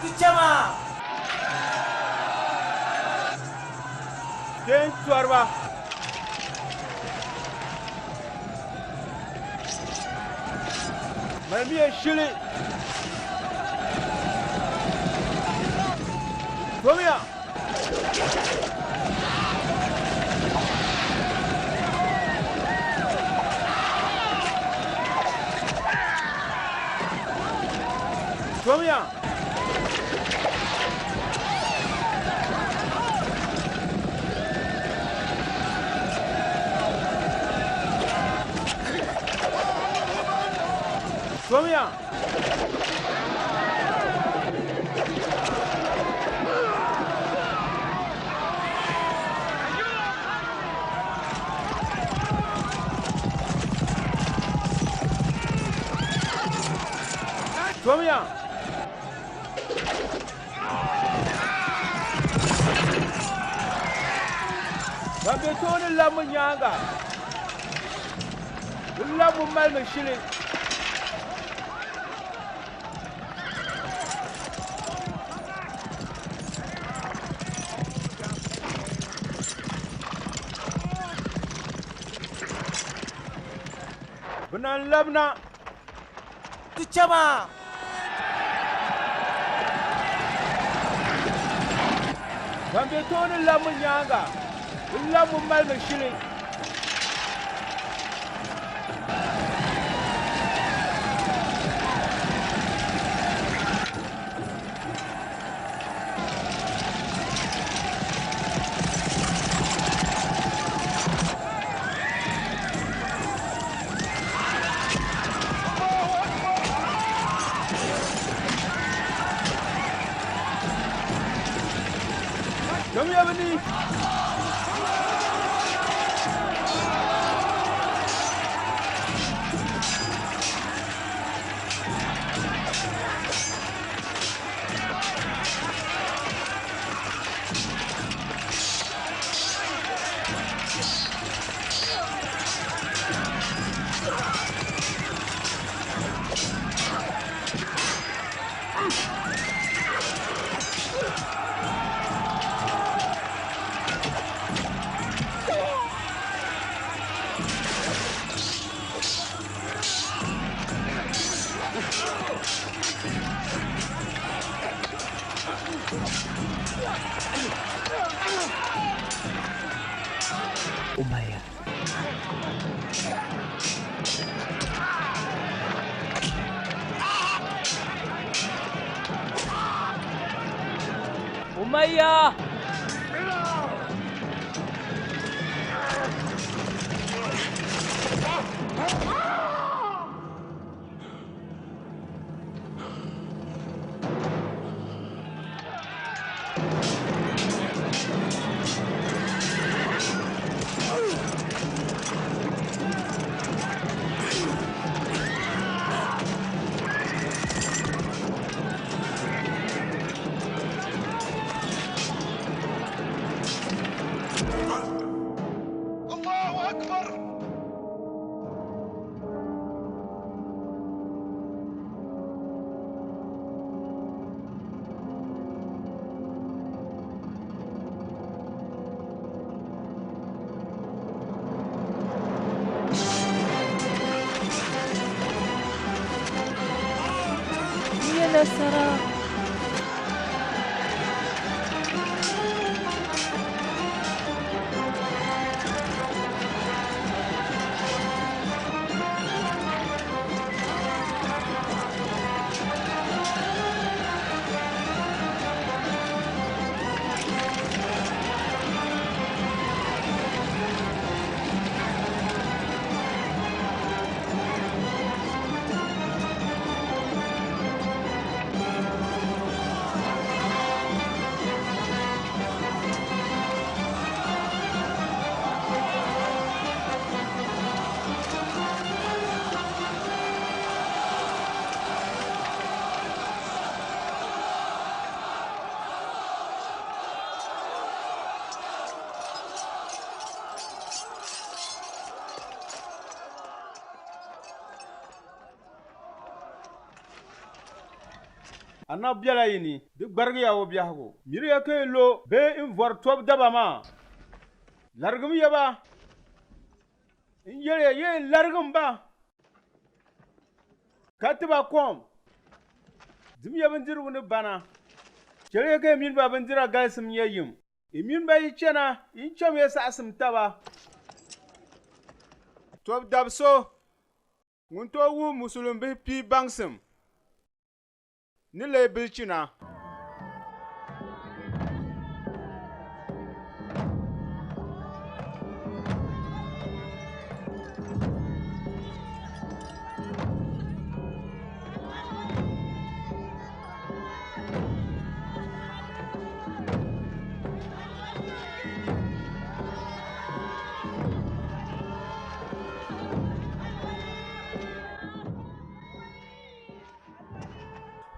ti chama! Kpeen tɔriba! Malimiya shili! Tomiya! Tomiya! Tomiya! Tomiya! Ban be tooni labimi nyaaŋa, bɛ labimi malimi shili. Bɛ na n-labina. Ti chama! Ban be tooni labimi nyaaŋa, bɛ labimi malimi shili. Kpɛmiya bɛ ni! Umayya. Umayya! الله أكبر N nya nasara. Anabi bela yi ni, di gbarigiya o biɛhigu. Miriya ka yi lo bee n-vɔri tɔbu daba maa. Larigimiya ba. N yɛliya yɛn larigim ba ka ti ba kom. Dimiya bindirigu ni bana. Chɛliya ka yi mini ba bindira galisim nyɛ yim. Yi mini ba yi chana, yin chamiya saɣisim taba. Tɔbu dab so ŋun tooi wuhi musulimbihi pii baŋsim. Ni leei bilichina.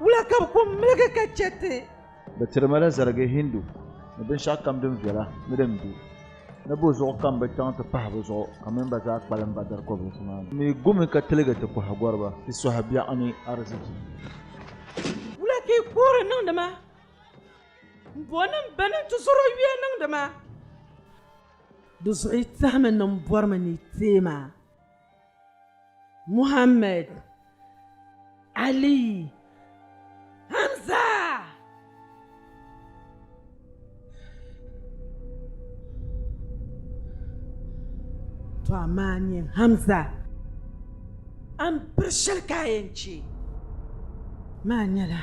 Wula ka bɛ ku miligi ka chɛ ti? Bɛ tiri ma la zarigi Hindu ni binshɛɣu kam din viɛla ni din be ni bɔ zuɣu ka m bi chaŋ ti pahi bɛ zuɣu ka m mini ba zaa kpalim Badari kɔbilisi maa ni. Mi gumi ka tiligi ti kɔhigɔriba ti sɔhi biɛɣu ni arzichi. Wula ka yi kuhiri niŋdi ma? M bo ni m ba ni n tizɔro yuya niŋdi ma? Di zuɣu yi tɛhimi ni m bɔrimi ni yi teei ma. Muhammad, Ali, Hamza! To amaa nyin Hamza, a ni biri shɛli ka a yɛn chɛ maa nyɛla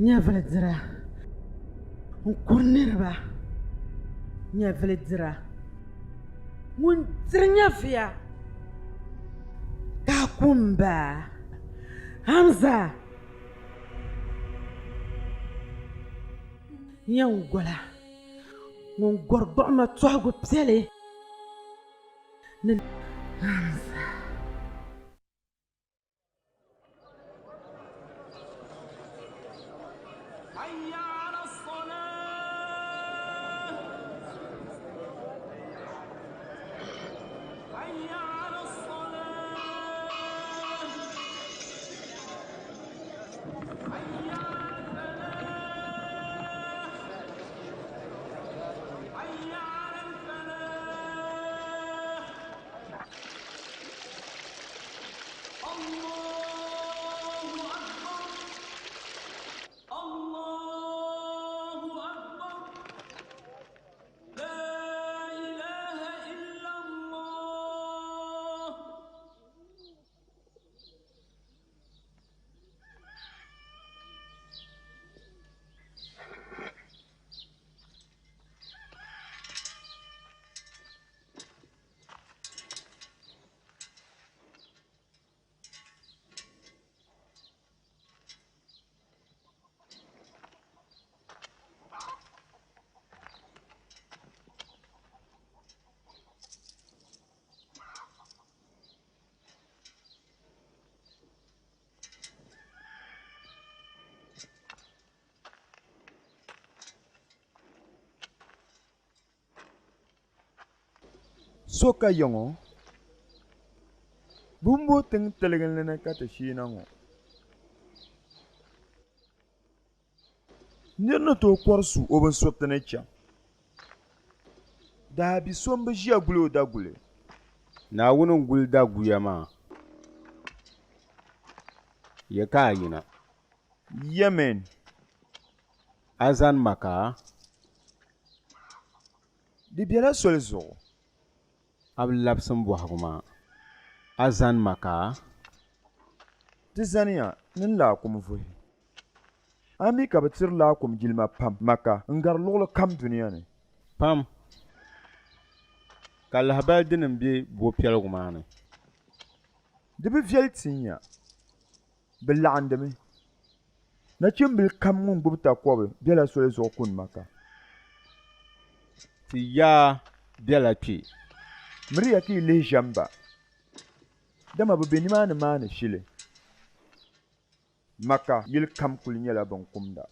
nyɛvili dira n-kuri niriba, nyɛvili dira. Ŋun diri nyɛviya ka a ku m ba Hamza yɛn gola ŋun gɔri gbuɣima tɔhigu piɛli ni Hamza. So ka ya ŋɔ, bimbo tiŋ tiliginli ni ka ti sheena ŋɔ. Nir ni tooi kɔri su o binsuriti ni chaŋ. Daabi so m-bi ʒiya guli o daguli. Naawuni n-guli daguya maa. Ya ka a yina? Yemen. A zani ma ka? Di bela soli zuɣu. A bi labisi m bɔhigu maa. A zani ma ka? Ti zaniya ni n laakum vuhi. A mi ka bɛ tiri laakum jilima pam Maka n-gari luɣili kam dunia ni. Pam. Ka lahibali dini m-be bɔpiɛligu maa ni? Di bi viɛli tin ya. Bɛ laɣindimi. Nachimbila kam ŋun gbubi takɔbi bela soli zuɣu kuni Maka. Ti yaa bela kpe. Miriya ka yi lihi ʒɛm ba, dama bɛ be nimaani maani shili. Maka yili kam kuli nyɛla binkumda.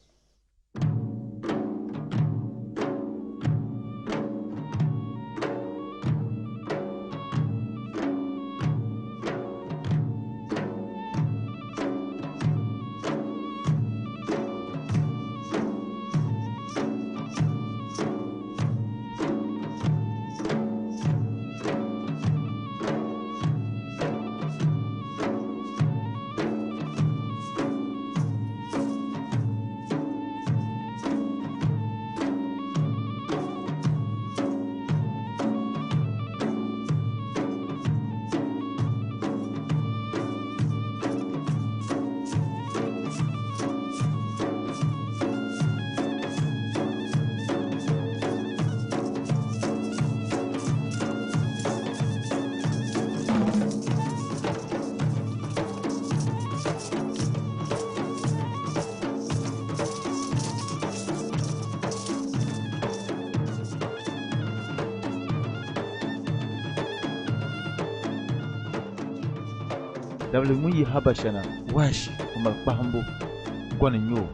Dabili ŋun yi Habasha na, Wahashi, o mali kpahimbu, gɔni n-nyɛ o.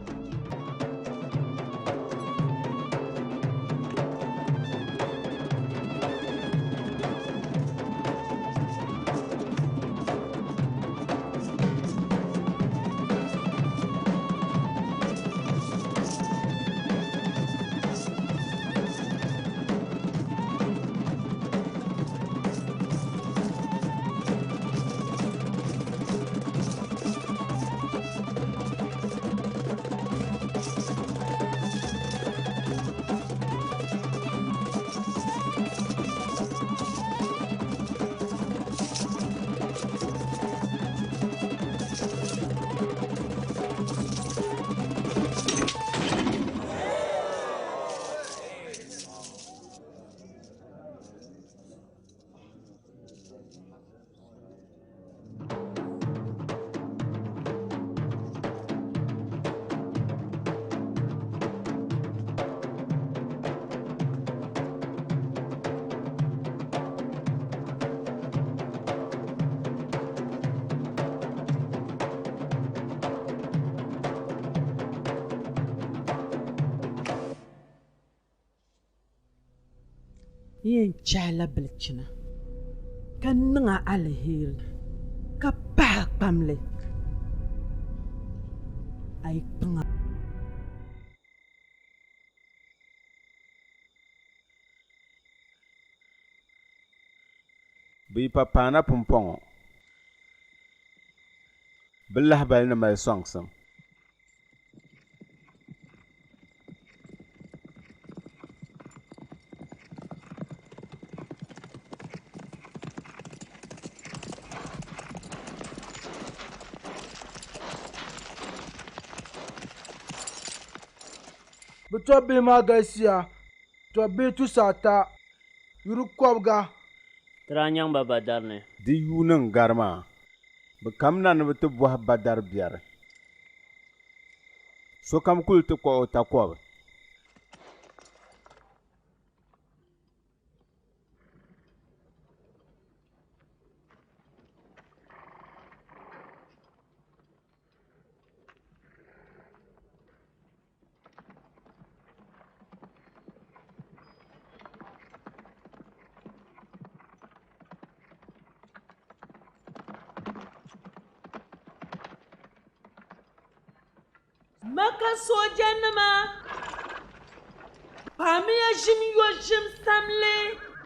N yɛn chɛ a la bilichina, ka niŋ a aliheri, ka pah a kpamli a yi kpiŋa. Bɛ yi pa paana pumpɔŋɔ, bɛ lahibali ni mali sɔŋsim. Bɛ tɔbbihi maa galisiya, tɔbbihi tusaata, yuri kɔbiga. Ti daa nyaŋ ba Badar ni. Di yuuni n-gari maa, bɛ kamina ni bɛ ti bɔhi Badar biɛri. Sokam kul ti kpuɣi o takɔbi. Maka soojanima, kpahimiya ʒim yo ʒim samli,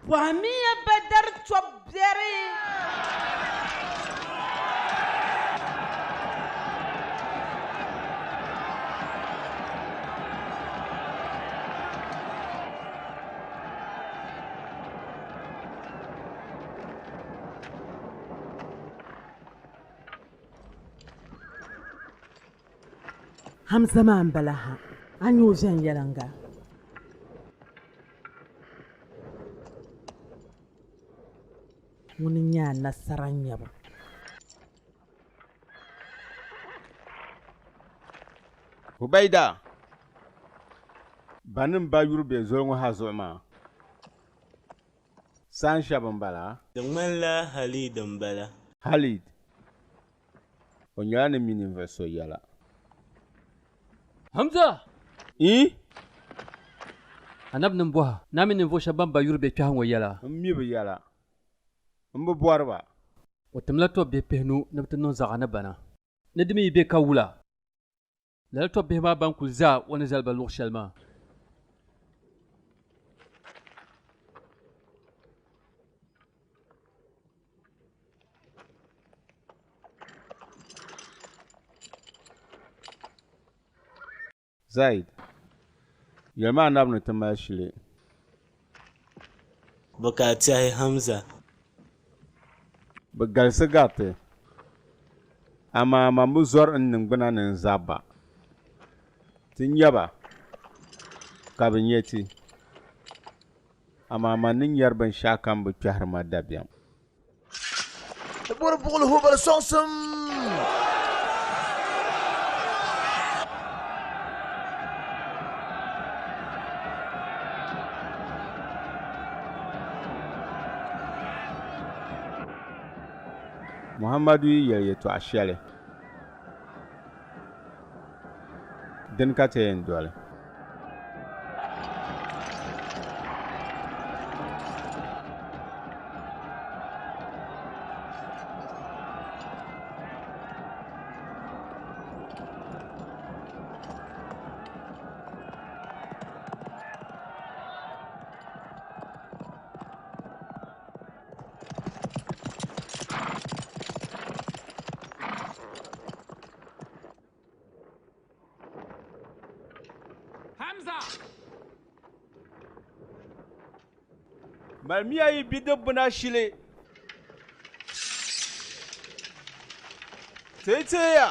bɔhimiya Badar tɔb biɛri. Hamza maa m-bala ha, a nya o viɛnyɛliŋga. Ŋuni n-nyɛ a nasara nyabu. Ubaida, Ba ni m ba yuri be zoli ŋɔ ha zuɣu maa, saan shɛba m-bala? Di ŋmanila Halid m-bala. Halid, O nyɛla ni mi ninvuɣ so yɛla. Hamza! Ii! Anabi ni m-bɔhi ni a mi ninvuɣ shɛba ban ba yuri be kpɛhi ŋɔ yɛla? M mi bɛ yɛla. M bi bɔri ba. O timla tɔbbihi pihinu ni bɛ ti niŋ zaɣa ni bana. Ni di mi yi be ka wula, lala tɔbbihi maa ban kul za o ni zali ba luɣ shɛli maa. Zaid, Yɛlimi Anabi ni ti mali shili. Bɔ ka a tɛhi Hamza? Bɛ galisi gariti, amaa man bi zɔri n niŋgbuna ni n zab ba. Ti nya ba, ka bɛ nya ti, amaa man ni nyari binshɛɣukam bi kpɛhiri ma dabiɛm. Ti bɔri buɣili Hubal sɔŋsim. Muhammadu yi yɛli yɛtɔɣ shɛli, dini ka ti yɛn doli. Hamza! Malimiya yi bidibbina shili. Teeteeya!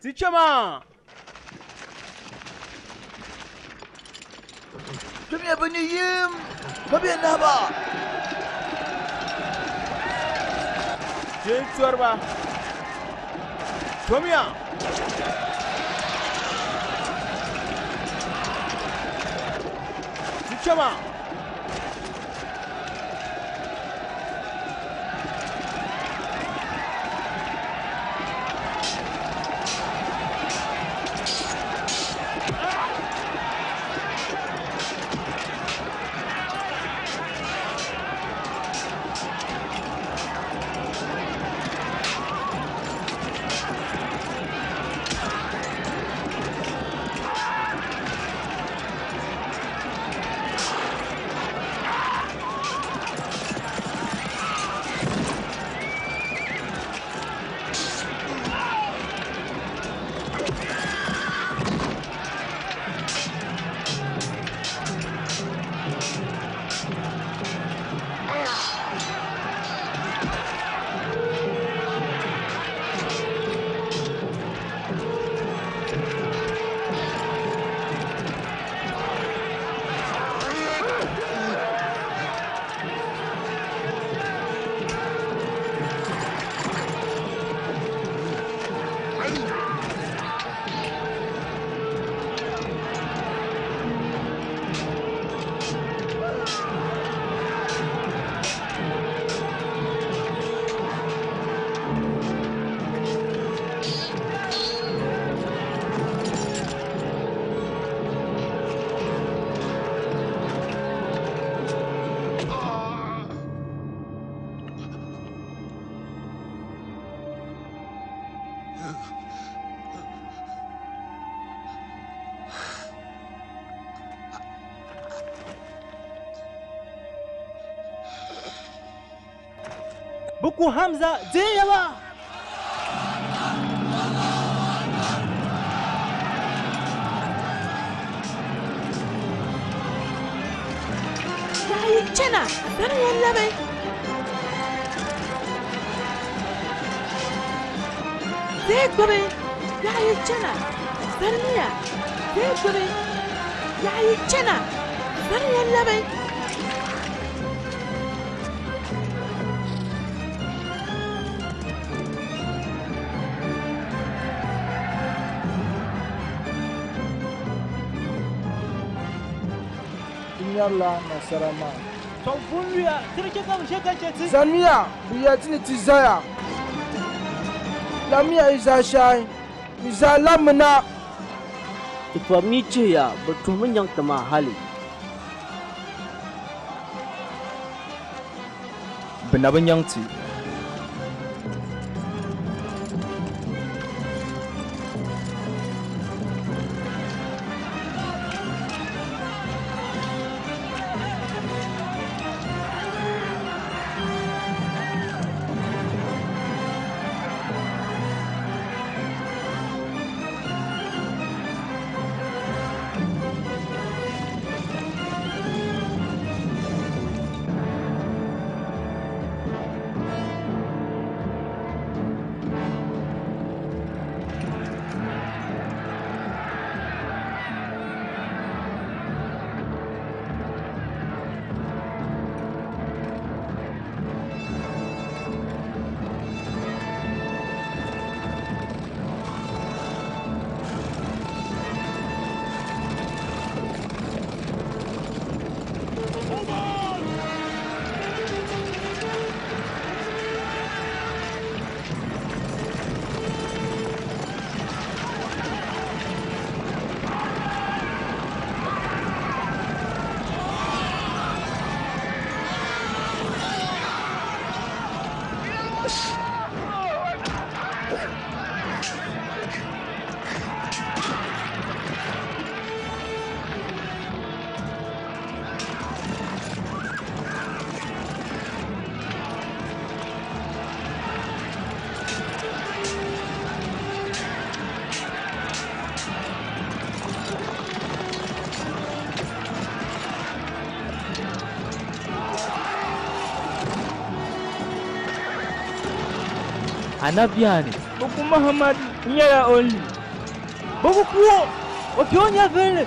Ti chɛ maa! Kpɛmiya bɛ ni yim, ka bɛ nahi ba. Teei tɔriba, tomiya! Ti chɛ maa! Bɛ ku Hamza deeya ba! Yaɣa yi chana, zaniya labi. Dee gbubi, yaɣa yi chana, zanimiya. Dee gbubi, yaɣa yi chana, zaniya labi. Ti nyarila nasara maa. Tɔbu pun luya, ti di chɛ ka bɛ ʒe ka chɛ ti. Zamiya, bɛ yɛli ti ni ti zaya. Lamiya yi zaashɛhi, yi zaa labimina. Ti tɔbu mi chihiya, bɛ tuhimi nyaŋ ti maa hali. Bɛ na bi nyaŋ ti. Anabi yaani. Bɛ ku Muhammadu n-nyɛla o ni lu. Bɛ bi ku o, o kpe o nyɛvilli.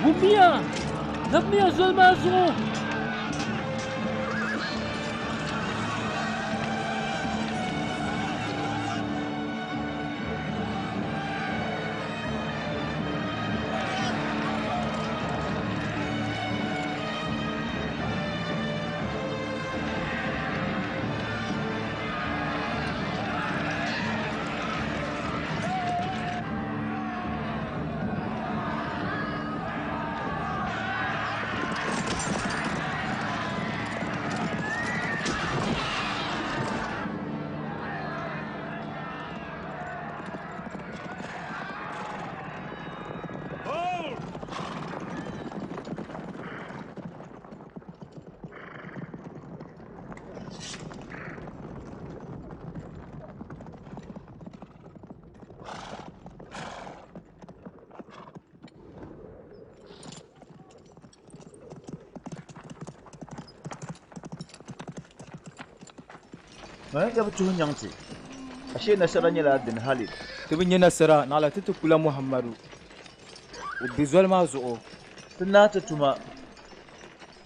Wummiya! Labimiya zoli maa zuɣu! Mani ka bɛ tuhi nyaŋ ti, ashee nasara nyɛla dini hali. Ti bi nya nasara naɣila ti ti kula Muhammadu, o be zoli maa zuɣu. Ti naai ti tuma,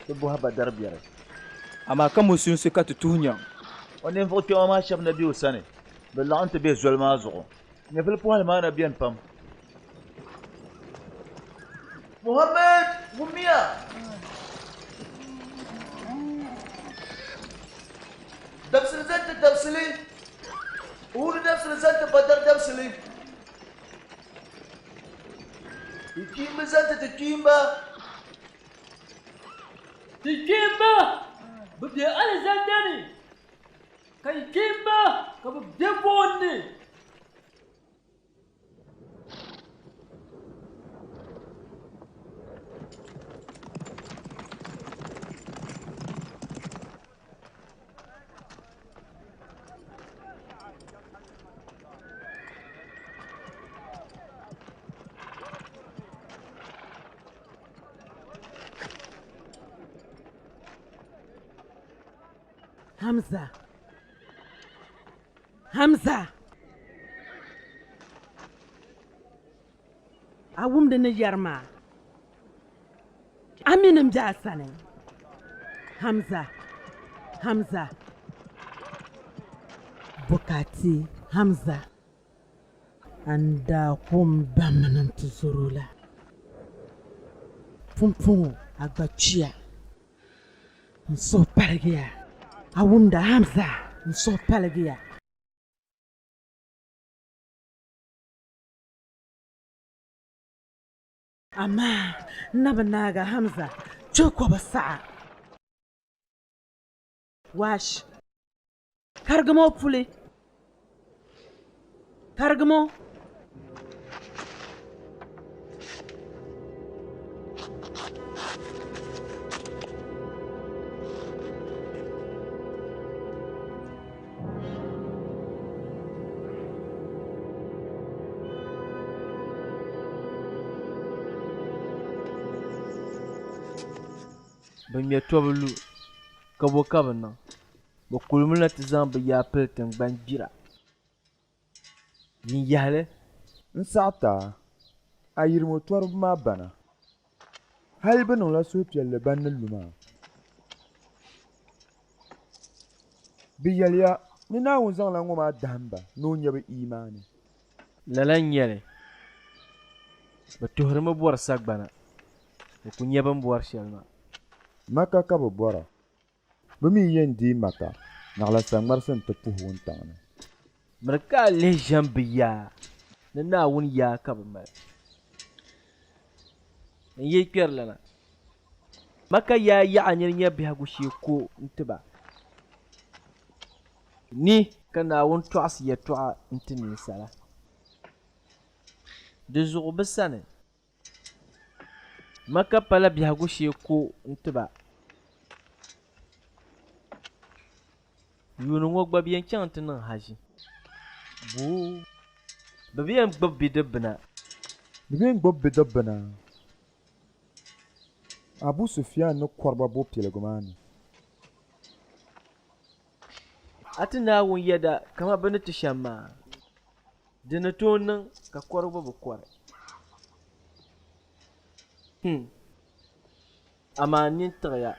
ti bɔhi Badar biɛri. Amaa ka musulinsi ka ti tuhi nyaŋ. O ninvuɣ kpɛma maa shɛba na be o sani, bɛ laɣim ti be zoli maa zuɣu. Nyɛvili pɔhili maa na beni pam. Muhammad, wummiya! Dabisili zani ti dabisili, Uhudu dabisili zani ti Badar dabisili. Ti kpiimba zani ti ti kpiimba. Ti kpiimba bi be alizanda ni, ka yi kpiimba ka bɛ be buɣim ni. Hamza Hamza a wumdi ni yɛri maa a mi ni m be a sani Hamza Hamza Bukati Hamza A ni daa ku m ba mini n tizɔro la, pumpɔŋɔ a gba kpiya. N suhu paligiya, a wumda Hamza, n suhu paligiya. Amaa n na bi naagi Hamza, kpe kɔbu saɣa. Wash. Karigimi o puli. Karigimi o. Bɛ ŋme tɔbu lu, ka bo ka bɛ niŋ? Bɛ kulimi na ti zaŋ bɛ yaa pili tiŋgbani gbira. Yin yahili. N saɣiti a, a yirimo tɔriba maa bana. Hal bɛ niŋla suhupiɛlli ban ni lu maa. Bɛ yɛliya ni Naawuni zaŋla ŋɔ maa dahim ba ni o nya bɛ iimaani. Lala n-nyɛ li, bɛ tuhirimi bɔri sagbana, bɛ ku nya bɛ ni bɔri shɛli maa. Maka ka bɛ bɔra. Bɛ mi yɛn deei Maka, naɣila saŋmarisi n-ti puhi wuntaŋ ni. Miri ka a lihi ʒiɛm bɛ yaa, ni Naawuni yaa ka bɛ mali. N yi kpɛrilana, Maka yaa yaɣa nini nyɛ biɛhigu shee ko n-ti ba. Ni ka Naawuni tɔɣisi yɛtɔɣa n-ti ninsala. Di zuɣu bɛ sani. Maka pala biɛhigu shee ko n-ti ba. Yuuni ŋɔ gba bɛ yɛn chaŋ nti niŋ haji. Boo! Bɛ bi yɛn gbubi bidibbina. Bɛ bi yɛn gbubi bidibbina. Abu Sufyan ni kɔri ba bopiligu maa ni. A ti Naawuni yɛda kaman bɛ ni ti shɛm maa, di ni tooi niŋ ka kɔrigu bi kɔri. Hmm. Amaa n nini tiɣiya,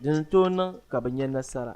di ni tooi niŋ ka bɛ nya nasara.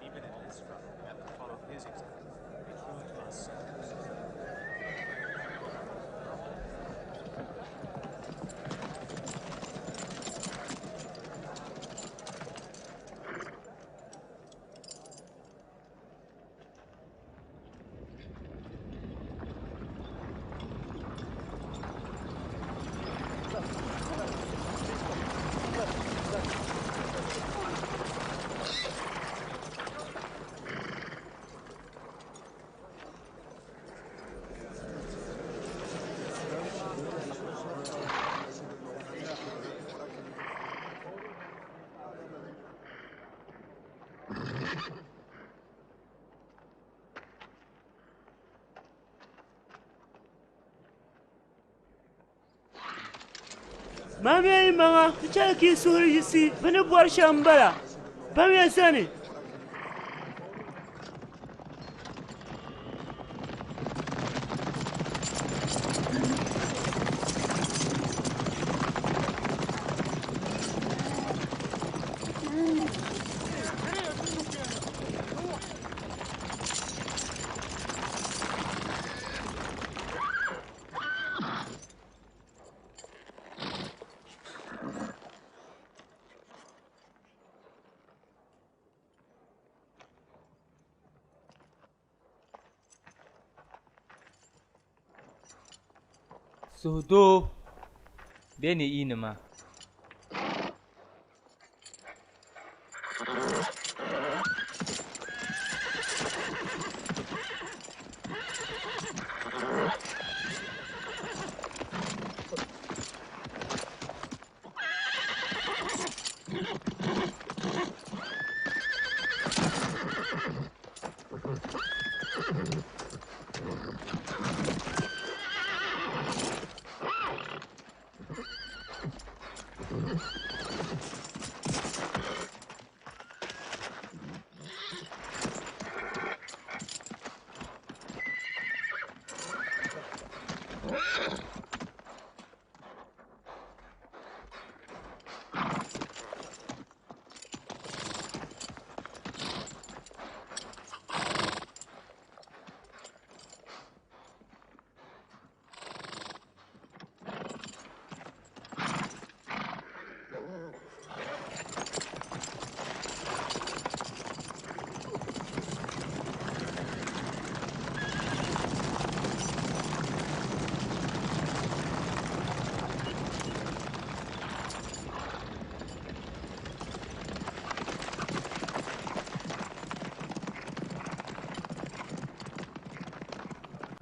Even in this struggle, we have to follow his example. Be true to ourselves. Maamiya yi maŋa ti chɛli ka yi suhuri yiɣisi bɛ ni bɔri shɛm m-bala. Bamiya zani. Suhudoo be ni yi nima.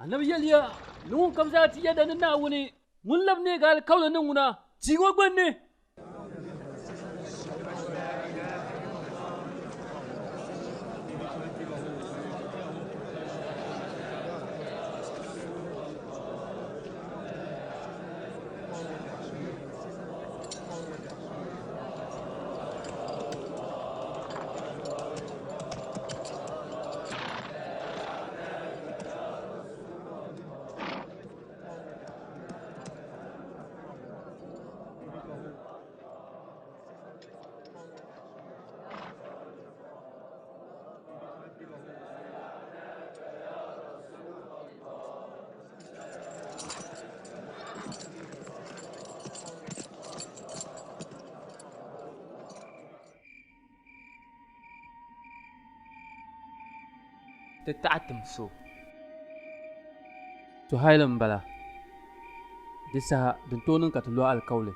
Anabi yɛliya ni ŋunkam zaa ti yɛda ni Naawuni ŋun lab neegi alikauli ni ŋuna tia ŋɔ gbinni. Ti taɣi tim so. Suhail m-bala. Di saha din tooi niŋ ka ti lo alikauli.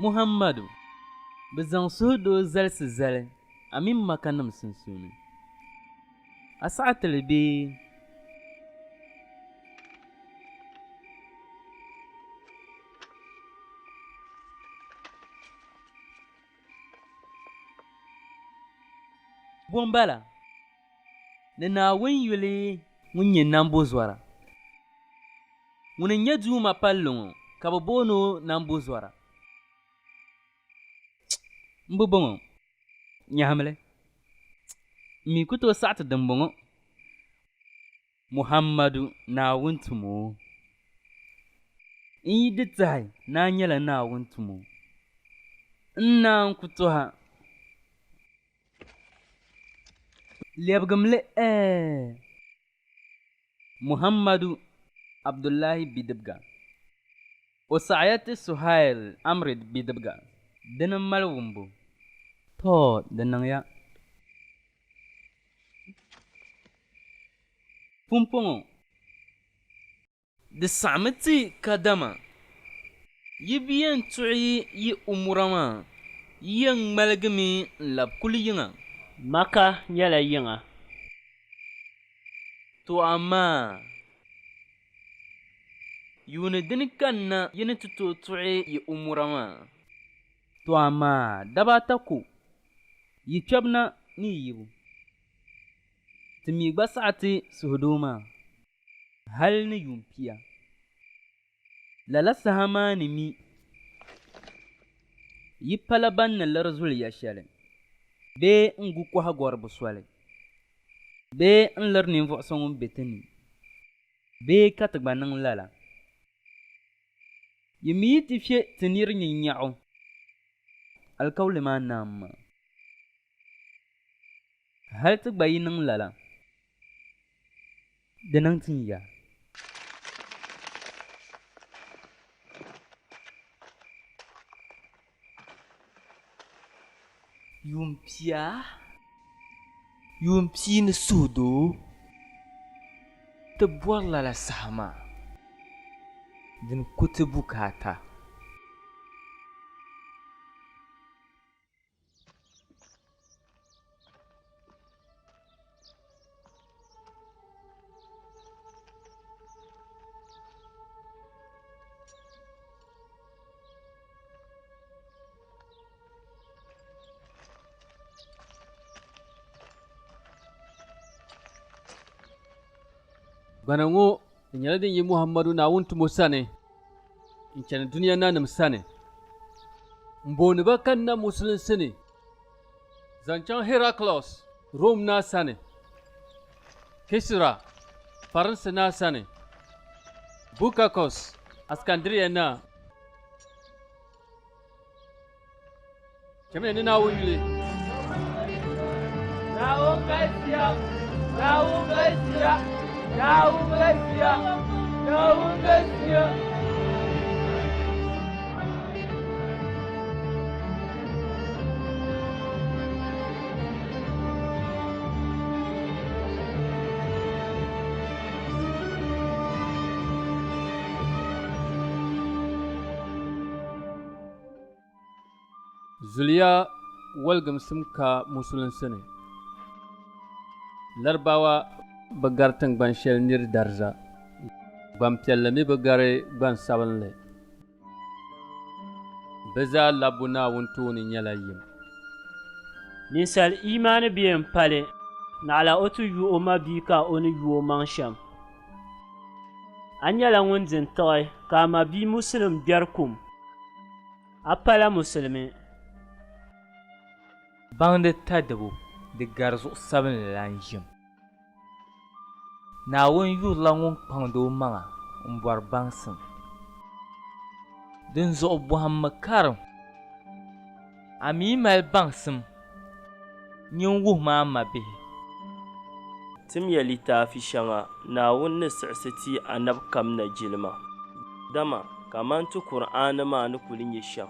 Muhammadu, bɛ zaŋ suhudoo zalisi zali a mini Makanim sunsuuni. A saɣi ti li bee? Bɔ m-bala? Ni Naawuni yuli ŋun nyɛ Nambɔzɔra. Ŋuni n-nyɛ Duuma palli ŋɔ ka bɛ booni o Nambɔzɔra. M bi bɔŋɔ, nyahimi li. M mi ku tooi saɣi ti dimbɔŋɔ. Muhammadu Naawuni tumo. N yi di tɛhi ni a nyɛla Naawuni tumo, n naan ku tɔhi a. Lɛbigim li ɛɛh! Muhammadu Abdullahi bidibga. O saɣiya ti Suhail Amri bidibga. Dini m-mali wumbu. Tɔ! Di niŋya. Pumpɔŋɔ, di saɣimi ti kadama yi bi yɛn tuɣi yi umura maa, yi yɛn ŋmaligimi n-labi kuli yiŋa. Maka nyɛla yiŋa. To amaa, yuuni dini kanna yi ni ti tooi tuɣi yi umura maa. To amaa, daba ata ko, yi kpɛbu na ni yi yibu. Ti mi gba saɣi ti suhudoo maa, hal ni yuun pia. Lala saha maa ni mi, yi pala ban ni liri zuliya shɛli bee n-gu kɔhigɔribu soli bee n-liri ninvuɣ so ŋun be ti ni bee ka ti gba niŋ lala. Yi mi yi ti fe ti nir nyinnyaɣu alikauli maa naam maa, hal ti gba yi niŋ lala, di niŋ tin ya. Yuun pia, yuun pia ni suhudoo, ti bɔri lala saha maa, din ku ti bukaata. Gbana ŋɔ di nyɛla din yi Muhammadu Naawuni tumo sani n-chani dunia nanim sani m-booni ba kanna musulinsi ni zaŋ chaŋ Heraclius Rom naa sani, Kisra Farinsi naa sani, Bukakos Askandiriya naa. Chamiya ni Naawuni yuli. Naawuni galisiya! Naawuni galisiya! Naawuni galisiya! Naawuni galisiya! Zuliya waligimsim ka musulinsi ni. Laribawa bi gari tiŋgban shɛli nir dariza, gbampiɛlli mi bi gari gbansabinli. Bɛ zaa labbu Naawuni tooni nyɛla yim. Ninsal iimaani bi yɛn pali, naɣila o ti yu o mabia ka o ni yu o maŋ shɛm. A nyɛla ŋun di n-tiɣi ka a mabia Musulim gbɛri kum. A pala Musulimi. Baŋdi tadibu di gari zuɣu sabinli lan ʒim. Naawuni yurila ŋun kpaŋdi o maŋa m-bɔri baŋsim. Dinzuɣu bɔhimmi karim. A mi yi mali baŋsim, nyin wuhimi a mabihi. Timiya litaafi shɛŋa Naawuni ni siɣisi ti anabi kam na jilima, dama kaman ti Kur'aani maa ni kuli nyɛ shɛm,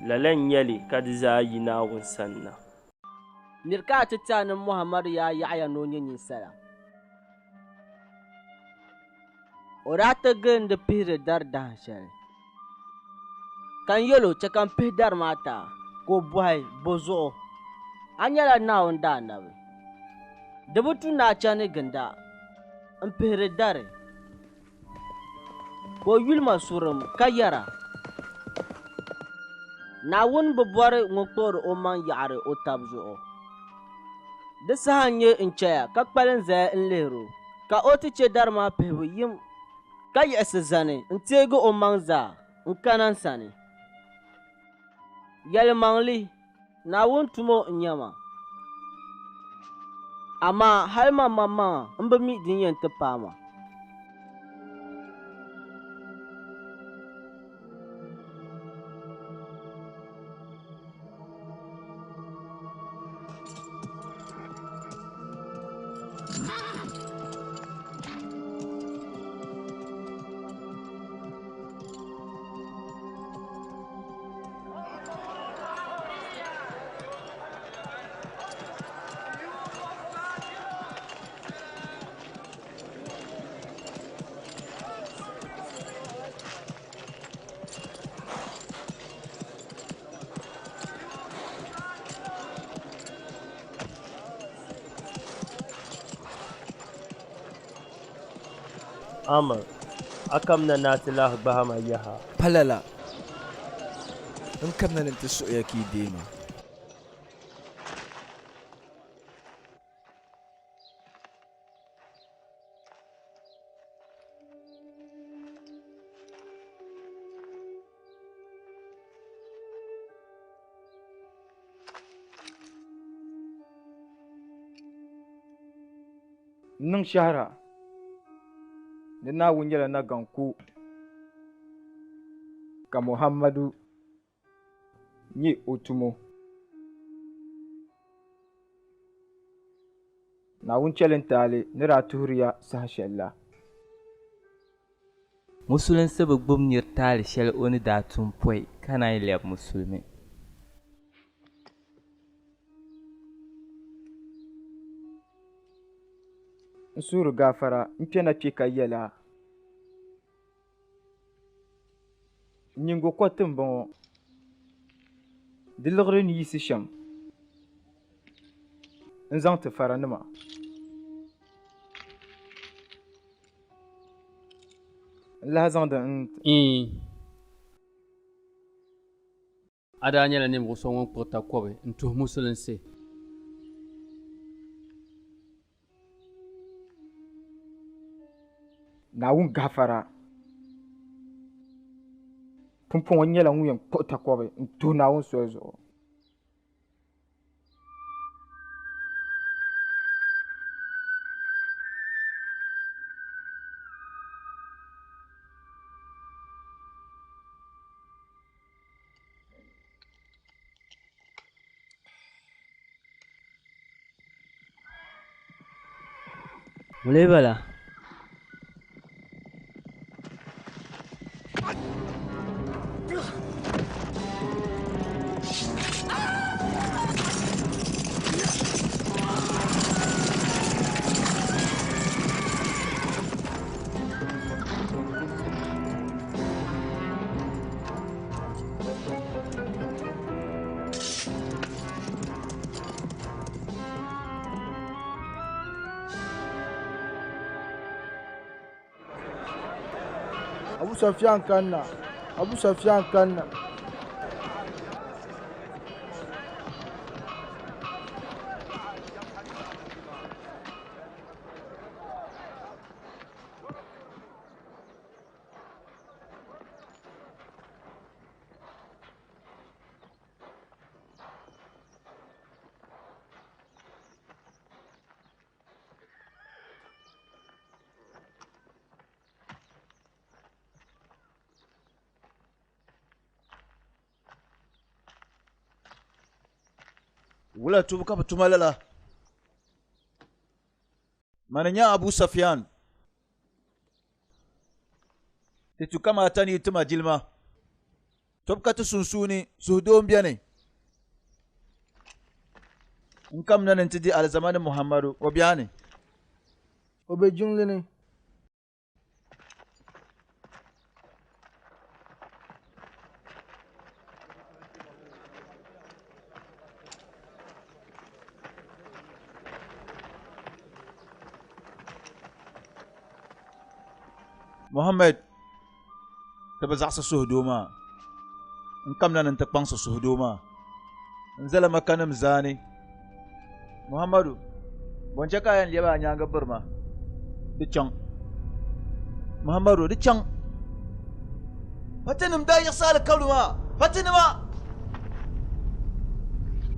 lala n-nyɛ li ka di zaa yi Naawuni sani na. Miri ka a ti ti a ni Muhammadu yaa yaɣiya ni o nyɛ ninsala. O daa ti gilindi pihiri dari dahin shɛli. Ka n yɛl o, Chɛ ka m pihi dari maa ti a. Ka o bɔhi, Bɔ zuɣu? A nyɛla Naawuni daanabi. Di bi tu ni a chani ginda m-pihiri dari. Ka o yuli ma surim ka yɛra, Naawuni bi bɔri ŋun kpuɣiri omaŋ yaɣiri o tab zuɣu. Di saha n-nyɛ n chaya ka kpalim zaya n-lihir o, ka o ti chɛ dari maa pihibu yim ka yiɣisi zani n-teegi omaŋ zaa n-kana n sani. Yɛlimaŋli, Naawuni tumo n-nyɛ ma. Amaa hal man maŋmaŋa m bi mi din yɛn ti paai ma. Amir, a kamina ni a ti lahi gbahi ma yaha? Pa lala! N kamina ni n ti suhi ya ka yi deei ma. N niŋ shɛhira ni Naawuni nyɛla nagaŋ ko, ka Muhammadu nyɛ o tumo. Naawuni chɛli n taali ni daa tuhiri ya saha shɛli la. Musulinsi bi gbubi nir taali shɛli o ni daa tum pɔi ka naan lɛbi Musulimi. N suhiri gaafara n kpɛna kpe ka yɛl a, N nyiŋgokɔriti m-bɔŋɔ, di liɣiri ni yiɣisi shɛm n-zaŋ ti faranima. N lahi zaŋdi n. Iin. A daa nyɛla ninvuɣ so ŋun kpuɣi takɔbi n-tuhi musulinsi. Naawuni gaafara, pumpɔŋɔ n nyɛla ŋun yɛn kpuɣi takɔbi n-tuhi Naawuni soli zuɣu. Ŋuni bala? Abu Safian kanna. Abu Safian kanna. Wula tubu ka bɛ tuma lala? Mani nya Abu Safian. Ti tu kamaata ni yi ti ma jilima. Tɔbu ka ti sunsuuni, suhudoo m-beni. N kamina ni nti di alizama ni Muhammadu, o bɛani. O be jiŋli ni. Muhammad ti bi zaɣisi suhudoo maa n kamina ni n ti kpaŋsi suhudoo maa n zala Makanim zaani Muhammadu bɔ n-chɛ ka a yɛn lɛbi a nyaaŋa biri ma di chaŋ Muhammadu di chaŋ Fatinim daa yiɣisi alikauli maa Fatinima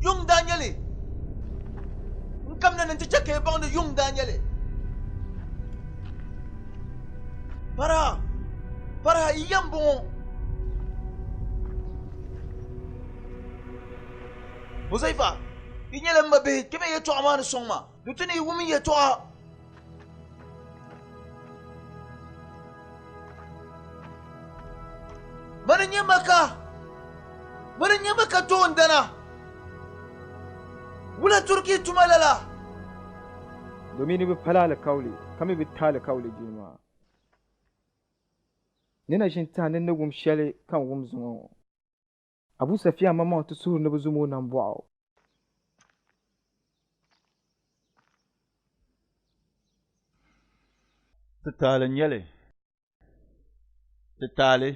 yuŋ daa nyɛ li n kamina ni n ti chɛ ka yi baŋ ni yuŋ daa nyɛ li Faraha Faraha yi yɛm bɔŋɔ Huzaifa yi nyɛla m mabihi kpɛmi yɛtɔɣa maa ni sɔŋ ma di tu ni yi wum n yɛtɔɣa Mani n-nyɛ Maka, mani n-nyɛ Maka toondana. Wula turi ka yi tuma lala? Domin ni bɛ pala alikauli ka mi bi ti alikauli jilima. Ni na ʒi n-tahi ni n ni wum shɛli ka n wum zuŋɔ ŋɔ. Abu Safiyan maŋmaŋ ti suhuri ni bɛ zom o nambɔɣu. Ti taali n-nyɛ li. Ti taali.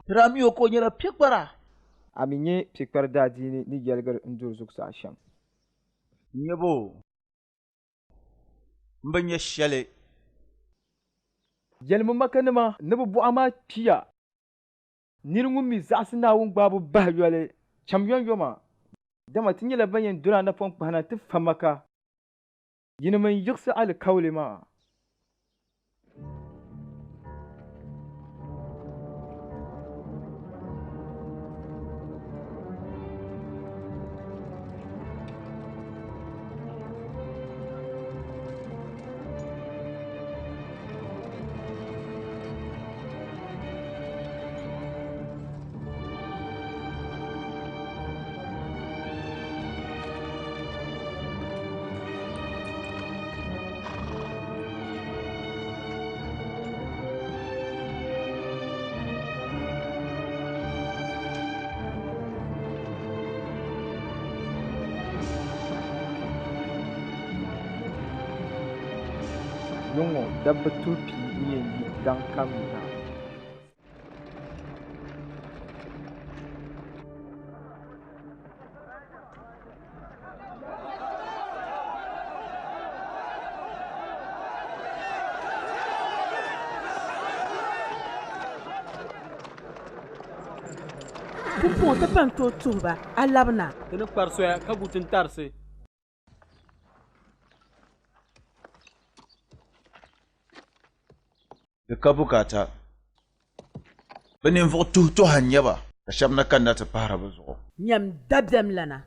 Ti daa mi o ka o nyɛla piɛkpara. A mi nyɛ piɛkpari daadiini ni yɛligiri n-duri zuɣusaa shɛm. N-nyɛ bo? M bi nya shɛli. Yɛlimi Makanima ni bɛ buɣa maa kpiya. Nir ŋun mi zaɣisi Naawuni gbaabu bahi yoli, cham yomyoma, dama ti nyɛla ban yɛn dol a napɔŋ kpahi na nti fa Maka. Yinim n-yiɣisi alikauli maa. Yuŋ ŋɔ dabba tuhi pia n-yɛn yi daŋ kam ni na. Pumpɔŋɔ ti pa n-tooi tuhi ba, a labina. Ti ni kpari soya ka gu tintarisi. Di ka bukaata. Bɛ ninvuɣ tuhi tɔha n-nyɛ ba, ka shɛba na kanna ti pahiri bɛ zuɣu. Nyam dabiɛm lana.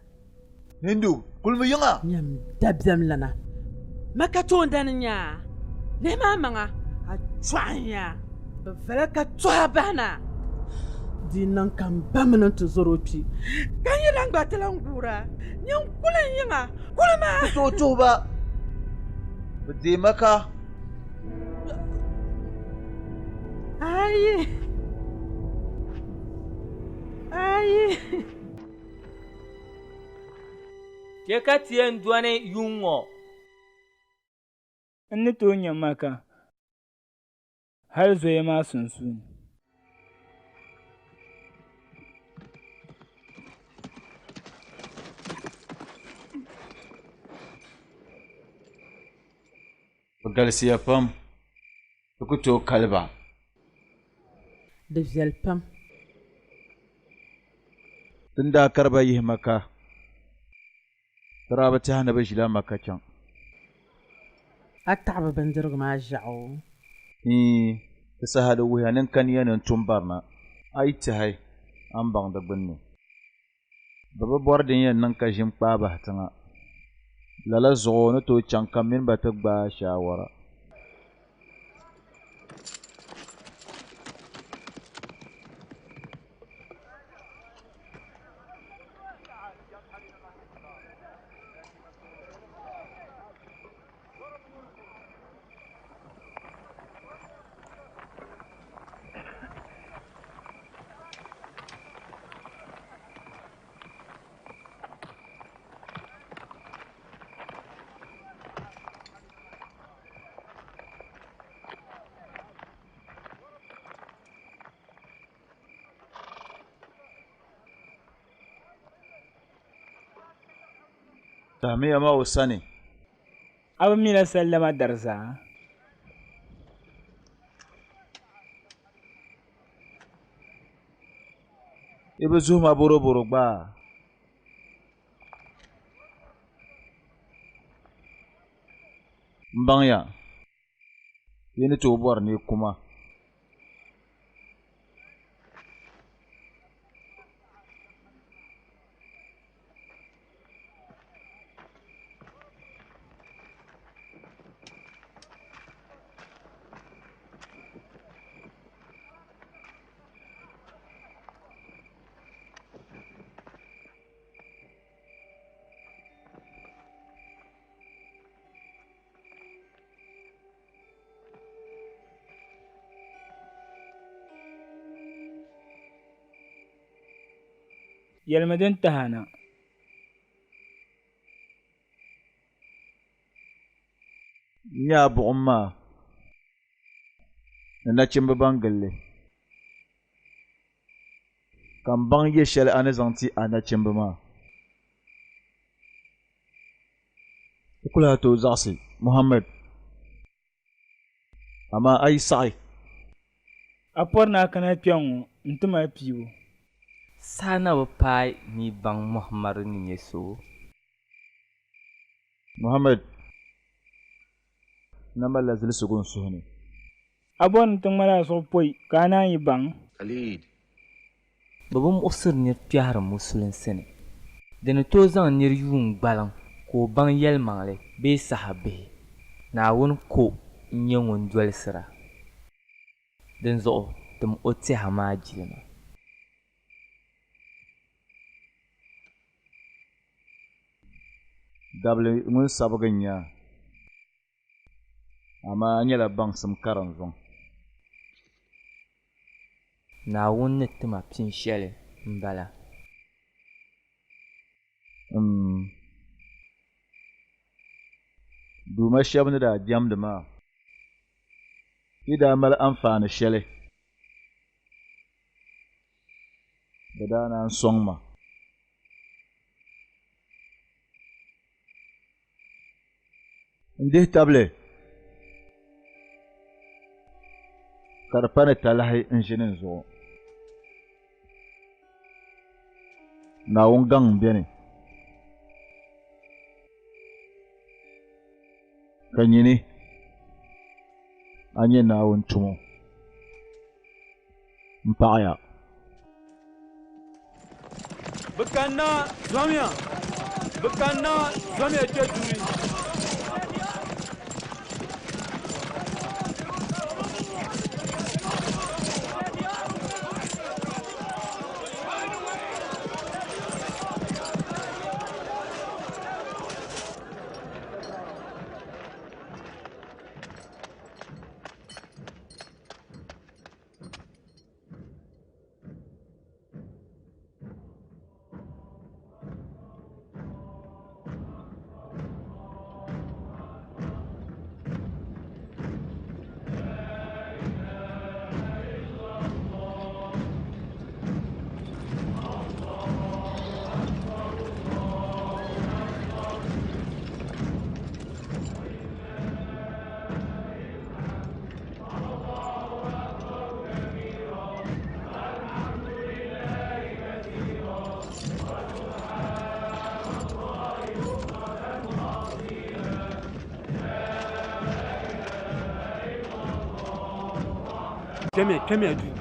Hindu, kulimi yiŋa. Nyam dabiɛm lana. Maka toondani n-nyɛ a. Lihimi a maŋa, a chɔɣu n-nyɛ a. Bɛ vala ka tɔha bahi na. Di yi niŋ ka m ba mini n tizɔro kpi, ka n yi lan gba ti lan guura, nyin kuli n yiŋa, kulimi a. Ti tooi tuhi ba. Bɛ deei Maka. Ayi! Ayi! Chɛ ka ti yɛn dɔni yuŋ ŋɔ. N ni tooi nya Maka. Hali zoya maa sunsuuni. Bɛ galisiya pam, ti ku tooi kali ba. Di viɛli pam. Ti ni daa kari ba yihi Maka, ti daa bi tɛhi ni bɛ ʒila Maka chaŋ. A taɣi bɛ bindirigu maa ʒiɛɣu? Iin, di saha di wuhiya ni n kaniya ni n tum barina. A yi tɛhi, a ni baŋ di gbunni. Bɛ bi bɔri din yɛn niŋ ka ʒim kpaai bahi tiŋa. Lala zuɣu o ni tooi chaŋ ka m mini ba ti gbaai shaawara. Tahimiya ma o sani. A bi mila sallama dariza? Yi bi zuhi ma bɔrɔbɔro gba? M baŋya, yi ni tooi bɔri ni yi ku ma. Yɛlimi din tahi a na. N nya a buɣim maa ni nachimba ban gili li, ka m baŋ yɛ shɛli a ni zaŋ ti a nachimba maa. Ti ku lahi tooi zaɣisi Muhammad, amaa a yi saɣi. A pɔri ni a kana kpɛŋŋo nti mali piibu. Saha na bi paai ni yi baŋ Muhammadu ni nyɛ so. Muhammad na malila zilisigu n suhu ni. A bɔri ni ti ŋmali a zuɣu pɔi ka a naan yi baŋ? Bɛ bi muɣisiri nir kpɛhiri musulinsi ni. Di ni tooi zaŋ nir yuun gbaliŋ ka o baŋ yɛlimaŋli bee saha bihi. Naawuni ko n-nyɛ ŋun dolisira. Dinzuɣu tim o tɛha maa jilima. Dabili ŋun sabigi n-nyɛ a, amaa a nyɛla baŋsim karinzuŋ. Naawuni ni ti ma pin shɛli m-bala. M Duuma shɛba ni daa jɛmdi maa yi daa mali anfaani shɛli, bɛ daa naan sɔŋ ma. N dihi tabili ka di pa ni talahi n-ʒini n zuɣu. Naawuni gaŋ m-beni, ka nyini a nyɛ Naawuni tumo. M paɣiya. Bɛ kanna, zomiya! Bɛ kanna, zomiya kpe duri! Kpɛmiya, kpɛmiya duu.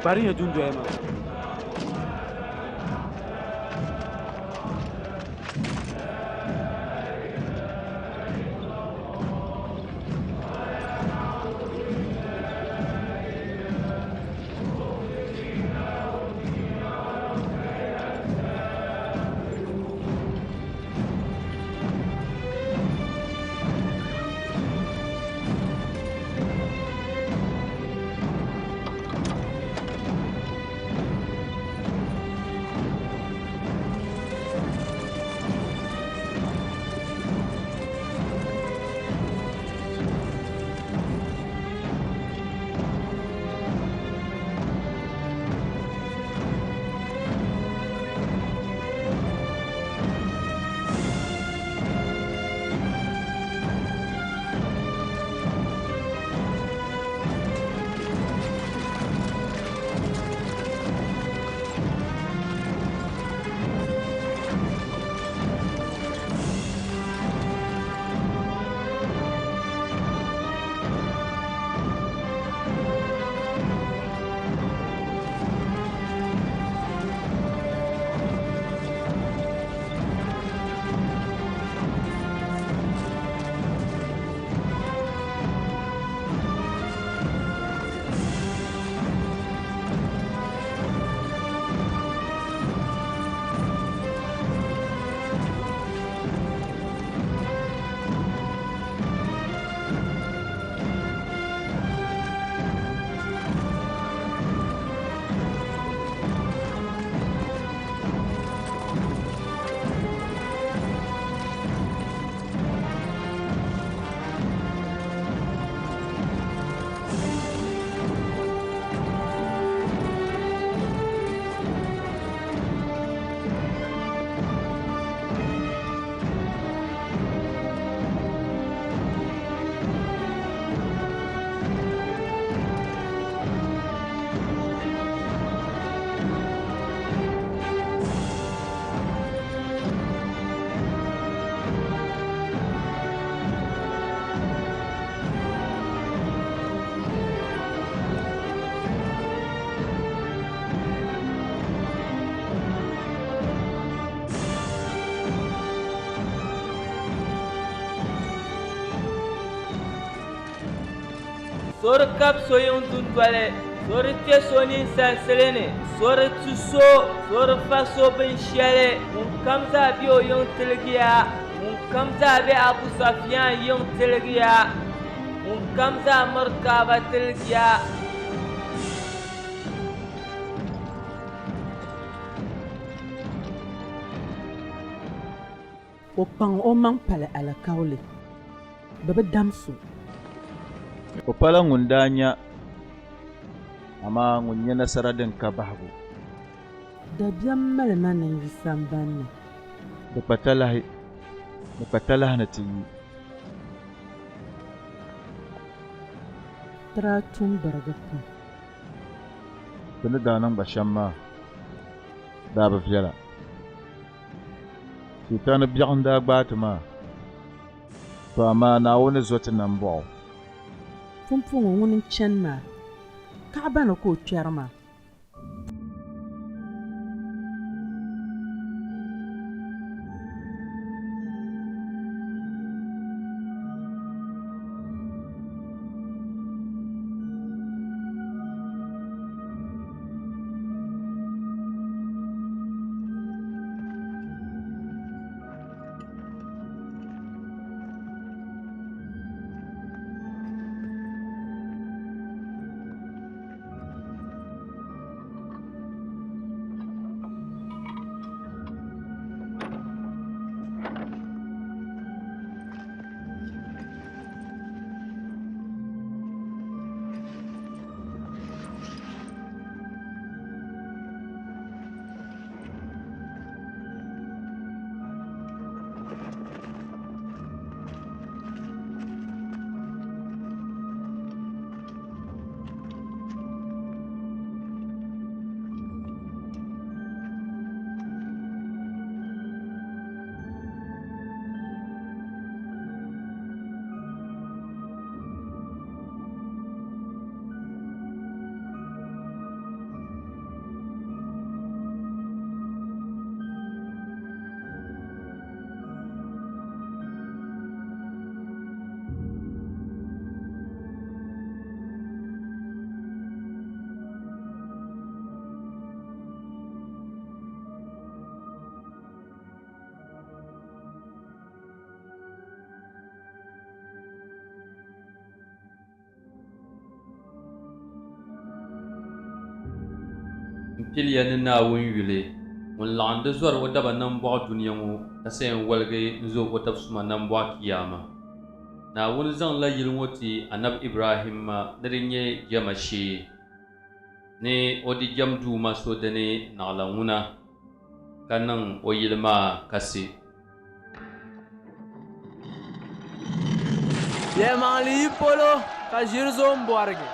Kparinya dundoya maa. So di kabi so yiŋ dundoli, so di kpe so ninsansili ni, so di tu so, so di fa so binshɛli. Ŋunkam zaa be o yiŋ tiligiya, ŋunkam zaa be Abu Safiyan yiŋ tiligiya, ŋunkam zaa miri Kaaba tiligiya. O kpaŋ o maŋ pali alikauli, bɛ bi dam so. O pala ŋun daa nya, amaa ŋun nya nasara din ka bahigu. Dabiɛm mali ma ni n yi samban ni. Di kpa talahi, di kpa talahi ni ti yi. Ti daa tum birigi pam. Ti ni daa niŋ ba shɛm maa daa bi viɛla. Sitaani biɛɣu n-daa gbaai ti maa, to amaa Naawuni ni zo ti nambɔɣu. Pumpɔŋɔ ŋuni n-chani maa, kaɣaba ni ka o kpɛri maa. M piliya ni Naawuni yuli, ŋun laɣindi zɔri o daba nambɔɣu dunia ŋɔ ka sa yɛn woligi n-zo o dab suma nambɔɣu Kiyaama. Naawuni zaŋla yili ŋɔ ti Anabi Ibrahimma ni di nyɛ jɛma shee, ni o di jɛm Duuma so dini naɣila ŋuna, ka niŋ o yili maa kasi. Yɛlimaŋli yi polo ka ʒiri zo m-bɔrigi.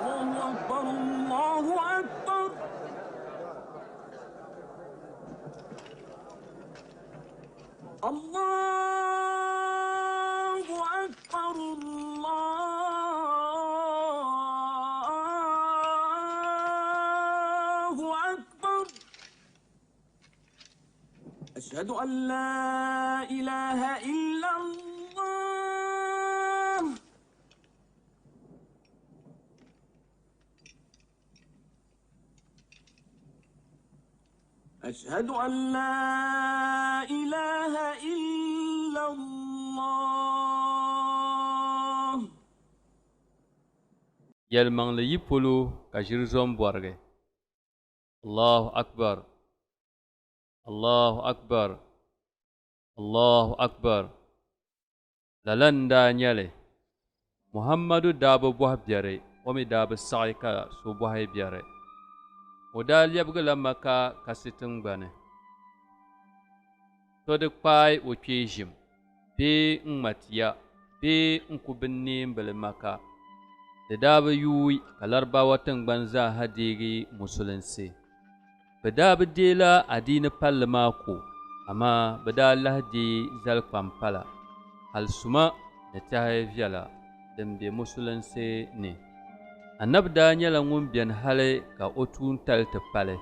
الله أكبر الله أكبر الله أكبر الله أكبر أشهد أن لا إله إلا الله أشهد أن لا إله إلا الله Yɛlimaŋli yi polo ka ʒiri zo m-bɔrigi. Allahu Akbar! Allahu Akbar! Allahu Akbar! Lala n-daa nyɛ li. Muhammadu daa bi bɔhi biɛri, o mi daa bi saɣi ka so bɔhi biɛri. O daa lɛbigila Maka kasi tiŋgbani. So di kpaai o kpee ʒim, bee n-ŋma tia, bee n-ku binneembili Maka. Di daa bi yuui ka Laribawa tiŋgbani zaaha deegi Musulinsi. Bɛ daa bi deei la adiini palli maa ko, amaa bɛ daa lahi deei zalikpani pala, hal suma ni tɛhi viɛla din be Musulinsi ni. Anabi daa nyɛla ŋun beni hali ka o tuuntali ti pali.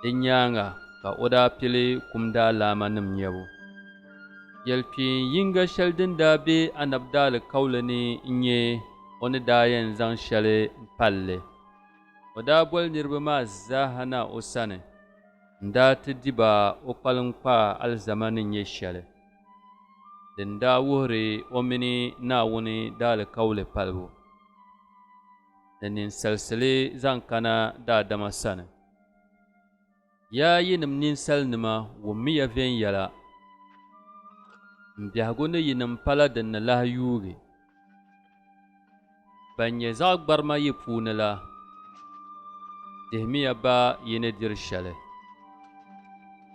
Di nyaaŋa ka o daa pili kum daalaamanim nyabu. Yɛlikpeen yiŋga shɛli din daa be Anabi daalikauli ni n-nyɛ o ni daa yɛn zaŋ shɛli m-pali li. O daa boli niriba maa zaaha na o sani n-daa ti di ba o kpaliŋkpaa alizama ni nyɛ shɛli, din daa wuhiri o mini Naawuni daalikauli palibu ni ninsalisili zaŋ kana daadama sani. Yaa yinim ninsalinima, wummiya viɛnyɛla! M biɛhigu ni yinim pala din ni lahi yuugi. Ban nyɛ zaɣ gbarima yi puuni la, dihimiya ba yi ni diri shɛli,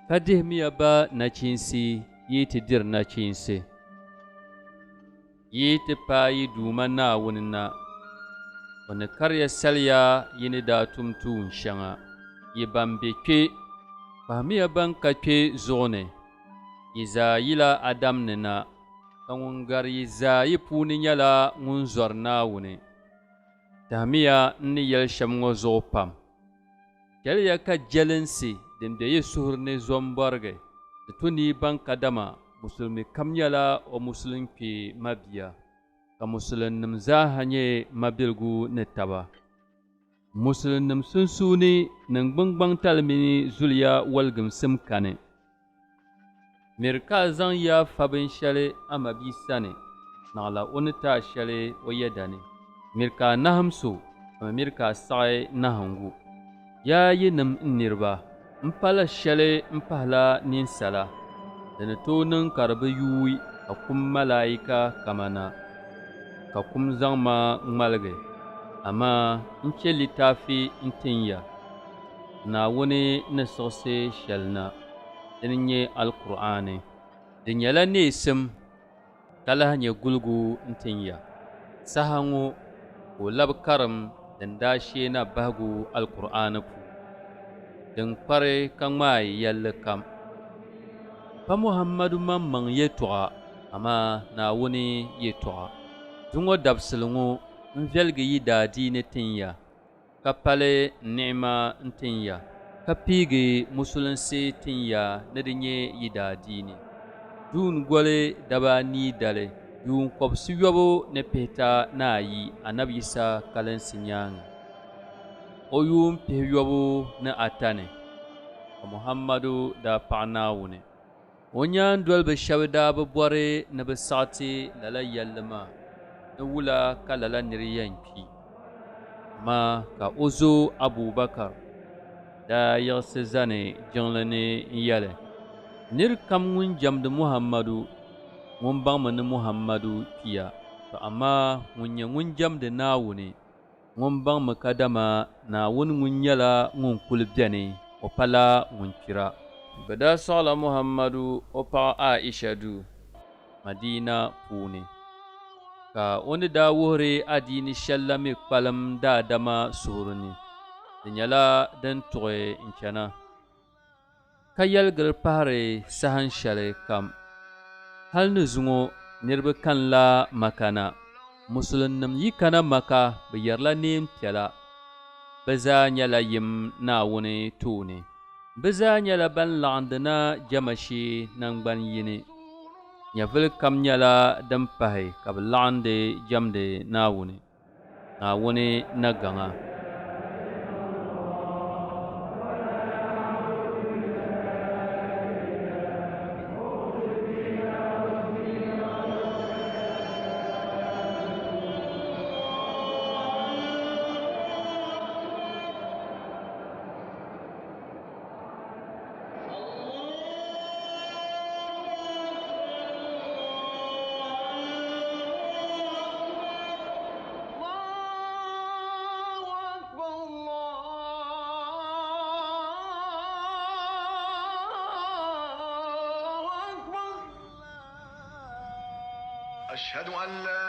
ka dihimiya ba nachiinsi yi ti diri nachiinsi. Yi ti paai yi Duuma Naawuni na, o ni kariya saliya yi ni daa tum tuun shɛŋa. Yi ban be kpe, kpahimiya ban ka kpe zuɣu ni. Yi zaa yila Adam ni na, ka ŋun gari yi zaa yi puuni nyɛla ŋun zɔri Naawuni. Tahimiya n ni yɛli shɛm ŋɔ zuɣu pam. Chɛliya ka jɛlinsi din be yi suhuri ni zo m-bɔrigi. Di tu ni yi baŋ kadama Musulimi kam nyɛla o Musulin kpee mabia, ka Musulinnim zaaha nyɛ mabiligu ni taba. Musulinnim sunsuuni niŋgbuŋgbaŋtali mini zuliya waligimsim kani. Miri ka a zaŋ yaa fa binshɛli a mabia sani, naɣila o ni ti a shɛli o yɛda ni. Miri ka a nahim so, ka mi miri ka a saɣi nahiŋgu. Yaa yinim n niriba, m pala shɛli m-pahila ninsala, di ni tooi niŋ ka di bi yuui ka kum malaika kama na, ka kum zaŋ ma ŋmaligi, amaa n chɛ litaafi n-tin ya, Naawuni ni siɣisi shɛli na, dini n-nyɛ Alkur'aani. Di nyɛla neesim ka lahi nyɛ guligu n-tin ya. Saha ŋɔ ka o labi karim din daa shee na bahigu Alkur'aani puuni, din kpari ka ŋmaai yɛlli kam. Pa Muhammadu maŋmaŋ yɛltɔɣa, amaa Naawuni yɛltɔɣa. Zuŋɔ dabisili ŋɔ n viɛlgi yi daadiini tin ya. ka pali n ni'ima n-tin ya, ka piigi Musulinsi tin ya ni di nyɛ yi daadiini. Juun goli daba anii dali, yuun kɔbisiyɔbu ni pihita ni ayi Anabi Yisa kalinsi nyaaŋa, o yuun pihiyɔbu ni ata ni, ka Muhammadu daa paɣi Naawuni. O nyaandoliba shɛba daa bi bɔri ni bɛ saɣi ti lala yɛlli maa ni wula ka lala nir yɛn kpi. Amaa ka o zo Abubakar daa yiɣisi zani jiŋli ni n-yɛli, Nir kam ŋun jɛmdi Muhammadu, ŋun baŋmi ni Muhammadu kpiya, tɔ amaa ŋun nyɛ ŋun jɛmdi Naawuni, Ŋun baŋmi kadama Naawuni ŋun nyɛla ŋun kuli beni, o pala ŋun kpira. Bɛ daa sɔɣila Muhammadu o paɣa Aisha duu, Madina puuni, ka o ni daa wuhiri adiini shɛli la mi kpalim daadama suhuri ni, di nyɛla din tuɣi n-chana. Ka yɛligiri pahiri sahan shɛli kam. Hal ni zuŋɔ niriba kanila Maka na. Musulinnim yi kana Maka bɛ yɛrila neen piɛla. Bɛ zaa nyɛla yim Naawuni tooni. Bɛ zaa nyɛla ban laɣindi na jɛma shee naŋgban yini. Nyɛvili kam nyɛla din pahi ka bɛ laɣindi jɛmdi Naawuni. Naawuni nagaŋa. أشهد أن لا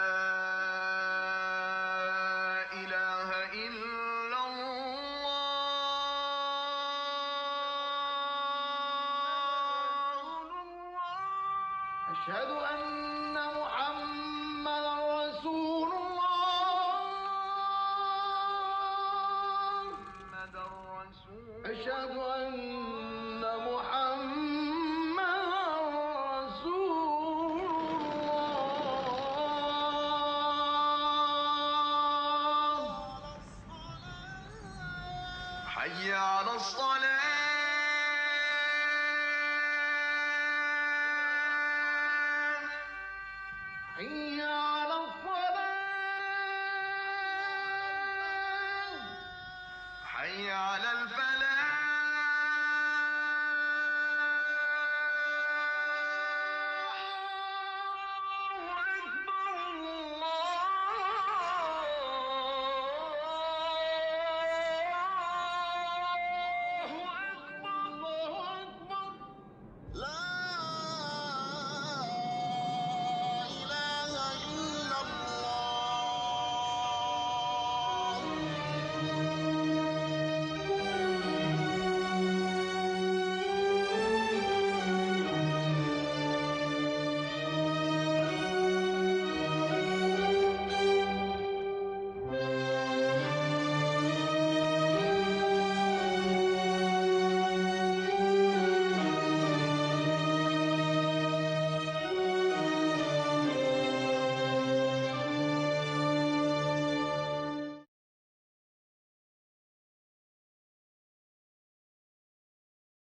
إله إلا الله أشهد أن محمدا رسول الله أشهد أن محمدا رسول الله حي على الصلاة حي على الصلاة حي على